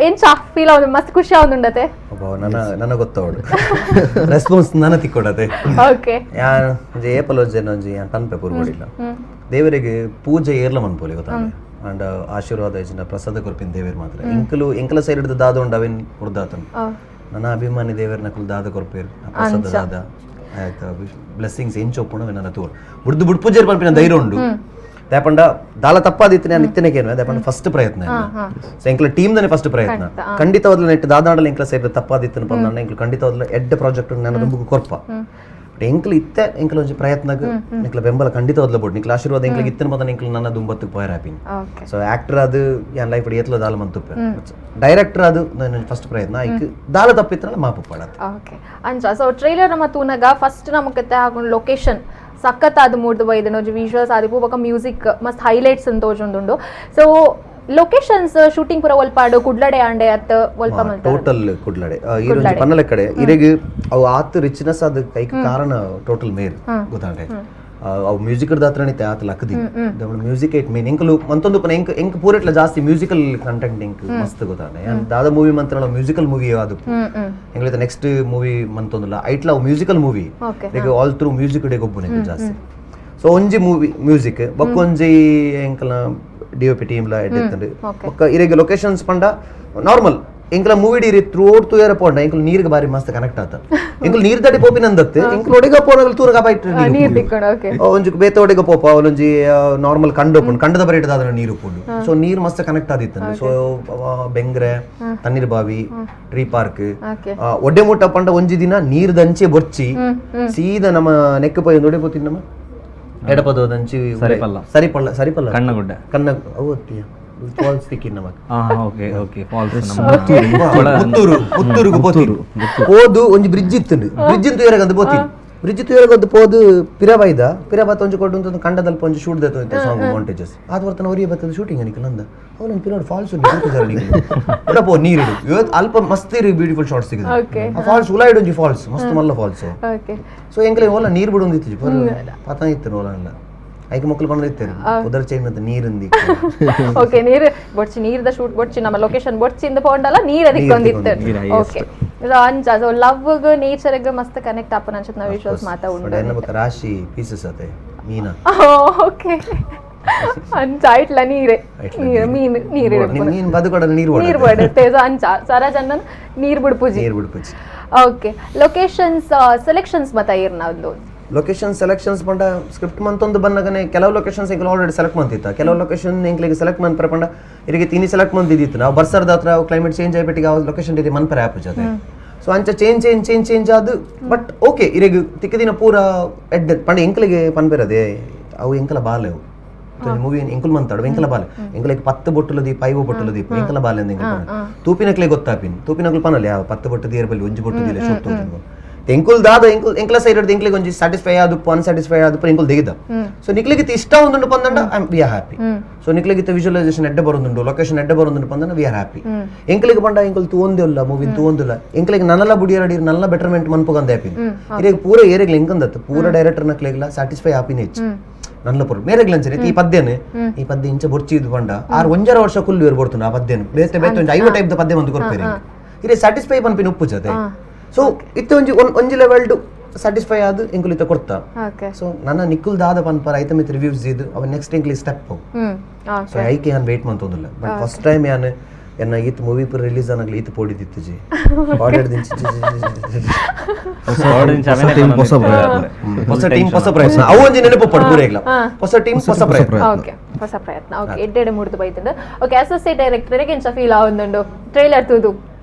ಎಂಚ ಫೀಲ್ ಆവുಂದು, ಮಸ್ತ್ ಖುಷಿ ಆവുಂದುಂಡತೆ? ನನ್ನ ಗೊತ್ತವಳು ರೆಸ್ಪಾನ್ಸ್ ನನ್ನ ತಿಕ್ಕೊಡತೆ. ಓಕೆ, ಯಾನ್ ಒಂಜಿ ಏಪಲೋಜೆ ಒಂಜಿ ಯಾನ್ ಪನ್ಪೆ ಪೂರ್ವಡಿಲ್ಲ ದೇವರಿಗೆ ಪೂಜೆ ಏರ್ಲ ಮನ್ಪೋಲಿ ಗೊತ್ತಾಂಡೆ. ಅಂಡ್ ಆಶೀರ್ವಾದ ಇಜ್ಜಿಂಡ ಪ್ರಸಾದ ಕೊರ್ಪಿನ ದೇವೇರ್ ಮಾತ್ರ. ಎಂಕಲು ಎಂಕಲ ಸೈಡ್ ಹಿಡಿದು ದಾದ ಉಂಡು ಅವೇನ್ ಉರ್ದಾತನು. ನನ್ನ ಅಭಿಮಾನಿ ದೇವೇರ್ ನಕಲು ದಾದ ಕೊರ್ಪೇರ್ ಪ್ರಸಾದ ದಾದ ಆಯ್ತು ಬ್ಲೆಸ್ಸಿಂಗ್ಸ್ ಎಂಚ ಒಪ್ಪುಂಡು ನನ್ನ ತೋರು ಬುಡ್ದು ಬುಡ್ ಪೂಜೆ ಪನ್ಪಿನ ಧೈರ್ಯ ಉಂಡು. ದಾಪಂಡ ದಾಲ ತಪ್ಪಾದಿತ್ತು ನಾನು ಇತ್ತನೇಕೇನು ದಾಪಂಡ ಫಸ್ಟ್ ಪ್ರಯತ್ನ. ಸೊ ಎಂಕಲ ಟೀಮ್ ದನೆ ಫಸ್ಟ್ ಪ್ರಯತ್ನ ಖಂಡಿತವಾದ್ಲ ನೆಟ್ ದಾದಾಡಲ ಎಂಕಲ ಸೈಡ್ ತಪ್ಪಾದಿತ್ತು ಪಂದ ಎಂಕಲು ಖಂಡಿತವಾದ್ಲ ಎಡ್ಡ ಪ್ರಾಜೆಕ್ಟ್ ನನ್ನ ದುಂಬುಗು ಕೊರ್ಪ. ಬಟ್ ಎಂಕಲು ಇತ್ತೆ ಎಂಕಲ ಒಂಜಿ ಪ್ರಯತ್ನಗ್ ಎಂಕಲ ಬೆಂಬಲ ಖಂಡಿತವಾದ್ಲ ಬೋಡು. ನಿಕ್ಲ ಆಶೀರ್ವಾದ ಎಂಕಲಿಗೆ ಇತ್ತನ ಪಂದ ಎಂಕಲು ನನ್ನ ದುಂಬತ್ತಿಗೆ ಪೋಯರ್ happy. So actor ಅದು ಯಾನ್ ಲೈಫ್ ಏತ್ಲ ದಾಲ ಮಂತುಪ್ಪೆ, ಡೈರೆಕ್ಟರ್ ಅದು ನನ್ನ ಫಸ್ಟ್ ಪ್ರಯತ್ನ. ಐಕ್ ದಾಲ ತಪ್ಪಿತ್ತನಲ್ಲ ಮಾಪು ಪಡತ್ತೆ. ಓಕೆ ಅಂಚ ಸೊ ಟ್ರೈಲರ್ ನಮ್ಮ ತೂನಗ ಫಸ್ಟ್ ನಮಕ್ ಹಾಕೊಂಡು ಲೊಕೇಶನ್ ಸಖತ್ ಅದು ಮೂಡ್ದು ಬೈದನು, ವಿಜುವಲ್ಸ್ ಆದಿಪು ಬೊಕ ಮ್ಯೂಸಿಕ್ ಮಸ್ತ್ ಹೈಲೈಟ್ಸ್ ಅಂತ ತೋಜೊಂದುಂಡು. So locations shooting ಪೂರ ಒಲ್ಪಾಡು ಕುಡ್ಲಡೆ ಆಂಡೆ ಅತ್ತ ಒಲ್ಪ ಮಲ್ತ ಟೋಟಲ್ ಕುಡ್ಲಡೆ ಈರೊಂಜಿ ಪನ್ನಲ ಕಡೆ ಇರೆಗ್ ಅವು ಆತ್ ರಿಚ್ನೆಸ್ ಅದು ಕೈಕ್ ಕಾರಣ ಟೋಟಲ್ ಮೇರ್ ಗೊತ್ತಾಂಡೆ. ಅವು ಮ್ಯೂಸಿಕ್ ದಾತ್ರನಿತೆ ಆತ ಲಕ್ಕದಿ music eight main ಎಂಕಲು ಮಂತೊಂದು ಪನ ಎಂಕ್ ಎಂಕ್ ಪೂರೆಟ್ಲ ಜಾಸ್ತಿ ಮ್ಯೂಸಿಕಲ್ ಕಂಟೆಂಟ್ ಎಂಕ್ ಮಸ್ತ್ ಗೊತ್ತಾಂಡೆ. ದಾದ ಮೂವಿ ಮಂತ್ರಲ ಮ್ಯೂಸಿಕಲ್ ಮೂವಿ ಅದು ಎಂಗ್ಲಿತ ನೆಕ್ಸ್ಟ್ ಮೂವಿ ಮಂತೊಂದುಲ್ಲ ಐಟ್ಲ ಅವು ಮ್ಯೂಸಿಕಲ್ ಮೂವಿ ಈಗ all through music ಡೆ ಗೊಬ್ಬುನೆ ಜಾಸ್ತಿ. ಸೊ ಒಂಜಿ ಮೂವಿ ಮ್ಯೂಸಿಕ್ ಬೊಕ್ಕೊಂಜಿ ಎಂಕಲ D O P team ಲ ಎಡ್ಡೆತ್ತಂಡು ಬೊಕ್ಕ ಇರೆಗ್ ಲೊಕೇಶನ್ಸ್ ಪಂಡ ನಾರ್ಮಲ್ ಎಂಕಲ ಮೂವಿ ಡಿ ಥ್ರೂಟ್ ತೂಯರ ಪೋಂಡ ಎಂಕಲ್ ನೀರಿಗೆ ಬಾರಿ ಮಸ್ತ್ ಕನೆಕ್ಟ್ ಆತ. ಎಂಕಲ್ ನೀರ್ ದಡಿ ಪೋಪಿನಂದತ್ತೆ ಎಂಕಲ್ ಒಡೆಗ ಪೋನಗಲ್ ತೂರಗ ಬೈಟ್ ಒಂಜಿ ಬೇತ ಒಡೆಗ ಪೋಪ ಅವಲೊಂಜಿ ನಾರ್ಮಲ್ ಕಂಡ ಉಪ್ಪುಂಡು ಕಂಡದ ಬರಿ ಇಟ್ಟದಾದ್ರೆ ನೀರು ಉಪ್ಪುಂಡು. ಸೊ ನೀರ್ ಮಸ್ತ್ ಕನೆಕ್ಟ್ ಆದಿತ್ತಂಡು. ಸೊ ಬೆಂಗ್ರೆ ತಣ್ಣೀರ್ ಬಾವಿ ಟ್ರೀ ಪಾರ್ಕ್ ಒಡ್ಡೆ ಮುಟ್ಟ ಪಂಡ ಒಂಜಿ ದಿನ ನೀರ್ ದಂಚೆ ಬೊರ್ಚಿ ಸೀದಾ ನಮ್ಮ ನೆಕ್ ಪೋಯಿ ಒಂದು ಒಡೆ ಪೋತಿದ್ ನಮ್ಮ ಎಡಪದೋದಂಚಿ ಸರಿಪಲ್ಲ ಸರಿಪಲ್ಲ ಸರಿಪಲ್ಲ ಕಣ್ಣಗುಡ್ಡೆ ಕಣ್ಣ ಅವು ಫಾಲ್ಸ್ ತಿಕ್ಕಿನ ನಮಕ್. Okay okay falls Puttur ಪುತ್ತೂರುಗು ಪೋತಿರು ಪೋದು ಒಂಜಿ ಬ್ರಿಡ್ಜ್ ಇತ್ತುಂಡು. ಬ್ರಿಡ್ಜ್ ತುಯರಗಂದು ಪೋತಿರು ಬ್ರಿಡ್ಜ್ ತುಯರಗಂದು ಪೋದು ಪಿರಬೈದ ಪಿರಬಾತ ಒಂಜಿ ಕೊಟ್ಟು ಒಂದು ಕಂಡದಲ್ಪ ಒಂಜಿ ಶೂಟ್ ದತ್ತು ಸಾಂಗ್ ಮೌಂಟೇಜಸ್ ಆದ ವರ್ತನ ಒರಿಯ ಬತ್ತದ ಶೂಟಿಂಗ್ ಅನಿಕಲ್ ಅಂದ ಅವನು ಪಿರೋಡ್ ಫಾಲ್ಸ್ ಉಂಟು ಪೋ ನೀರು ಇವತ್ತು ಅಲ್ಪ ಮಸ್ತ್ ಇರು ಬ್ಯೂಟಿಫುಲ್ ಶಾಟ್ಸ್ ಸಿಗುತ್ತೆ. ಆ ಫಾಲ್ಸ್ ಉಲಾಯ್ಡ್ ಒಂಜಿ ಫಾಲ್ಸ್ ಮಸ್ತ್ ಮಲ್ಲ ಫಾಲ್ಸ್. ಸೊ ಎಂಕಲೆ ಓಲ ನೀರು ಬಿಡೊಂದಿತ್ತು ಪತ ಇತ್ತು ಓಲ ಅಲ್ಲ ಐಕ ಮಕ್ಕಳು ಬಂದಿರ್ತಾರೆ ಉದರ್ ಚೈನ್ ಅಂತ ನೀರಿಂದಿ. ಓಕೆ ನೀರು ಬೊಡ್ಚಿ ನೀರ್ದ ಶೂಟ್ ಬೊಡ್ಚಿ ನಮ್ಮ ಲೊಕೇಶನ್ ಬೊಡ್ಚಿಂದ ಪೋಂಡಲ್ಲ ನೀರ್ ಅದಕ್ಕೊಂದಿತ್ತು. ಓಕೆ ಸೊ ಅಂಚ ಸೊ ಲವ್ ನೇಚರ್ ಮಸ್ತ್ ಕನೆಕ್ಟ್ ಆಪನ ಅನ್ಸುತ್ತೆ ನಾವು ವಿಜುವಲ್ಸ್ ಮಾತಾ ಉಂಟು. ನಮಕ್ ರಾಶಿ ಪೀಸಸ್ ಅತೆ ಮೀನಾ. ಓಕೆ ಅಂಚ ಐಟ್ಲ ನೀರೇ ನೀರು ಮೀನು ನೀರು ಮೀನು ಬದುಕೊಡಲ್ಲ ನೀರು ನೀರು ಬಡುತ್ತೆ. ಸೊ ಅಂಚ ಸರಜನ್ನ ನೀರು ಬಿಡ್ಪುಜಿ ನೀರು ಬಿಡ್ಪುಜಿ. Okay locations selections ಮತ್ತ ಏರ್ನ ಒಂದು ಲೊಕೇಶನ್ ಸೆಲೆಕ್ಷನ್ಸ್ ಪಂಡ ಸ್ಕ್ರಿಪ್ಟ್ ಮಂತೊಂದು ಬಂದಾಗನೆ ಕೆಲವು ಲೊಕೇಶನ್ಸ್ ಎಂಕಲ್ ಆಲ್ರೆಡಿ ಸೆಲೆಕ್ಟ್ ಮಂತಿತ್ತ ಕೆಲವು ಲೊಕೇಶನ್ ಎಂಕ್ಲಿಗೆ ಸೆಲೆಕ್ಟ್ ಮನ್ಪರೆ ಪಂಡ ಇರಿಗೆ ತಿನಿ ಸೆಲೆಕ್ಟ್ ಮಂತಿದ್ದಿತ್ತು ನಾವು ಬರ್ಸರ್ದ ಹತ್ರ ಕ್ಲೈಮೇಟ್ ಚೇಂಜ್ ಆಗಿಬಿಟ್ಟಿಗೆ ಆ ಲೊಕೇಶನ್ ಇದೆ ಮನ್ಪರೆ ಆ್ಯಪ್ ಜೊತೆ. ಸೊ ಅಂಚ change change change change ಅದು ಬಟ್ ಓಕೆ ಇರಿಗೆ ತಿಕ್ಕದಿನ ಪೂರ ಎಡ್ಡೆ ಪಂಡ ಎಂಕಲಿಗೆ ಪನ್ಪೆರದೆ ಅವು ಎಂಕಲ ಬಾಲೆ ಅವು ಮೂವಿ ಎಂಕುಲ್ ಮಂತಾಡು ಎಂಕಲ ಬಾಲೆ ಎಂಕಲಿಗೆ 10 ಬೊಟ್ಟುಲ ದೀಪ 5 ಬೊಟ್ಟುಲ ದೀಪ ಎಂಕಲ ಬಾಲೆ ಅಂತ ಎಂಕಲ್ ತೂಪಿನಕ್ಲೆ ಗೊತ್ತಾಪಿನ್ ತೂಪಿನಕ್ಲು ಪನಲ್ಲ ಯಾವ 10 ಬೊಟ್ಟು there ಬಲ್ಲಿ ಒಂಜಿ ಬೊಟ್ಟು ದಿಲ್ಲ ಶೋಕ್ ತೋಜು ಎಂಕುಲ್ ದಾದ ಎಂಕುಲ್ ಎಂಕಲ ಸೈಡ್ ಎಂಕ್ಲಿಗೆ ಒಂಜಿ ಸ್ಯಾಟಿಸ್ಫೈ ಆದುಪ್ಪು ಅನ್ಸ್ಯಾಟಿಸ್ಫೈ ಆದುಪ್ಪು ಎಂಕುಲ್ ದಿಗಿದ. ಸೊ ನಿಕ್ಲಿಗೆ ಇಷ್ಟ ಒಂದುಂಡು ಪಂದಂಡ we are happy. So ನಿಕ್ಲಿಗೆ visualisation ಎಡ್ಡೆ ಬರೋದುಂಡು ಲೊಕೇಶನ್ ಎಡ್ಡೆ ಬರೋದುಂಡು ಪಂದಂಡ we are happy. ಎಂಕ್ಲಿಗೆ ಪಂಡ ಎಂಕುಲ್ ತೂಂದಿಲ್ಲ ಮೂವಿ ತೂಂದಿಲ್ಲ ಎಂಕ್ಲಿಗೆ ನನ್ನಲ್ಲ ಬುಡಿಯರಡಿ ನಲ್ಲ ಬೆಟರ್ಮೆಂಟ್ ಮನ್ಪುಗಂದ ಹ್ಯಾಪಿ ಇರೇಗ ಪೂರ ಏರೆಗ್ಲ ಎಂಕಂದತ್ತು ಪೂರ ಡೈರೆಕ್ಟರ್ ನಕ್ಲೆಗ್ಲ ಸ್ಯಾಟಿಸ್ಫೈ ಆಪಿನ ಹೆಚ್ಚು ನನ್ನ ಪೊರು ಮೇರೆಗ್ಲ ಅಂಚನೆ ಈ ಪದ್ಯನೆ ಈ ಪದ್ಯ ಇಂಚ ಬೊರ್ಚಿ ಇದು ಪಂಡ 6 1.5 ವರ್ಷ ಕುಲ್ಲು ಇರ್ ಬರ್ತುಂಡು ಆ ಪದ್ಯನು ಬೇತೆ ಬೇತೆ ಒಂಜಿ 5 ಟೈಪ್ the ಪದ್ಯ ಒಂದು ಕೊರ್ಪೇರಿ ಇರೇ ಸ್ಯಾಟಿಸ್ಫೈ ಪನ್ಪಿನ ಉಪ್ಪು ಜೊತೆ. ಸೊ ಇತ್ತೆ ಒಂಜಿ ಒಂಜಿ ಲೆವೆಲ್ ಸ್ಯಾಟಿಸ್ಫೈ ಆದ್ ಎಂಕುಲ್ ಇತ್ತ ಕೊರ್ತ. ಸೊ ನನ್ನ ನಿಕ್ಕುಲ್ ದಾದ ಪನ್ಪರ ಐತ ಮಿತ್ ರಿವ್ಯೂಸ್ ಇದು ಅವ ನೆಕ್ಸ್ಟ್ ಎಂಕ್ಲಿ ಸ್ಟೆಪ್. ಸೊ ಐಕೆ ಯಾನ್ ವೇಟ್ ಮಂತೊಂದುಲ್ಲ but first time ಯಾನ್ ಎನ್ನ ಈತ್ ಮೂವಿ ಪೂರ ರಿಲೀಸ್ ಆನಾಗ್ಲಿ ಈತ್ ಪೋಡಿದಿತ್ತುಜಿ ಆರ್ಡರ್ ದಿಂಚಿ ಹೊಸ ಪ್ರಯತ್ನ. ಹೊಸ ಟೀಮ್ ಹೊಸ ಪ್ರಯತ್ನ ಅವು ಒಂಜಿ ನೆನಪು ಪಡ್ಪುರೇಗ್ಲ ಹೊಸ ಟೀಮ್ ಹೊಸ ಪ್ರಯತ್ನ. ಓಕೆ ಹೊಸ ಪ್ರಯತ್ನ. ಓಕೆ ಎಡ್ಡೆಡೆ ಮೂಡ್ದು ಬೈತುಂಡು. Okay associate director ಎಂಚ ಫೀಲ್ ಆವೊಂದುಂಡು ಟ್ರೈಲರ್ ತೂದು?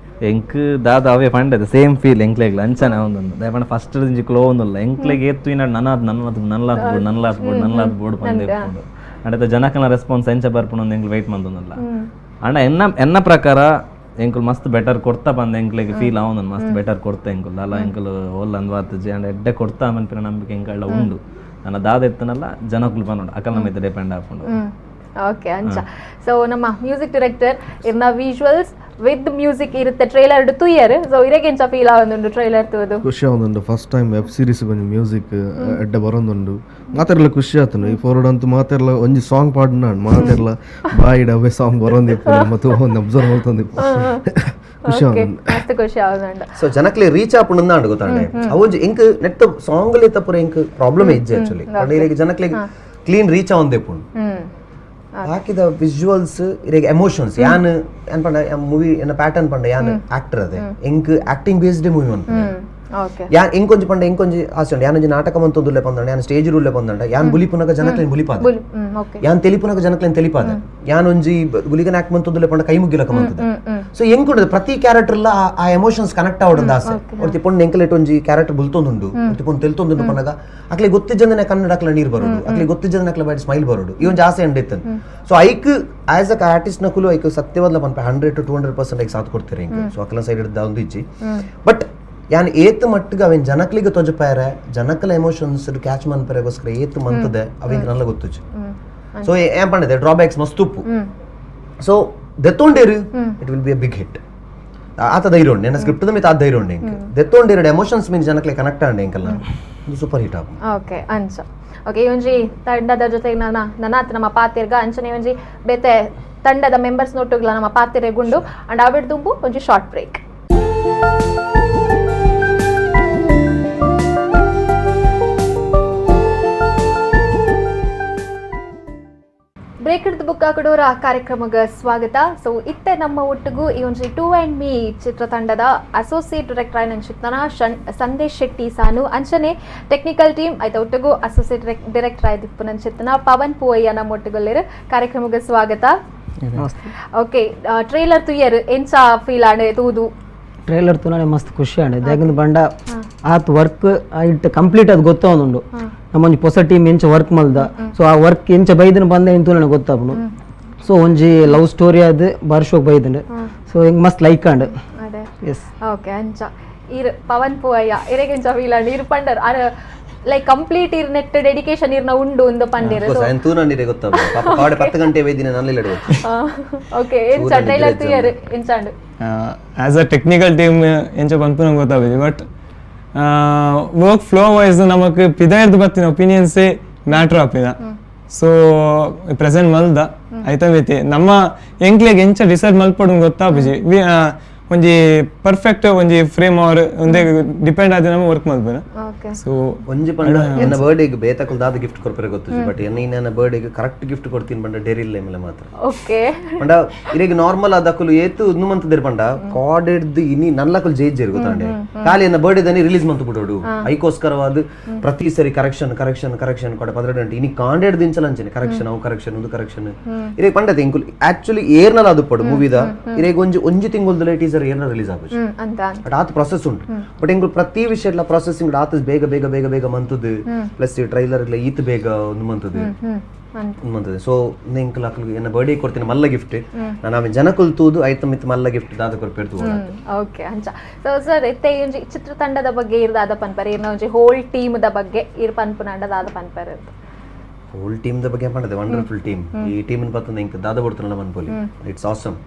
ಎಂಕ್ ದಾದ ಅವೇ ಪಂಡದ ಸೇಮ್ ಫೀಲ್ ಎಂಕ್ಲೆಗ್ಲ ಅಂಚನೆ ಒಂದೊಂದು ದಯಪಂಡ ಫಸ್ಟ್ ದಿಂಚಿ ಕ್ಲೋ ಒಂದುಲ್ಲ ಎಂಕ್ಲೆಗ್ ಏತ್ತು ಇನ್ನ ನನಾದ್ ನನ್ನದು ನನ್ಲಾತ್ ಬೋರ್ಡ್ ನನ್ಲಾತ್ ಬೋರ್ಡ್ ನನ್ಲಾತ್ ಬೋರ್ಡ್ ಪಂದೆ ಇಪ್ಪುಂಡು. ಅಂಡ ಜನಕನ ರೆಸ್ಪಾನ್ಸ್ ಎಂಚ ಬರ್ಪುಂಡು ಒಂದು ಎಂಕ್ಲು ವೆಯ್ಟ್ ಮಂದೊಂದುಲ್ಲ. ಅಂಡ ಎನ್ನ ಎನ್ನ ಪ್ರಕಾರ ಎಂಕುಲು ಮಸ್ತ್ ಬೆಟರ್ ಕೊಡ್ತಾ ಬಂದ ಎಂಕ್ಲೆಗ್ ಫೀಲ್ ಆವೊಂದು ಮಸ್ತ್ ಬೆಟರ್ ಕೊಡ್ತಾ ಎಂಕುಲು ಅಲ್ಲ ಎಂಕುಲು ಓಲ್ ಅಂದ್ವಾತಜಿ ಅಂಡ ಎಡ್ಡೆ ಕೊಡ್ತಾ ಮನ್ಪಿನ ನಂಬಿಕೆ ಎಂಕಳ್ಳ ಉಂಡು. ನನ್ನ ದಾದ ಎತ್ತನಲ್ಲ ಜನಕುಲು ಬಂದುಂಡು ಅಕಲ್ ನಮ್ಮ ಡಿಪೆಂಡ್ ಆಪುಂಡು. ಓಕೆ ಅಂಚ ಸೊ ನಮ್ಮ ಮ್ಯೂಸಿಕ್ ಡೈರೆಕ್ಟರ್ ಇರ್ನ visuals with music ಇರುತ್ತೆ ಟ್ರೈಲರ್ ತೂಯರ್. ಸೊ ಇರೆಗೆ ಎಂಚ ಫೀಲ್ ಆವೊಂದುಂಡು ಟ್ರೈಲರ್ ತೂದು? ಖುಷಿ ಆವೊಂದುಂಡು. First time web series ಒಂಜಿ ಮ್ಯೂಸಿಕ್ ಎಡ್ಡೆ ಬರೊಂದುಂಡು ಮಾತೆರ್ಲ ಖುಷಿ ಆತುಂಡು. ಈ ಫೋರ್ಡ್ ಅಂತೂ ಮಾತೆರ್ಲ ಒಂಜಿ ಸಾಂಗ್ ಪಾಡ್ನ ಮಾತೆರ್ಲ ಬಾಯಿಡ್ ಅವೇ ಸಾಂಗ್ ಬರೊಂದಿಪ್ಪು ಮತ್ತು ಒಂದು ಅಬ್ಸರ್ವ್ ಮಲ್ತೊಂದಿಪ್ಪು. ಖುಷಿ ಆವೊಂದುಂಡು, ಮಸ್ತ್ ಖುಷಿ ಆವೊಂದುಂಡು. ಸೊ ಜನಕ್ಲೆ ರೀಚ್ ಆಪುಂಡು ಅಂಡ್ ಗೊತ್ತಾಂಡೆ ಅವು ಎಂಕ್ ನೆಟ್ ಸಾಂಗ್ ಲೆ ತಪ್ಪುರ ಎಂಕ್ ಪ್ರಾಬ್ಲಮ್ ಇಜ್ಜಿ ಆಕ್ಚುಲಿ. ಪಂಡ ಇರೆಗ್ ಜನಕ್ಲೆ ಕ್ಲೀನ್ ರೀಚ್ ಆವೊಂದಿಪ್ಪುಂಡು. ಬಾಕಿದ ವಿಜುವಲ್ಸ್ ಇರೆಗ್ ಎಮೋಷನ್ಸ್ ಯಾನ್ ಯಾನ್ ಪಂಡ ಮೂವಿ ಎನ್ನ ಪ್ಯಾಟರ್ನ್ ಪಂಡ ಯಾನ್ ಆಕ್ಟರ್ ಅದೇ ಎಂಕ್ acting based movie ಅನ್ಪುಂಡು. ಯಾನ್ ಎಂಕೊಂಜಿ ಪಂಡ ಎಂಕೊಂಜಿ ಆಸೆ ಉಂಡು. ಯಾನ್ ಒಂಜಿ ನಾಟಕ ಮಂತೊಂದುಲ್ಲೆ ಪಂದಂಡ ಯಾನ್ ಸ್ಟೇಜ್ ರೂಲ್ಲೆ ಪಂದಂಡ ಯಾನ್ ಬುಲಿಪುನಗ ಜನಕ್ಲೆನ್ ಬುಲಿಪಾದ, ಯಾನ್ ತೆಲಿಪುನಗ ಜನಕ್ಲೆನ್ ತೆಲಿಪಾದ, ಯಾನ್ ಒಂಜಿ ಗುಲಿಗನ ಆಕ್ಟ್ ಮಂತೊಂದುಲ್ಲೆ ಪಂಡ ಕೈ ಮುಗಿಲಕ ಮಂತದ. ಸೊ ಎಂಕುಂಡು ಪ್ರತಿ ಕ್ಯಾರೆಕ್ಟರ್ ಲ ಆ ಎಮೋಷನ್ಸ್ ಕನೆಕ್ಟ್ ಆವಡಂದ ಆಸೆ. ಒರ್ತಿ ಪೊಣ್ಣು ಎಂಕಲೆಟ್ ಒಂಜಿ ಕ್ಯಾರೆಕ್ಟರ್ ಬುಲ್ತೊಂದುಂಡು, ಒರ್ತಿ ಪೊಣ್ಣು ತೆಲ್ತೊಂದುಂಡು ಪನ್ನಗ ಅಕ್ಲೆ ಗೊತ್ತಿಜ್ಜಂದನೆ ಕನ್ನಡ ಅಕ್ಲ ನೀರು ಬರೋಡು, ಅಕ್ಲೆ ಗೊತ್ತಿಜ್ಜಂದನೆ ಅಕ್ಲ ಬೈಟ್ ಸ್ಮೈಲ್ ಬರೋಡು, ಈ ಒಂಜಿ ಆಸೆ ಉಂಡು ಇತ್ತನ್. ಸೊ ಐಕ್ as a artist ನಕುಲು ಐಕ್ ಸತ್ಯವಾದ್ಲ ಪನ್ಪ 100 to 200% ಐಕ್ ಸಾಥ್ ಕೊಡ್ತೀರಿ ಎಂಕ್. ಸೊ ಅಕ್ಲ ಸೈಡ್ ಹಿಡ್ದ ಒಂದು ಇಜ್ಜಿ. ಬಟ್ ಯಾನ್ ಏತ್ ಮಟ್ಟಿಗೆ ಅವೇನ್ ಜನಕ್ಲಿಗೆ ತೊಜಪಾಯರೆ ಜನಕಲ ಎಮೋಷನ್ಸ್ ಕ್ಯಾಚ್ ಮನ್ಪರೆಗೋಸ್ಕರ ಏತ್ ಮಂತದೆ ಅವೇನ್ ನಲ್ಲ ಗೊತ್ತುಜಿ. ಸೊ ಏನ್ ಪಂಡದೆ ಡ್ರಾಬ್ಯಾಕ್ಸ್ ಮಸ್ತ್ ಉಪ್ಪು. ಸೊ ದೆತ್ತೊಂಡೇರು it will be a big hit. ಆತ ಧೈರ್ಯ ಉಂಡು ನನ್ನ ಸ್ಕ್ರಿಪ್ಟ್ ಮಿತ್ ಆ ಧೈರ್ಯ ಉಂಡು ಎಂಕ್. ದೆತ್ತೊಂಡೇರು ಎಮೋಷನ್ಸ್ ಮೀನ್ ಜನಕ್ಲೆ ಕನೆಕ್ಟ್ ಆಂಡೆ ಎಂಕಲ್ಲ ಇದು ಸೂಪರ್ ಹಿಟ್ ಆಪು. ಓಕೆ ಅಂಚ ಓಕೆ ಈ ಒಂಜಿ ತಂಡದ ಜೊತೆಗೆ ನನಾತ್ ನಮ್ಮ ಪಾತಿರ್ಗ ಅಂಚನೆ ಒಂಜಿ ಬೇತೆ ತಂಡದ ಮೆಂಬರ್ಸ್ ನೊಟ್ಟುಗ್ಲ ನಮ್ಮ ಪಾತಿರೆಗುಂಡು. ಅಂಡ್ ಅವಿಡ್ ದುಂಬು ಒಂಜಿ short break. Break ಹಿಡಿದು ಬುಕ್ಕ ಕೊಡೋರ ಕಾರ್ಯಕ್ರಮಕ್ಕೆ ಸ್ವಾಗತ. ಸೊ ಇತ್ತೆ ನಮ್ಮ ಒಟ್ಟಿಗೂ ಈ ಒಂಜಿ two and me ಚಿತ್ರತಂಡದ ಅಸೋಸಿಯೇಟ್ ಡೈರೆಕ್ಟರ್ ಆಯ್ನ ಸಂದೇಶ್ ಶೆಟ್ಟಿ ಸಾನು ಅಂಚನೆ ಟೆಕ್ನಿಕಲ್ ಟೀಮ್ ಆಯ್ತ ಒಟ್ಟಿಗೂ ಅಸೋಸಿಯೇಟ್ ಡೈರೆಕ್ಟರ್ ಆಯ್ದಿಪ್ಪು ನಂಚಿತ್ತನ ಪವನ್ ಪೂವಯ್ಯ ನಮ್ಮ ಒಟ್ಟಿಗೊಲ್ಲೇರು. ಕಾರ್ಯಕ್ರಮಕ್ಕೆ ಸ್ವಾಗತ. ಓಕೆ ಟ್ರೈಲರ್ ತುಯ್ಯರ್ ಎಂಚ ಫೀಲ್ ಆಂಡ್ ತೂದು? ಟ್ರೈಲರ್ ತೂನಾನೆ ಮಸ್ತ್ ಖುಷಿ ಆಂಡ್. ದಾಯೆಗಂದ್ ಪಂಡ ಆತ್ ವರ್ಕ್ ಇಟ್ಟು ಕಂಪ್ಲೀಟ್ ಅದು ಗೊತ್ತಾವೊಂದುಂಡು. ನಮ್ಮೊಂಜಿ ಪೊಸ ಟೀಮ್ ಎಂಚ ವರ್ಕ್ ಮಲ್ದ, ಸೊ ಆ ವರ್ಕ್ ಎಂಚ ಬೈದನ ಬಂದ ಎಂತೂ ನನಗೆ ಗೊತ್ತಾಪುಂಡು. ಸೊ ಒಂಜಿ ಲವ್ ಸ್ಟೋರಿ ಅದು ಬಾರಿ ಶೋಕ್ ಬೈದಂಡು. ಸೊ ಎಂಕ್ ಮಸ್ತ್ like and. S okay ಅಂಚ ಇರ್ ಪವನ್ ಪೂವಯ್ಯ ಇರೆಗ್ ಎಂಚ ಫೀಲ್ ಆಂಡ್? ಇರ್ ಪಂಡರ್ are like complete ಇರ್ ನೆಟ್ ಡೆಡಿಕೇಶನ್ ಇರ್ನ ಉಂಡು ಉಂದು ಪಂಡೇರು. ಸೊ ತೂನಂಡಿರೆ ಗೊತ್ತಾಪುಂಡು. ಪಾಪ ಕಾಡೆ 10 ಗಂಟೆ ಬೈದಿನ ನಲ್ಲಿಲ್ಲಡು. ಓಕೆ ಎಂಚ ಟ್ರೈಲರ್ ತುಯ್ಯರ್ ಎಂಚ and? As a technical team ಎಂಚ ಪನ್ಪುನ ಗೊತ್ತಾಪುಜಿ, but work flow wise ನಮಕ್ ಪಿದಾಯ್ದು ಬತ್ತಿನ ಒಪಿನಿಯನ್ಸೇ ಮ್ಯಾಟ್ರ್ ಆಪಿನ. ಸೊ ಪ್ರೆಸೆಂಟ್ ಮಲ್ದ ಐತ ಮಿತಿ ನಮ್ಮ ಎಂಕ್ಲೆಗ್ ಎಂಚ ಡಿಸೈಡ್ ಮಲ್ಪೊಡು ಗೊತ್ತಾಪುಜಿ. ಒಂಜಿ ಪರ್ಫೆಕ್ಟ್ ಒಂಜಿ ಫ್ರೇಮ್ ಅವರ್ ಒಂದೇ ಡಿಪೆಂಡ್ ಆದ ನಮ್ಮ ವರ್ಕ್ ಮಲ್ಪುನ. ಸೊ ಒಂಜಿ ಪಂಡ ಎನ್ನ ಬರ್ಡೇಗೆ ಬೇತಕುಲ್ ದಾದ ಗಿಫ್ಟ್ ಕೊರ್ಪರೆ ಗೊತ್ತುಜಿ, ಬಟ್ ಎನ್ನ ನನ್ನ ಬರ್ಡೇಗೆ ಕರೆಕ್ಟ್ ಗಿಫ್ಟ್ ಕೊಡ್ತೀನಿ ಪಂಡ ಡೇರಿಲ್ಲ ಮೇಲೆ ಮಾತ್ರ. ಓಕೆ ಪಂಡ ಇರೆಗ್ ನಾರ್ಮಲ್ ಆದಕುಲು ಏತು ಉನ್ನು ಮಂತದಿರ್ ಪಂಡ ಕಾಡೆಡ್ದು ಇನಿ ನಲ್ಲಕುಲು ಜೇಜ್ಜೇರು ಗೊತ್ತಾಂಡೆ. ಖಾಲಿ ಎನ್ನ ಬರ್ಡೇ ದನಿ ರಿಲೀಸ್ ಮಂತು ಬಿಡೋಡು ಐಕೋಸ್ಕರವಾದ ಪ್ರತಿ ಸರಿ correction correction correction ಕೊಡ 12 ಗಂಟೆ ಇನಿ ಕಾಂಡೆಡ್ ದಿಂಚಲ ಅಂಚನೆ ಕರೆಕ್ಷನ್ ಅವು ಕರೆಕ್ಷನ್ ಒಂದು ಕರೆಕ್ಷನ್ ಇರೆಗ್ ಪಂಡತೆ ಇಂಕುಲು ಆಕ್ಚುಲಿ ಏರ್ನಲ ಅದು ಪಡು ಮೂವಿದ ಇರೆಗ್ ಒಂಜಿ ಒಂಜಿ ತಿಂಗೊಲ್ದಲೆ ಟೀಸರ್ ಏರ್ನ ರಿಲೀಸ್ ಆಪುಜಿ. ಬಟ್ ಆತ ಪ್ರೊಸೆಸ್ ಉಂಟು. ಬಟ್ ಎಂಕುಲು ಪ್ರತಿ ವಿಷಯದ ಪ್ರೊಸೆಸಿಂಗ್ ಆತ ಬೇಗ ಬೇಗ ಬೇಗ ಬೇಗ ಮಂತದ್ದು, ಪ್ಲಸ್ ಟ್ರೈಲರ್ ಈತ ಬೇಗ ಒಂದು ಮಂತದ್ದು ಮಂತದ್ದು. ಸೊ ಎಂಕುಲು ಅಕುಲು ಎನ್ನ ಬರ್ಡೇ ಕೊಡ್ತೀನಿ ಮಲ್ಲ ಗಿಫ್ಟ್ ನಾನು ಆಮೇಲೆ ಜನಕುಲು ತೂದು ಐತ ಮಿತ್ ಮಲ್ಲ ಗಿಫ್ಟ್ ದಾದ ಕೊರ್ಪೇರ್ತು. ಓಕೆ ಅಂಚ ಸೊ ಸರ್ ಇತ್ತೆ ಒಂಜಿ ಚಿತ್ರತಂಡದ ಬಗ್ಗೆ ಇರ್ದಾದ ಪನ್ಪರ್, ಇರ್ನ ಒಂಜಿ ಹೋಲ್ ಟೀಮ್ the ಬಗ್ಗೆ ಇರ್ ಪನ್ಪುನಾಂಡ ದಾದ ಪನ್ಪರ್? Whole team the ಬಗ್ಗೆ ಪಂಡದೆ ವಂಡರ್ಫುಲ್ ಟೀಮ್. ಈ ಟೀಮ್ ಪತ್ತಂದ ಎಂಕ್ ದಾದ ಕೊಡ್ತಾನಲ್ಲ ಮನ್ಪೊಲಿ, it's awesome.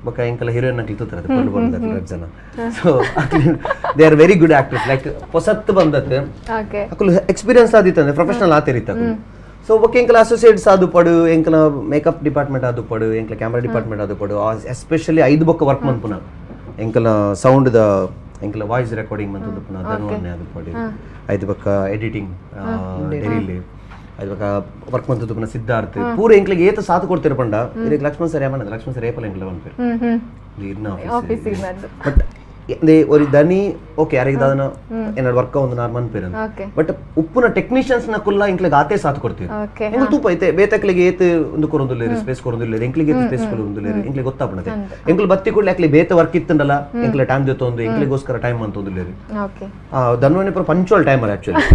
ಬೊಕ್ಕ ಎಂಕಲ ಹೀರೋಯಿನ್ ಅಕ್ಲು ತೂತಾರೆ ಪೊಣ್ಣು ಬಂದಕ್ಕೆ ರಡ್ಡ್ ಜನ. So they are very good actors. Like ಪೊಸತ್ತು ಬಂದತ್ತೆ ಅಕುಲು ಎಕ್ಸ್ಪೀರಿಯನ್ಸ್ ಆದಿತ್ತಂದ್ರೆ ಪ್ರೊಫೆಷನಲ್ ಆತಿರಿತ್ತ ಅಕುಲು. ಸೊ ಬೊಕ್ಕ ಎಂಕಲ ಅಸೋಸಿಯೇಟ್ಸ್ ಆದು ಪಡು, ಎಂಕಲ ಮೇಕಪ್ ಡಿಪಾರ್ಟ್ಮೆಂಟ್ ಆದು ಪಡು, ಎಂಕಲ ಕ್ಯಾಮ್ರಾ ಡಿಪಾರ್ಟ್ಮೆಂಟ್ ಆದು ಪಡು, ಎಸ್ಪೆಷಲಿ 5 ಬೊಕ್ಕ ವರ್ಕ್ ಮನ್ಪುನ ಎಂಕಲ ಸೌಂಡ್ ದ ಎಂಕಲ ವಾಯ್ಸ್ ರೆಕಾರ್ಡಿಂಗ್ ಮಂತುದು ಪುನ ಧನುವನ್ನೇ ಆದು ಪಡು, 5 ಬೊಕ್ಕ ಎಡಿಟಿಂಗ್ ಡೆರಿಲಿ ಇವಾಗ ವರ್ಕ್ ಮಂತದ್ದು ಪುನಃ ಸಿದ್ಧಾರ್ಥ ಪೂರ ಎಂಕ್ಲಿಗೆ ಏತ ಸಾಥ್ ಕೊಡ್ತೀರ ಪಂಡ ಇದಕ್ಕೆ ಲಕ್ಷ್ಮಣ್ ಸರ್ ಯಾಮಣ್ಣ ಲಕ್ಷ್ಮಣ್ ಸರ್ ಏಪಲ್ ಎಂಕ್ಲ ಪನ್ಪೇರು ಇರ್ನ ಆಫೀಸ್ ಬಟ್ ಒರಿ ದನಿ ಓಕೆ ಯಾರಿಗೆ ದಾದನ ಏನಾದ್ರು ವರ್ಕ್ ಒಂದು ನಾರ್ ಮನ್ಪೇರು ಬಟ್ ಉಪ್ಪುನ ಟೆಕ್ನಿಷಿಯನ್ಸ್ ನ ಕುಲ್ಲ ಎಂಕ್ಲಿಗೆ ಆತೆ ಸಾಥ್ ಕೊಡ್ತೀವಿ ಎಂಕ್ಲು ತೂಪ ಐತೆ ಬೇತಕ್ಲಿಗೆ ಏತ್ ಒಂದು ಕೊರೊಂದುಲ್ಲೇರು ಸ್ಪೇಸ್ ಕೊರೊಂದುಲ್ಲೇರು ಎಂಕ್ಲಿಗೆ ಏತ್ ಸ್ಪೇಸ್ ಕೊರೊಂದುಲ್ಲೇರು ಎಂಕ್ಲಿಗೆ ಗೊತ್ತಾಪಣತೆ ಎಂಕ್ಲು ಬತ್ತಿ ಕೂಡಲೇ ಯಾಕ್ಲಿ ಬೇತ ವರ್ಕ್ ಇತ್ತಂಡಲ್ಲ ಎಂಕ್ಲೆ ಟೈಮ್ ದೇತೊಂದು ಎಂಕ್ಲಿಗೋಸ್ಕರ ಟೈಮ್ ಅಂತೊಂದುಲ್ಲೇರು ಧನ್ವನಿ ಪುರ ಪಂಚುವಲ್ ಟೈಮ್ ಅಲ್ಲ ಆಕ್ಚುಲಿ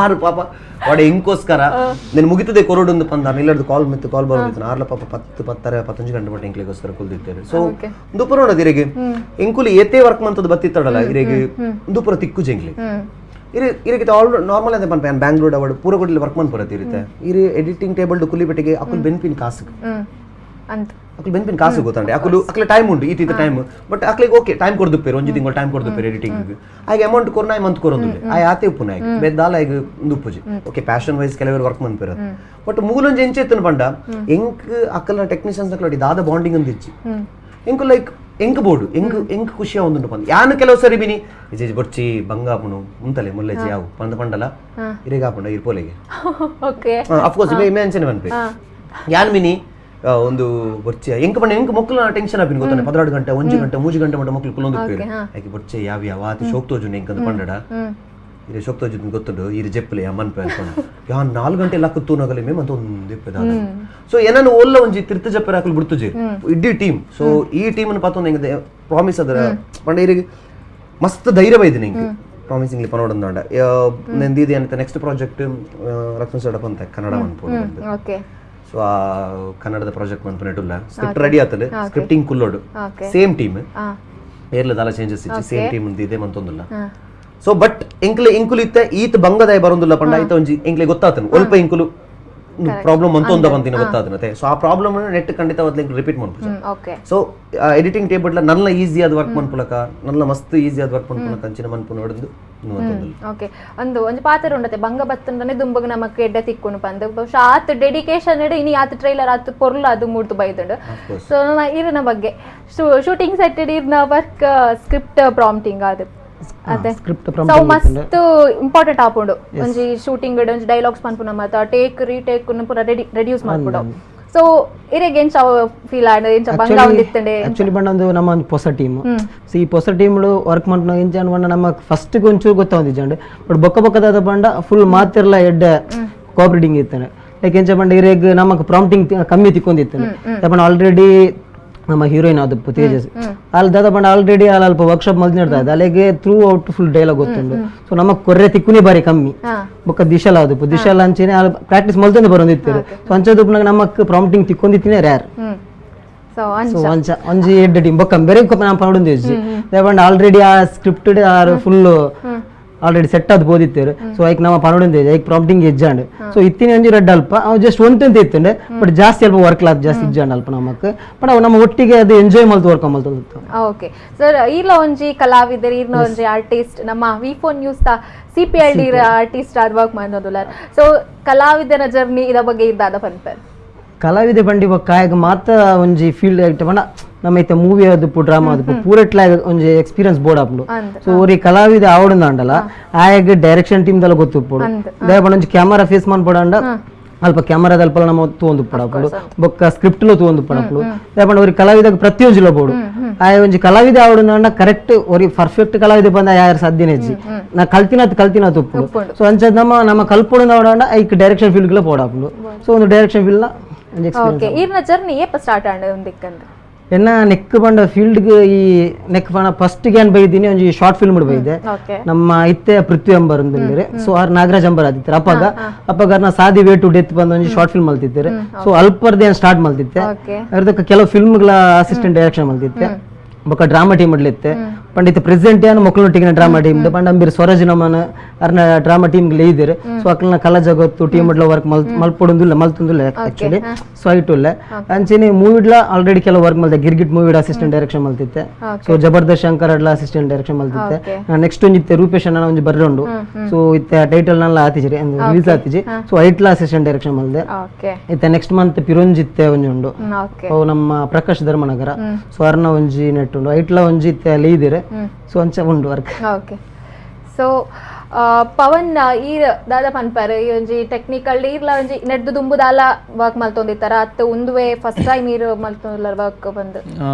ಆರು ಪಾಪ ವಾಡೆ ಎಂಕೋಸ್ಕರ నేను ಮುಗಿತದೆ ಕೊರಡು ಪಂದ ಇಲ್ಲದ ಕಾಲ್ ಮಿತ್ತು ಕಾಲ್ ಬರೋದಿತ್ತು ಆರ್ಲ ಪಾಪ 10 10 15 ಗಂಟೆ ಮಟ್ಟ ಎಂಕ್ಲಿಗೋಸ್ಕರ ಕುಲ್ದಿತ್ತೇವೆ. ಸೊ ದುಪುರ ನೋಡೋದು ಇರೆಗೆ ಎಂಕುಲಿ ಏತೇ ವರ್ಕ್ ಮಂತದ್ದು ಬತ್ತಿತ್ತಡಲ್ಲ ಇರೆಗೆ ದುಪುರ ತಿಕ್ಕು ಜೆಂಗ್ಲಿ ಇರೆ ಇರೆಗೆ ಆಲ್ ನಾರ್ಮಲ್ ಅದೇ ಪನ್ಪ ಬ್ಯಾಂಗ್ಳೂರ್ ಅವಡು ಪೂರ ಕೊಡ್ಲಿ ವರ್ಕ್ ಮನ್ ಪರತಿ ಇರುತ್ತೆ ಇರೆ ಎಡಿಟಿಂಗ್ ಟೇಬಲ್ ಕುಲಿ ಪೆಟ್ಟಿಗೆ ಅಕುಲ್ ಬೆನ್ಪಿನ್ ಕಾಸು ಅಕುಲ್ ಬೆನ್ಪಿನ್ ಕಾಸು ಗೊತ್ತಂಡೆ ಅಕುಲು ಅಕ್ಲೆ ಟೈಮ್ ಉಂಟು ಈತ ಟೈಮ್ ಬಟ್ ಅಕ್ಲಿಗೆ ಓಕೆ ಟೈಮ್ ಕೊಡ್ದುಪ್ಪೇರು ಒಂಜಿ ತಿಂಗಳು ಟೈಮ್ ಕೊಡ್ದುಪ್ಪೇರು ಎಡಿಟಿಂಗ್ ಆಗ ಅಮೌಂಟ್ ಕೊರ್ನ ಮಂತ್ ಕೊರೊಂದುಲ್ಲೆ ಆ ಆತೆ ಉಪ್ಪುನ ಆಗ ಬೆದ್ದಾಲ ಈಗ ಉಪ್ಪುಜಿ okay passion wise ಕೆಲವರು ವರ್ಕ್ ಮನ್ಪೇರು ಬಟ್ ಮುಗುಲೊಂಜಿ ಎಂಚೆ ಪಂಡ ಎಂಕ್ ಅಕ್ಕಲ್ನ ಟೆಕ್ನಿಷಿಯನ್ಸ್ ಅಕ್ಲಡಿ ದಾದ ಬಾಂಡಿಂಗ್ ಅಂದಿಚ್ಚಿ ಎಂಕು ಲೈಕ್ ಎಂಕ್ ಬೋರ್ಡು ಎಂಕ್ ಎಂಕ್ ಖುಷಿಯ ಒಂದುಂಟು ಪಂದ ಯಾನು ಕೆಲವು ಸರಿ ಬಿನಿ ಇಜೆ ಬೊರ್ಚಿ ಬಂಗಾಪುನು ಉಂತಲೆ ಮುಲ್ಲೆಜಿ ಯಾವು ಪಂದ ಪಂಡಲ ಇರೆಗಾಪುಂಡ ಇರ್ಪೋಲೆಗೆ okay of course ಇಮೆ ಅಂಚನೆ ಮನ್ಪೆ ಯಾನ್ ಮಿನಿ ಒಂದು ಬೊರ್ಚೆ ಎಂಕ ಪಂಡ ಎಂಕ ಮೊಕ್ಕಲು ಟೆನ್ಷನ್ ಆಪಿನ ಗೊತ್ತಾನೆ 12 ಗಂಟೆ 1 ಗಂಟೆ 3 ಗಂಟೆ ಮಟ್ಟ ಮೊಕ್ಕಲು ಕುಲೊಂದು ಯಾಕೆ ಬೊರ್ಚೆ ಯಾವ ಯಾವ ಆತಿ ಶೋಕ್ ತೋಜುನ ಎಂಕಂದು ಪಂಡಡ ಇರೆ ಶೋಕ್ ತೋಜುನ ಗೊತ್ತುಂಡು ಇರೆ ಜೆಪ್ಪಲೆ ಮನ್ಪೆ ಅನ್ಕೊಂಡು ಯಾ 4 ಗಂಟೆ ಎಲ್ಲ ಕೂತುನಾಗಲಿ ಮೇ ಅಂತ ಒಂದು ಸೊ ಏನನ್ನು ಓಲ್ಲ ಒಂಜಿ ತಿರ್ತ ಜಪ್ಪೆ ಹಾಕಲು ಬಿಡ್ತುಜಿ ಇಡೀ ಟೀಮ್. ಸೊ ಈ ಟೀಮ್ ಪಾತೊಂದು ಹೆಂಗಿದೆ ಪ್ರಾಮಿಸ್ ಅದರ ಪಂಡ ಇರಿಗೆ ಮಸ್ತ್ ಧೈರ್ಯ ಬೈದಿನಿ ಎಂಕ್ ಪ್ರಾಮಿಸಿಂಗ್ಲಿ ಪನೋಡಂದ ನೆಂದಿದೆ ಅಂತ ನೆಕ್ಸ್ಟ್ ಪ್ರಾಜೆಕ್ಟ್ ರತ್ನ ಸಡಪ್ ಅಂತ ಕನ್ನಡ ಮನ್ಪೋಡು. ಓಕೆ ಸೊ ಆ ಕನ್ನಡದ ಪ್ರಾಜೆಕ್ಟ್ ಮನ್ಪನೆಟುಲ್ಲ ಸ್ಕ್ರಿಪ್ಟ್ ರೆಡಿ ಆತದೆ ಸ್ಕ್ರಿಪ್ಟಿಂಗ್ ಕುಲ್ಲೋಡು ಸೇಮ್ ಟೀಮ್ ಏರ್ಲ ದಾಲ ಚೇಂಜಸ್ ಇಚ್ಚಿ ಸೇಮ್ ಟೀಮ್ ಇದೆ ಮಂತೊಂದುಲ್ಲ. ಸೊ ಬಟ್ ಎಂಕ್ಲೆ ಎಂಕುಲು ಇತ್ತ ಈತ ಬಂಗದಾಯ ಬರೋದಿಲ್ಲ ಪಂಡ ಈತ ಒಂಜಿ ಎಂಕ್ಲೆ ಗೊತ್ತಾತನು ಒಲ್ಪ ಎಂಕುಲು ಪ್ರಾಬ್ಲಮ್ ಅಂತೊಂದ ಬಂದಿನ ಗೊತ್ತಾತನತೆ. ಸೊ ಆ ಪ್ರಾಬ್ಲಮ್ ನೆಟ್ ಖಂಡಿತವಾದ ಎಂಕುಲು ರಿಪೀಟ್ ಮನ್ಪುಜ. So editing table ನನ್ನ ಈಸಿ ಆದ ವರ್ಕ್ ಮನ್ಪುಲಕ ನನ್ನ ಮಸ್ತ್ ಈಸಿ ಆದ ವರ್ಕ್ ಮನ್ಪುಲಕ ಅಂಚಿನ ಮನ್ಪು ನೋಡುದು. ಓಕೆ ಒಂದು ಒಂಜಿ ಪಾತ್ರ ಉಂಡತೆ ಬಂಗ ಬತ್ತಂದನೆ ದುಂಬಗ್ ನಮಕ್ ಎಡ್ಡೆ ತಿಕ್ಕುನು ಪಂದ್ ಬಹುಶಃ ಆತ್ ಡೆಡಿಕೇಶನ್ ಇನಿ ಆತ್ ಟ್ರೈಲರ್ ಆತ್ ಪೊರ್ಲು ಅದು ಮೂಡ್ದು ಬೈದುಂಡು. ಸೊ ಇರನ ಬಗ್ಗೆ ಶೂಟಿಂಗ್ ಸೆಟ್ ಇರ್ನ work script prompting ಅದು ಅದೇ ಸೊ ಮಸ್ತ್ ಇಂಪಾರ್ಟೆಂಟ್ ಆಪುಂಡು ಒಂಜಿ ಶೂಟಿಂಗ್ ಒಂಜಿ ಡೈಲಾಗ್ಸ್ ಪನ್ಪುನ ಮಾತ ಟೇಕ್ ರೀಟೇಕ್ ಪೂರ ರೆಡ್ಯೂಸ್ ಮಾಡ್ಬಿಡು. ಸೊ ಇರೆಗೆ ಎಂಚ ಫೀಲ್ ಆಂಡ್ ಎಂಚ ಬಂಗ ಒಂದಿತ್ತಂಡೆ ಆಕ್ಚುಲಿ ಬಂಡ ಒಂದು ನಮ್ಮ ಒಂದು ಹೊಸ ಟೀಮ್. ಸೊ ಈ ಹೊಸ ಟೀಮ್ ವರ್ಕ್ ಮಾಡ್ನ ಎಂಚ ಅನ್ಬಂಡ ನಮ್ಮ ಫಸ್ಟ್ ಒಂಚೂರು ಗೊತ್ತಾವಂದಿಜ್ಜಂಡ್ ಬಟ್ ಬೊಕ್ಕ ಬೊಕ್ಕದಾದ ಬಂಡ ಫುಲ್ ಮಾತಿರ್ಲ ಎಡ್ಡೆ ಕೋಆಪರೇಟಿಂಗ್ ಇತ್ತಾನೆ. ಲೈಕ್ ಎಂಚ ಬಂಡ ಇರೆಗ್ ನಮಕ್ ಪ್ರಾಂಪ್ಟಿಂಗ್ ಕಮ್ಮಿ ತಿಕ್ಕೊಂದಿತ್ತಾನೆ ತಪ್ಪಂಡ ಆಲ್ರೆಡಿ ನಮ್ಮ ಹೀರೋಯಿನ್ ಅದು ತೇಜಸ್ ಅಲ್ಲಿ ದಾದ ಬಂಡ ಆಲ್ರೆಡಿ ಅಲ್ಲಿ ಅಲ್ಪ ವರ್ಕ್ಶಾಪ್ ಮಲ್ದಿ ನಡ್ತಾ ಇದೆ ಅಲ್ಲಿಗೆ through out full dialogue ಗೊತ್ತುಂಡು. ಸೊ ನಮ್ಮ ಕೊರ್ರೆ ತಿಕ್ಕುನೇ ಬಾರಿ ಕಮ್ಮಿ ಬೊಕ್ಕ ದಿಶಾಲ ಅದು ದಿಶಾಲ ಅಂಚೆನೆ ಅಲ್ಲಿ ಪ್ರಾಕ್ಟೀಸ್ ಮಲ್ತೊಂದು ಬರೋದಿತ್ತು. ಸೊ ಅಂಚದ ನಮಕ್ ಪ್ರಾಂಪ್ಟಿಂಗ್ ತಿಕ್ಕೊಂದಿತ್ತಿನೇ ರೇರ್. ಸೊ ಅಂಚ ಒಂಜಿ ಎಡ್ಡೆ ಟೀಮ್ ಬೊಕ್ಕ ಬೇರೆ ನಮ್ಮ ಪನೊಡೊಂದು ಇಜ್ಜಿ ಬಂಡ ಆಲ್ರೆಡಿ ಆ scripted R full already set ಆದ್ ಬೋದಿತ್ತೇರು. ಸೊ ಐಕ್ ನಮ್ಮ ಪನೊಡೊಂದು ಐಕ್ ಪ್ರಾಂಪ್ಟಿಂಗ್ ಇಜ್ಜಾಂಡ್. ಸೊ ಇತ್ತಿನ ಒಂಜಿ ರೆಡ್ ಅಲ್ಪ ಅವು ಜಸ್ಟ್ ಒಂತಂತ ಇತ್ತಂಡೆ ಬಟ್ ಜಾಸ್ತಿ ಅಲ್ಪ ವರ್ಕ್ ಲಾತ್ ಜಾಸ್ತಿ ಇಜ್ಜಾಂಡ್ ಅಲ್ಪ ನಮಕ್ ಬಟ್ ಅವು ನಮ್ಮ ಒಟ್ಟಿಗೆ ಅದು ಎಂಜಾಯ್ ಮಲ್ತು ವರ್ಕ್ ಮಲ್ತು. ಓಕೆ ಸರ್ ಈರ್ಲ ಒಂಜಿ ಕಲಾವಿದರು ಈರ್ನ ಒಂಜಿ ಆರ್ಟಿಸ್ಟ್ ನಮ್ಮ V4 news ತ CPLD artist ಆದ್ ವರ್ಕ್ ಮಾಡೋದಿಲ್ಲ. ಸೊ ಕಲಾವಿದನ ಜರ್ನಿ ಇದ ಬಗ್ಗೆ ಇದ್ದಾದ ಪನ್ಪರ್ ಕಲಾವಿದೆ ಬಂಡಿ ಕಾಯಗ ಮಾತ್ರ ಒಂಜಿ ಫೀಲ್ಡ್ ಐಟಮ್ ಪಂಡ ನಮ್ಮ ಇತ್ತೆ ಮೂವಿ ಅದು ಡ್ರಾಮಾ ಅದು ಪೂರೆಟ್ಲ ಒಂಜಿ ಎಕ್ಸ್ಪೀರಿಯನ್ಸ್ ಬೋರ್ಡ್ ಆಪುಂಡು. ಸೊ ಒರಿ ಕಲಾವಿದ ಆವಡಂದಾಂಡಲ ಆಯಗ್ ಡೈರೆಕ್ಷನ್ ಟೀಮ್ ದಲ ಗೊತ್ತುಪ್ಪುಡು ದಾಯ ಪಂಡ ಒಂಜಿ ಕ್ಯಾಮರಾ ಫೇಸ್ ಮನ್ಪೊಡಂಡ ಅಲ್ಪ ಕ್ಯಾಮರಾದ ಅಲ್ಪ ನಮ್ಮ ತೂವೊಂದು ಪಡಪುಂಡು ಬೊಕ್ಕ ಸ್ಕ್ರಿಪ್ಟ್ ಲು ತೂವೊಂದು ಪಡಪುಂಡು ದಾಯ ಪಂಡ ಒರಿ ಕಲಾವಿದಾಗ ಪ್ರತಿಯೊಂಜಿಲ ಬೋಡು ಆಯ ಒಂಜಿ ಕಲಾವಿದ ಆವಡಂದಾಂಡ ಕರೆಕ್ಟ್ ಒರಿ ಪರ್ಫೆಕ್ಟ್ ಕಲಾವಿದ ಬಂದ ಯಾರು ಸಾಧ್ಯನೇ ಇಜ್ಜಿ ನಾ ಕಲ್ತಿನಾತ್ ಕಲ್ತಿನಾತ್ ಉಪ್ಪುಂಡು. ಸೊ ಅಂಚ ನಮ್ಮ ನಮ್ಮ ಕಲ್ಪೊಡು ಆವಡಂಡ ಐಕ್ ಡೈರೆಕ್ಷನ್ ಫೀಲ್ಡ್ ಲ ಪೋಡಾಪುಂಡು. ಸೊ ಒಂದು direction field okay ಈರ್ನ journey ಏಪ start ಆಂಡ್ ಒಂದಿಕ್ಕಂದು ಎನ್ನ ನೆಕ್ ಬಂಡ ಫೀಲ್ಡ್ ಈ ನೆಕ್ ಬಂಡ ಫಸ್ಟ್ ಗ್ಯಾನ್ ಬೈದಿನಿ ಒಂಜಿ ಶಾರ್ಟ್ ಫಿಲ್ಮ್ ಬೈದೆ ನಮ್ಮ ಇತ್ತೆ ಪೃಥ್ವಿ ಅಂಬರ್ ಅಂದಿಲ್ಲೇರೆ. ಸೊ ಆರ್ ನಾಗರಾಜ್ ಅಂಬರ್ ಆದಿತ್ತಾರೆ ಅಪ್ಪಗ ಅಪ್ಪಗ ನಾ ಸಾದಿ way to death ಬಂದ ಒಂಜಿ ಶಾರ್ಟ್ ಫಿಲ್ಮ್ ಮಲ್ತಿದ್ದಾರೆ. ಸೊ ಅಲ್ಪರ್ದೆ ಸ್ಟಾರ್ಟ್ ಮಲ್ತಿತ್ತೆ ಅರ್ಧಕ್ಕೆ ಕೆಲವು ಫಿಲ್ಮ್ಗಳ ಅಸಿಸ್ಟೆಂಟ್ ಡೈರೆಕ್ಷನ್ ಮಲ್ತಿತ್ತೆ ಬೊಕ್ಕ ಡ್ರಾಮಾ ಟೀಮ್ ಇಡ್ಲಿತ್ತೆ ಪಂಡಿತ ಪ್ರೆಸೆಂಟ್ ಏನು ಮಕ್ಕಳೊಟ್ಟಿಗೆ ಡ್ರಾಮಾ ಟೀಮ್ ಪಂಡ ಅಂಬಿರ್ ಸ್ವರಾಜ್ ನಮನ ಅರ್ನ ಡ್ರಾಮಾ ಟೀಮ್ ಇದ್ದೀರಿ. ಸೊ ಅಕ್ಲನ ಕಲಾ ಜಗತ್ತು ಟೀಮ್ ಇಡ್ಲ ವರ್ಕ್ ಮಲ್ಪೊಡೊಂದಿಲ್ಲ ಮಲ್ತೊಂದಿಲ್ಲ ಆಕ್ಚುಲಿ. ಸೊ ಐಟುಲ್ಲ ಅಂಚೆನೆ ಮೂವಿಡ್ಲ ಆಲ್ರೆಡಿ ಕೆಲವು ವರ್ಕ್ ಮಲ್ತೆ ಗಿರ್ಗಿಟ್ ಮೂವಿಡ್ ಅಸಿಸ್ಟೆಂಟ್ ಡೈರೆಕ್ಷನ್ ಮಲ್ತಿತ್ತೆ. ಸೊ ಜಬರ್ದಸ್ತ್ ಶಂಕರ್ ಅಡ್ಲ ಅಸಿಸ್ಟೆಂಟ್ ಡೈರೆಕ್ಷನ್ ಮಲ್ತಿತ್ತೆ. ನೆಕ್ಸ್ಟ್ ಒಂಜಿ ಇತ್ತೆ ರೂಪೇಶ್ ಅಣ್ಣ ಒಂಜಿ ಬರ್ರೊಂಡು. ಸೊ ಇತ್ತೆ ಟೈಟಲ್ ನಲ್ಲ ಆತಿಜಿ ರಿಲೀಸ್ ಆತಿಜಿ. ಸೊ ಐಟ್ಲ ಅಸಿಸ್ಟೆಂಟ್ ಡೈರೆಕ್ಷನ್ ಮಲ್ದೆ. ಇತ್ತೆ ನೆಕ್ಸ್ಟ್ ಮಂತ್ ಪಿರೊಂಜಿತ್ತೆ ಒಂಜಿ ಉಂಡು ಅವು ನಮ್ಮ ಪ್ರಕಾಶ್ ಧರ್ಮನಗರ. ಸೊ ಅರ್ನ ಒಂಜಿ ನೆಟ್ ಉಂಡು ಐಟ್ಲ ಒಂಜಿ ಇತ್ತೆ ಅಲ್ಲಿ ಇದ್ದೀರಿ. ಸೊ ಅಂಚ ಉಂಡು work. Okay so ಪವನ್ ಈ ದಾದ ಪನ್ಪರ್ ಈ ಒಂಜಿ ಟೆಕ್ನಿಕಲ್ ಈರ್ಲ ಒಂಜಿ ನೆಡ್ದು ದುಂಬುದಾಲ ವರ್ಕ್ ಮಲ್ತೊಂದಿತ್ತರ ಅತ್ತ ಉಂದುವೆ ಫಸ್ಟ್ ಟೈಮ್ ಈರ್ ಮಲ್ತೊಂದುಲ್ಲ ವರ್ಕ್ ಬಂದು?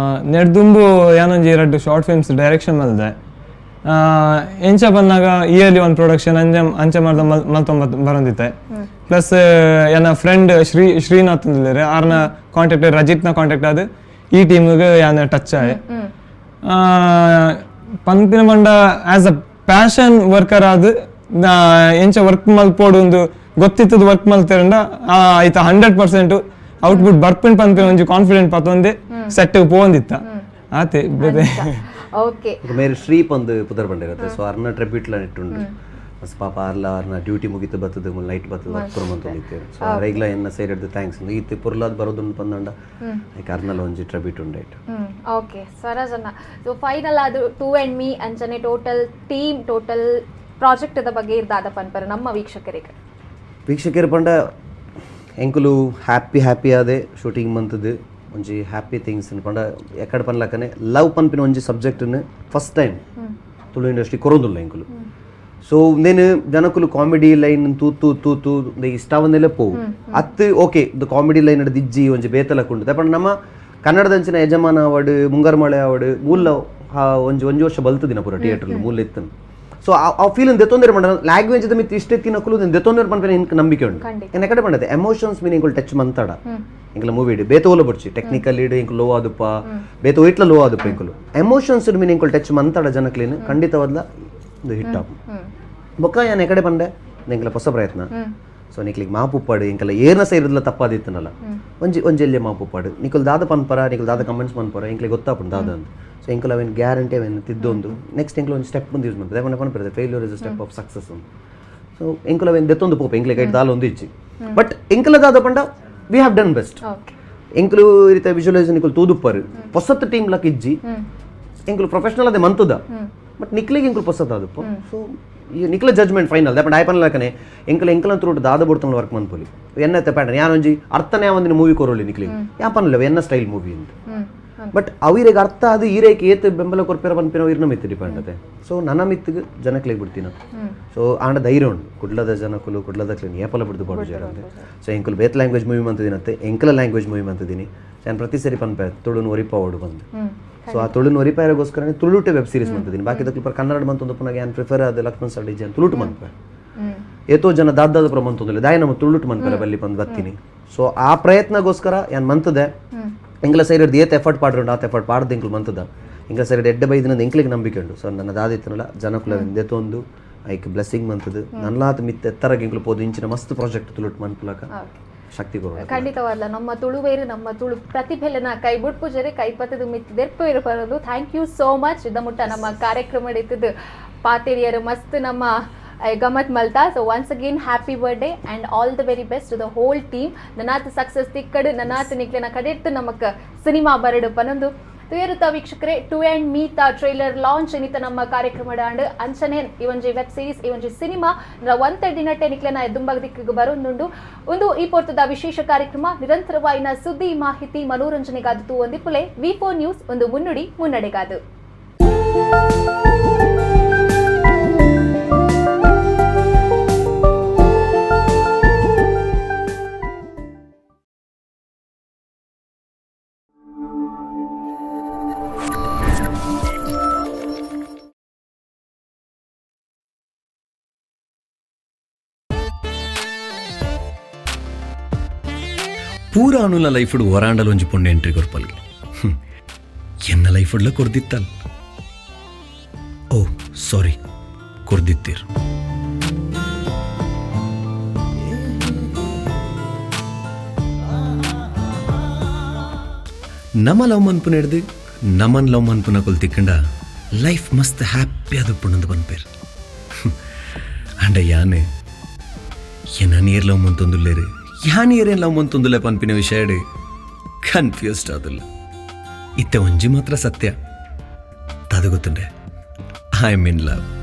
ನೆಡ್ದುಂಬು ಯಾನೊಂಜಿ ರಡ್ಡ್ ಶಾರ್ಟ್ ಫಿಲ್ಮ್ಸ್ ಡೈರೆಕ್ಷನ್ ಮಲ್ದೆ. ಎಂಚ ಬಂದಾಗ ಇಯರ್ಲಿ ಒಂದು ಪ್ರೊಡಕ್ಷನ್ ಅಂಚ ಅಂಚ ಮಾಡ್ದ ಮಲ್ತೊಂಬ ಬರೊಂದಿತ್ತೆ. ಪ್ಲಸ್ ಎನ್ನ ಫ್ರೆಂಡ್ ಶ್ರೀನಾಥ್ ಅಂದಿಲ್ಲೇರು ಆರ್ನ ಕಾಂಟ್ಯಾಕ್ಟ್ ರಜಿತ್ನ ಕಾಂಟ್ಯಾಕ್ಟ್ ಆದ್ ಈ ಟೀಮ್ಗೆ ಯಾನ ಟಚ್ ಆಯೆ. ಪನ್ಪಿನ ಪಂಡ ಆಸ್ ಅ ಪ್ಯಾಷನ್ ವರ್ಕರ್ ಆದ್ ಎಂಚ ವರ್ಕ್ ಮಲ್ಪೋಡು ಒಂದು ಗೊತ್ತಿತ್ತದ ವರ್ಕ್ ಮಲ್ತಿರಂಡ ಆಯ್ತ 100% ಔಟ್ಪುಟ್ ಬರ್ಪಿನ ಪನ್ಪಿನ ಒಂಜಿ ಕಾನ್ಫಿಡೆಂಟ್ ಪತ್ತೊಂದೆ ಸೆಟ್ ಪೋಂದಿತ್ತ ಆತೆ ಬೇತೆ. ಓಕೆ ಮೇರೆ ಶ್ರೀ ಪಂದ್ ಪುದರ್ ಬಂಡಿರತ್ತೆ. ಸೊ ಅರ್ನ ಟ್ರಿಬ್ಯೂಟ್ಲ ಇಟ್ಟುಂಡು ಬಸ್ ಪಾಪ ಅರ್ಲ ಅರ್ನ ಡ್ಯೂಟಿ ಮುಗಿತು ಬತ್ತದ ಲೈಟ್ ಬತ್ತದ ವರ್ಕ್ ಮಂತೊಂದಿತ್ತೆ. ಸೊ ಅರೆಗ್ಲ ಎನ್ನ ಸೈಡ್ ಹಿಡ್ದು thanks ಈತ್ ಪುರ್ಲಾದ್ ಬರೋದುಂಡು ಪಂದಂಡ ಲೈಕ್ ಅರ್ನಲ ಒಂಜಿ ಟ್ರಿಬ್ಯೂಟ್ ಉಂಡು ಐಟ್. ಓಕೆ ಸ್ವರಾಜನ್ನ, ಸೊ ಫೈನಲ್ ಅದು ಟೂ ಆ್ಯಂಡ್ ಮೀ ಅಂಚನೆ ಟೋಟಲ್ ಟೀಮ್ ಟೋಟಲ್ ಪ್ರಾಜೆಕ್ಟ್ದ ಬಗ್ಗೆ ಇರ್ದಾದ ಪನ್ಪರ ನಮ್ಮ ವೀಕ್ಷಕರಿಗೆ? ವೀಕ್ಷಕರು ಪಂಡ ಎಂಕುಲು ಹ್ಯಾಪಿ ಹ್ಯಾಪಿ ಆದೆ ಶೂಟಿಂಗ್ ಮಂತದ್ದು ಒಂಜಿ ಹ್ಯಾಪಿ ಥಿಂಗ್ಸ್ ಪಂಡ ಎಕ್ಕಡ ಪನ್ಲಕ್ಕನೆ ಲವ್ ಪನ್ಪಿನ ಒಂಜಿ ಸಬ್ಜೆಕ್ಟ್ನ ಫಸ್ಟ್ ಟೈಮ್ ತುಳು ಇಂಡಸ್ಟ್ರಿ ಕೊರೊಂದುಲ್ಲ ಎಂಕುಲು. ಸೊ ನೇನು ಜನಕುಲು ಕಾಮಿಡಿ ಲೈನ್ ತೂತು ತೂತು ಇಷ್ಟಾವಂದೆಲ್ಲ ಪೋವು ಅತ್ತು ಓಕೆ ಇದು ಕಾಮಿಡಿ ಲೈನ್ ಇಜ್ಜಿ ಒಂಜಿ ಬೇತಲಕ್ಕುಂಡು. ಪಂಡ ನಮ್ಮ ಕನ್ನಡದಂಚಿನ ಯಜಮಾನ ಅವಾರ್ಡ್ ಮುಂಗಾರು ಮಳೆ ಅವಾರ್ಡ್ ಮೂಲ ಒಂಜಿ ಒಂಜಿ ವರ್ಷ ಬಲ್ತದಿನ ಪೂರ ಥಿಯೇಟರ್ ಮೂಲ ಇತ್ತನು. ಸೊ ಆ ಫೀಲ್ ದೆತ್ತೊಂದರೆ ಪಂಡ ಲ್ಯಾಂಗ್ವೇಜ್ ಮಿತ್ ಇಷ್ಟ ತಿನ್ನಕುಲು ದೆತ್ತೊಂದರೆ ಪನ್ಪಿನ ಇನ್ಕ ನಂಬಿಕೆ ಉಂಟು. ಏನ್ ಎಕಡೆ ಪಂಡತೆ ಎಮೋಷನ್ಸ್ ಮೀನ್ ಎಂಕುಲು ಟಚ್ ಮಂತಾಡ ಎಂಕಲ ಮೂವಿ ಇಡು ಬೇತ ಓಲ ಬುಡ್ಚಿ ಟೆಕ್ನಿಕಲ್ ಇಡು ಎಂಕುಲು ಲೋ ಆದುಪ್ಪ ಬೇತ ಇಟ್ಲ ಲೋ ಆದುಪ್ಪ ಎಂಕುಲು ಎಮೋಷನ್ಸ್ ಮೀನ್ ಎಂಕುಲು ಟಚ್ ಮಂತಾಡ ಜನಕ್ಲೇನು ಖಂಡಿತವಾದ್ಲ ಒಂದು ಹಿಟ್ ಆಪು. ಬೊಕ್ಕ ಯಾನ್ ಎಕಡೆ ಪಂಡೆ ಎಂಕಲ ಹೊಸ ಪ್ರಯತ್ನ. ಸೊ ನಿಕ್ಲಿಗೆ ಮಾಪುಪ್ಪಾಡು ಎಂಕಲ ಏರ್ನ ಸೈರದ್ಲ ತಪ್ಪಾದಿತ್ತನಲ್ಲ ಒಂಜಿ ಒಂಜಿ ಎಲ್ಲಿ ಮಾಪುಪ್ಪಾಡು ನಿಕುಲ್ ದಾದ ಪನ್ಪರ ನಿಕುಲ್ ದಾದ ಕಮೆಂಟ್ಸ್ ಪನ್ಪರ ಎಂಕ್ಲಿಗೆ ಗೊತ್ತಾಪುಂಡು ದಾದ ಅಂತ. ಸೊ ಎಂಕುಲು ಅವೇನು ಗ್ಯಾರಂಟಿ ಅವೇನು ತಿದ್ದೊಂದು ನೆಕ್ಸ್ಟ್ ಎಂಕುಲು ಒಂದು ಸ್ಟೆಪ್ ಬಂದು ಯೂಸ್ ಮಾಡ್ತದೆ ಪಂಡ ಪನ್ಪರ failure is step of success ಅಂತ. ಸೊ ಎಂಕುಲು ಅವೇನು ದೆತ್ತೊಂದು ಪೋಪ ಎಂಕ್ಲಿಗೆ ಐಟ್ ದಾಲ ಒಂದು ಇಜ್ಜಿ ಬಟ್ ಎಂಕಲ ದಾದ ಪಂಡ we have done best. ಎಂಕುಲು ಈ ರೀತಿ ವಿಜುವಲೈಸೇಷನ್ ನಿಕುಲು ತೂದುಪ್ಪಾರು ಹೊಸತ್ ಟೀಮ್ ಲಕ್ ಇಜ್ಜಿ ಎಂಕುಲು ಪ್ರೊಫೆಷನಲ್ ಅದೇ ಮಂತದ ಬಟ್ ನಿಕ್ಲಿಗೆ ಎಂಕುಲು ಹೊಸತ್ ಆದಪ್ಪ. ಸೊ ಈ ನಿಕ್ಲ ಜಜ್ಮೆಂಟ್ ಫೈನಲ್ ದಪ್ಪಂಡ ಆಯ್ಪನ್ಲಕನೆ ಎಂಕಲ ಎಂಕಲ ತ್ರೂಟ್ ದಾದ ಬುಡ್ತಂಗ್ ವರ್ಕ್ ಮನ್ಪೊಲಿ ಎನ್ನತ್ತೆ ಪ್ಯಾಟರ್ನ್ ಯಾನೊಂಜಿ ಅರ್ಥನೇ ಒಂದಿನ ಮೂವಿ ಕೊರೊಲಿ ನಿಕ್ಲಿಗೆ ಯಾಪನ್ಲ ಎನ್ನ ಸ್ಟೈಲ್ ಮೂವಿ ಅಂತ. ಬಟ್ ಅವಿರಿಗೆ ಅರ್ಥ ಅದು ಈರೇಕ್ ಏತ್ ಬೆಂಬಲ ಕೊರ್ಪೇರ ಪನ್ಪಿನ ಇರ್ನ ಮಿತ್ತು ಡಿಪೆಂಡ್ ಅದೇ. ಸೊ ನನ್ನ ಮಿತ್ತಿಗೆ ಜನಕ್ಲಿಗೆ ಬಿಡ್ತೀನ. ಸೊ ಆಂಡ ಧೈರ್ಯ ಉಂಡು ಕುಡ್ಲದ ಜನಕುಲು ಕುಡ್ಲದ ಕ್ಲೀನ್ ಏಪಲ ಬಿಡ್ದು ಬಾಡು ಜೇರಂತೆ. ಸೊ ಎಂಕುಲು ಬೇತ್ ಲ್ಯಾಂಗ್ವೇಜ್ ಮೂವಿ ಮಂತಿದ್ದೀನತ್ತೆ ಎಂಕಲ ಲ್ಯಾಂಗ್ವೇಜ್ ಮೂವಿ ಮಂತಿದ್ದೀನಿ. ನಾನು ಪ್ರತಿ ಸರಿ ಪನ್ಪೆ ತುಳುನು ಒರಿಪ ಓಡು ಬಂದು. ಸೊ ಆ ತುಳುನು ಒರಿಪಾಯಗೋಸ್ಕರ ತುಳುಟೆ ವೆಬ್ ಸೀರೀಸ್ ಮಂತಿದ್ದೀನಿ. ಬಾಕಿ ದಕ್ಲು ಕನ್ನಡ ಮಂತೊಂದು ಪುನಃ ಯಾನ್ ಪ್ರಿಫರ್ ಆದ ಲಕ್ಷ್ಮಣ್ ಸರ್ ಡಿಜೆ ತುಳುಟು ಮನ್ಪೆ ಏತೋ ಜನ ದಾದಾದ ಪ್ರ ಮಂತೊಂದಿಲ್ಲ ದಾಯ ನಮ್ಮ ತುಳುಟು ಮನ್ಪೆಲ್ಲ ಬಲ್ಲಿ ಬಂದು ಬತ್ತೀನಿ. ಸೊ ಆ ಪ್ರಯತ್ನಗೋಸ್ಕರ ಯಾನ್ ಮಂತದೆ ಎಂಗ್ಲ ಸೈಡ್ ಏತ್ ಎಫರ್ಟ್ ಪಾಡ್ರುಂಡು ಆತ ಎಫರ್ಟ್ ಪಾಡ್ದು ಎಂಕ್ಲು ಮಂತದ ಎಂಗ್ಲ ಸೈಡ್ ಎಡ್ಡೆ ಬೈದಿನ ಎಂಕ್ಲಿಗೆ ನಂಬಿಕೆ ಉಂಡು. ಸೊ ನನ್ನ ದಾದಿತ್ತನಲ್ಲ ಜನಕುಲ ಎಂದೆತ್ತೊಂದು ಐಕ್ ಬ್ಲೆಸ್ಸಿಂಗ್ ಮಂತದ್ದು ನಲ್ಲಾತ ಮಿತ್ತ ಎತ್ತರಗೆ ಎಂಕ್ಲು ಪೋದು ಇಂಚಿನ ಮಸ್ತ್ ಪ್ರಾಜೆಕ್ಟ್ ತುಳುಟು ಮನ್ಪುಲಕ ಶಕ್ತಿ ಕೊಡು. ಖಂಡಿತವಲ್ಲ ನಮ್ಮ ತುಳುವೇರು ನಮ್ಮ ತುಳು ಪ್ರತಿಭೆಲನ ಕೈ ಬುಡ್ಪುಜರೆ ಕೈ ಪತ್ತದ ಮಿತ್ತು ದೆರ್ಪು ಇರಬಾರದು. Thank you so much. ಇದ ಮುಟ್ಟ ನಮ್ಮ ಕಾರ್ಯಕ್ರಮ ಇತ್ತದ್ದು ಪಾತೇರಿಯರು ಮಸ್ತ್ ನಮ್ಮ ಗಮತ್ Malta. So once again happy birthday and all the very best to the whole team. ನನಾತ್ success ತಿಕ್ಕಡು ನನಾತ್ ನಿಕ್ಲೆನ ಕಡೆತ್ತು ನಮಕ್ ಸಿನಿಮಾ ಬರಡು ಪನೊಂದು ತುಯರುತ್ತ ವೀಕ್ಷಕರೇ. ಟು ಆ್ಯಂಡ್ ಮೀ ತ ಟ್ರೈಲರ್ ಲಾಂಚ್ ಏನಿತ ನಮ್ಮ ಕಾರ್ಯಕ್ರಮ ಅಂಡ್ ಅಂಚನೆ ಈ ಒಂಜಿ ವೆಬ್ ಸೀರೀಸ್ ಈ ಒಂಜಿ ಸಿನಿಮಾ ಒಂತೆ ದಿನಟ್ಟೆ ನಿಕ್ಲೆನ ದುಂಬಗ್ ದಿಕ್ಕಿಗೆ ಬರೊಂದುಂಡು. ಒಂದು ಈ ಪೊರ್ತದ ವಿಶೇಷ ಕಾರ್ಯಕ್ರಮ ನಿರಂತರವಾಯಿನ ಸುದ್ದಿ ಮಾಹಿತಿ ಮನೋರಂಜನೆಗಾದ ತೂ ಒಂದಿಪ್ಪುಲೆ ವಿ4 ನ್ಯೂಸ್ ಒಂದು ಮುನ್ನುಡಿ ಮುನ್ನಡೆಗಾದು. ಪೂರ ಅನುಲ ಲೈಫುಡು ವರಾಂಡಲ್ ಒಂಜಿ ಪೊಣ್ಣು ಎಂಟ್ರಿ ಕೊರ್ಪಲ್ಗೆ ಎನ್ನ ಲೈಫುಡ್ಲ ಕೊರ್ದಿತ್ತಲ್. ಓ ಸಾರಿ ಕೊರ್ದಿತ್ತೀರ್. ನಮ ಲವ್ ಮನ್ಪುನ ಹಿಡ್ದು ನಮನ್ ಲವ್ ಮನ್ಪುನ ಕೊಲ್ ತಿಕ್ಕಂಡ ಲೈಫ್ ಮಸ್ತ್ ಹ್ಯಾಪಿ ಅದು ಪುಣ್ಣಂದು ಪನ್ಪೇರ್. ಅಂಡ ಯಾನೆ ಎನ್ನ ನೀರ್ ಲವ್ ಮಂತೊಂದುಲ್ಲೇರು ಯಾನ್ ಏರೇನ್ ಲವ್ ಮಂತೊಂದುಲ್ಲೆ ಪನ್ಪಿನ ವಿಷಯ ಕನ್ಫ್ಯೂಸ್ಡ್ ಆದುಲ್ಲ. ಇತ್ತೆ ಒಂಜಿ ಮಾತ್ರ ಸತ್ಯ ತದು ಗೊತ್ತುಂಡೆ I am in love.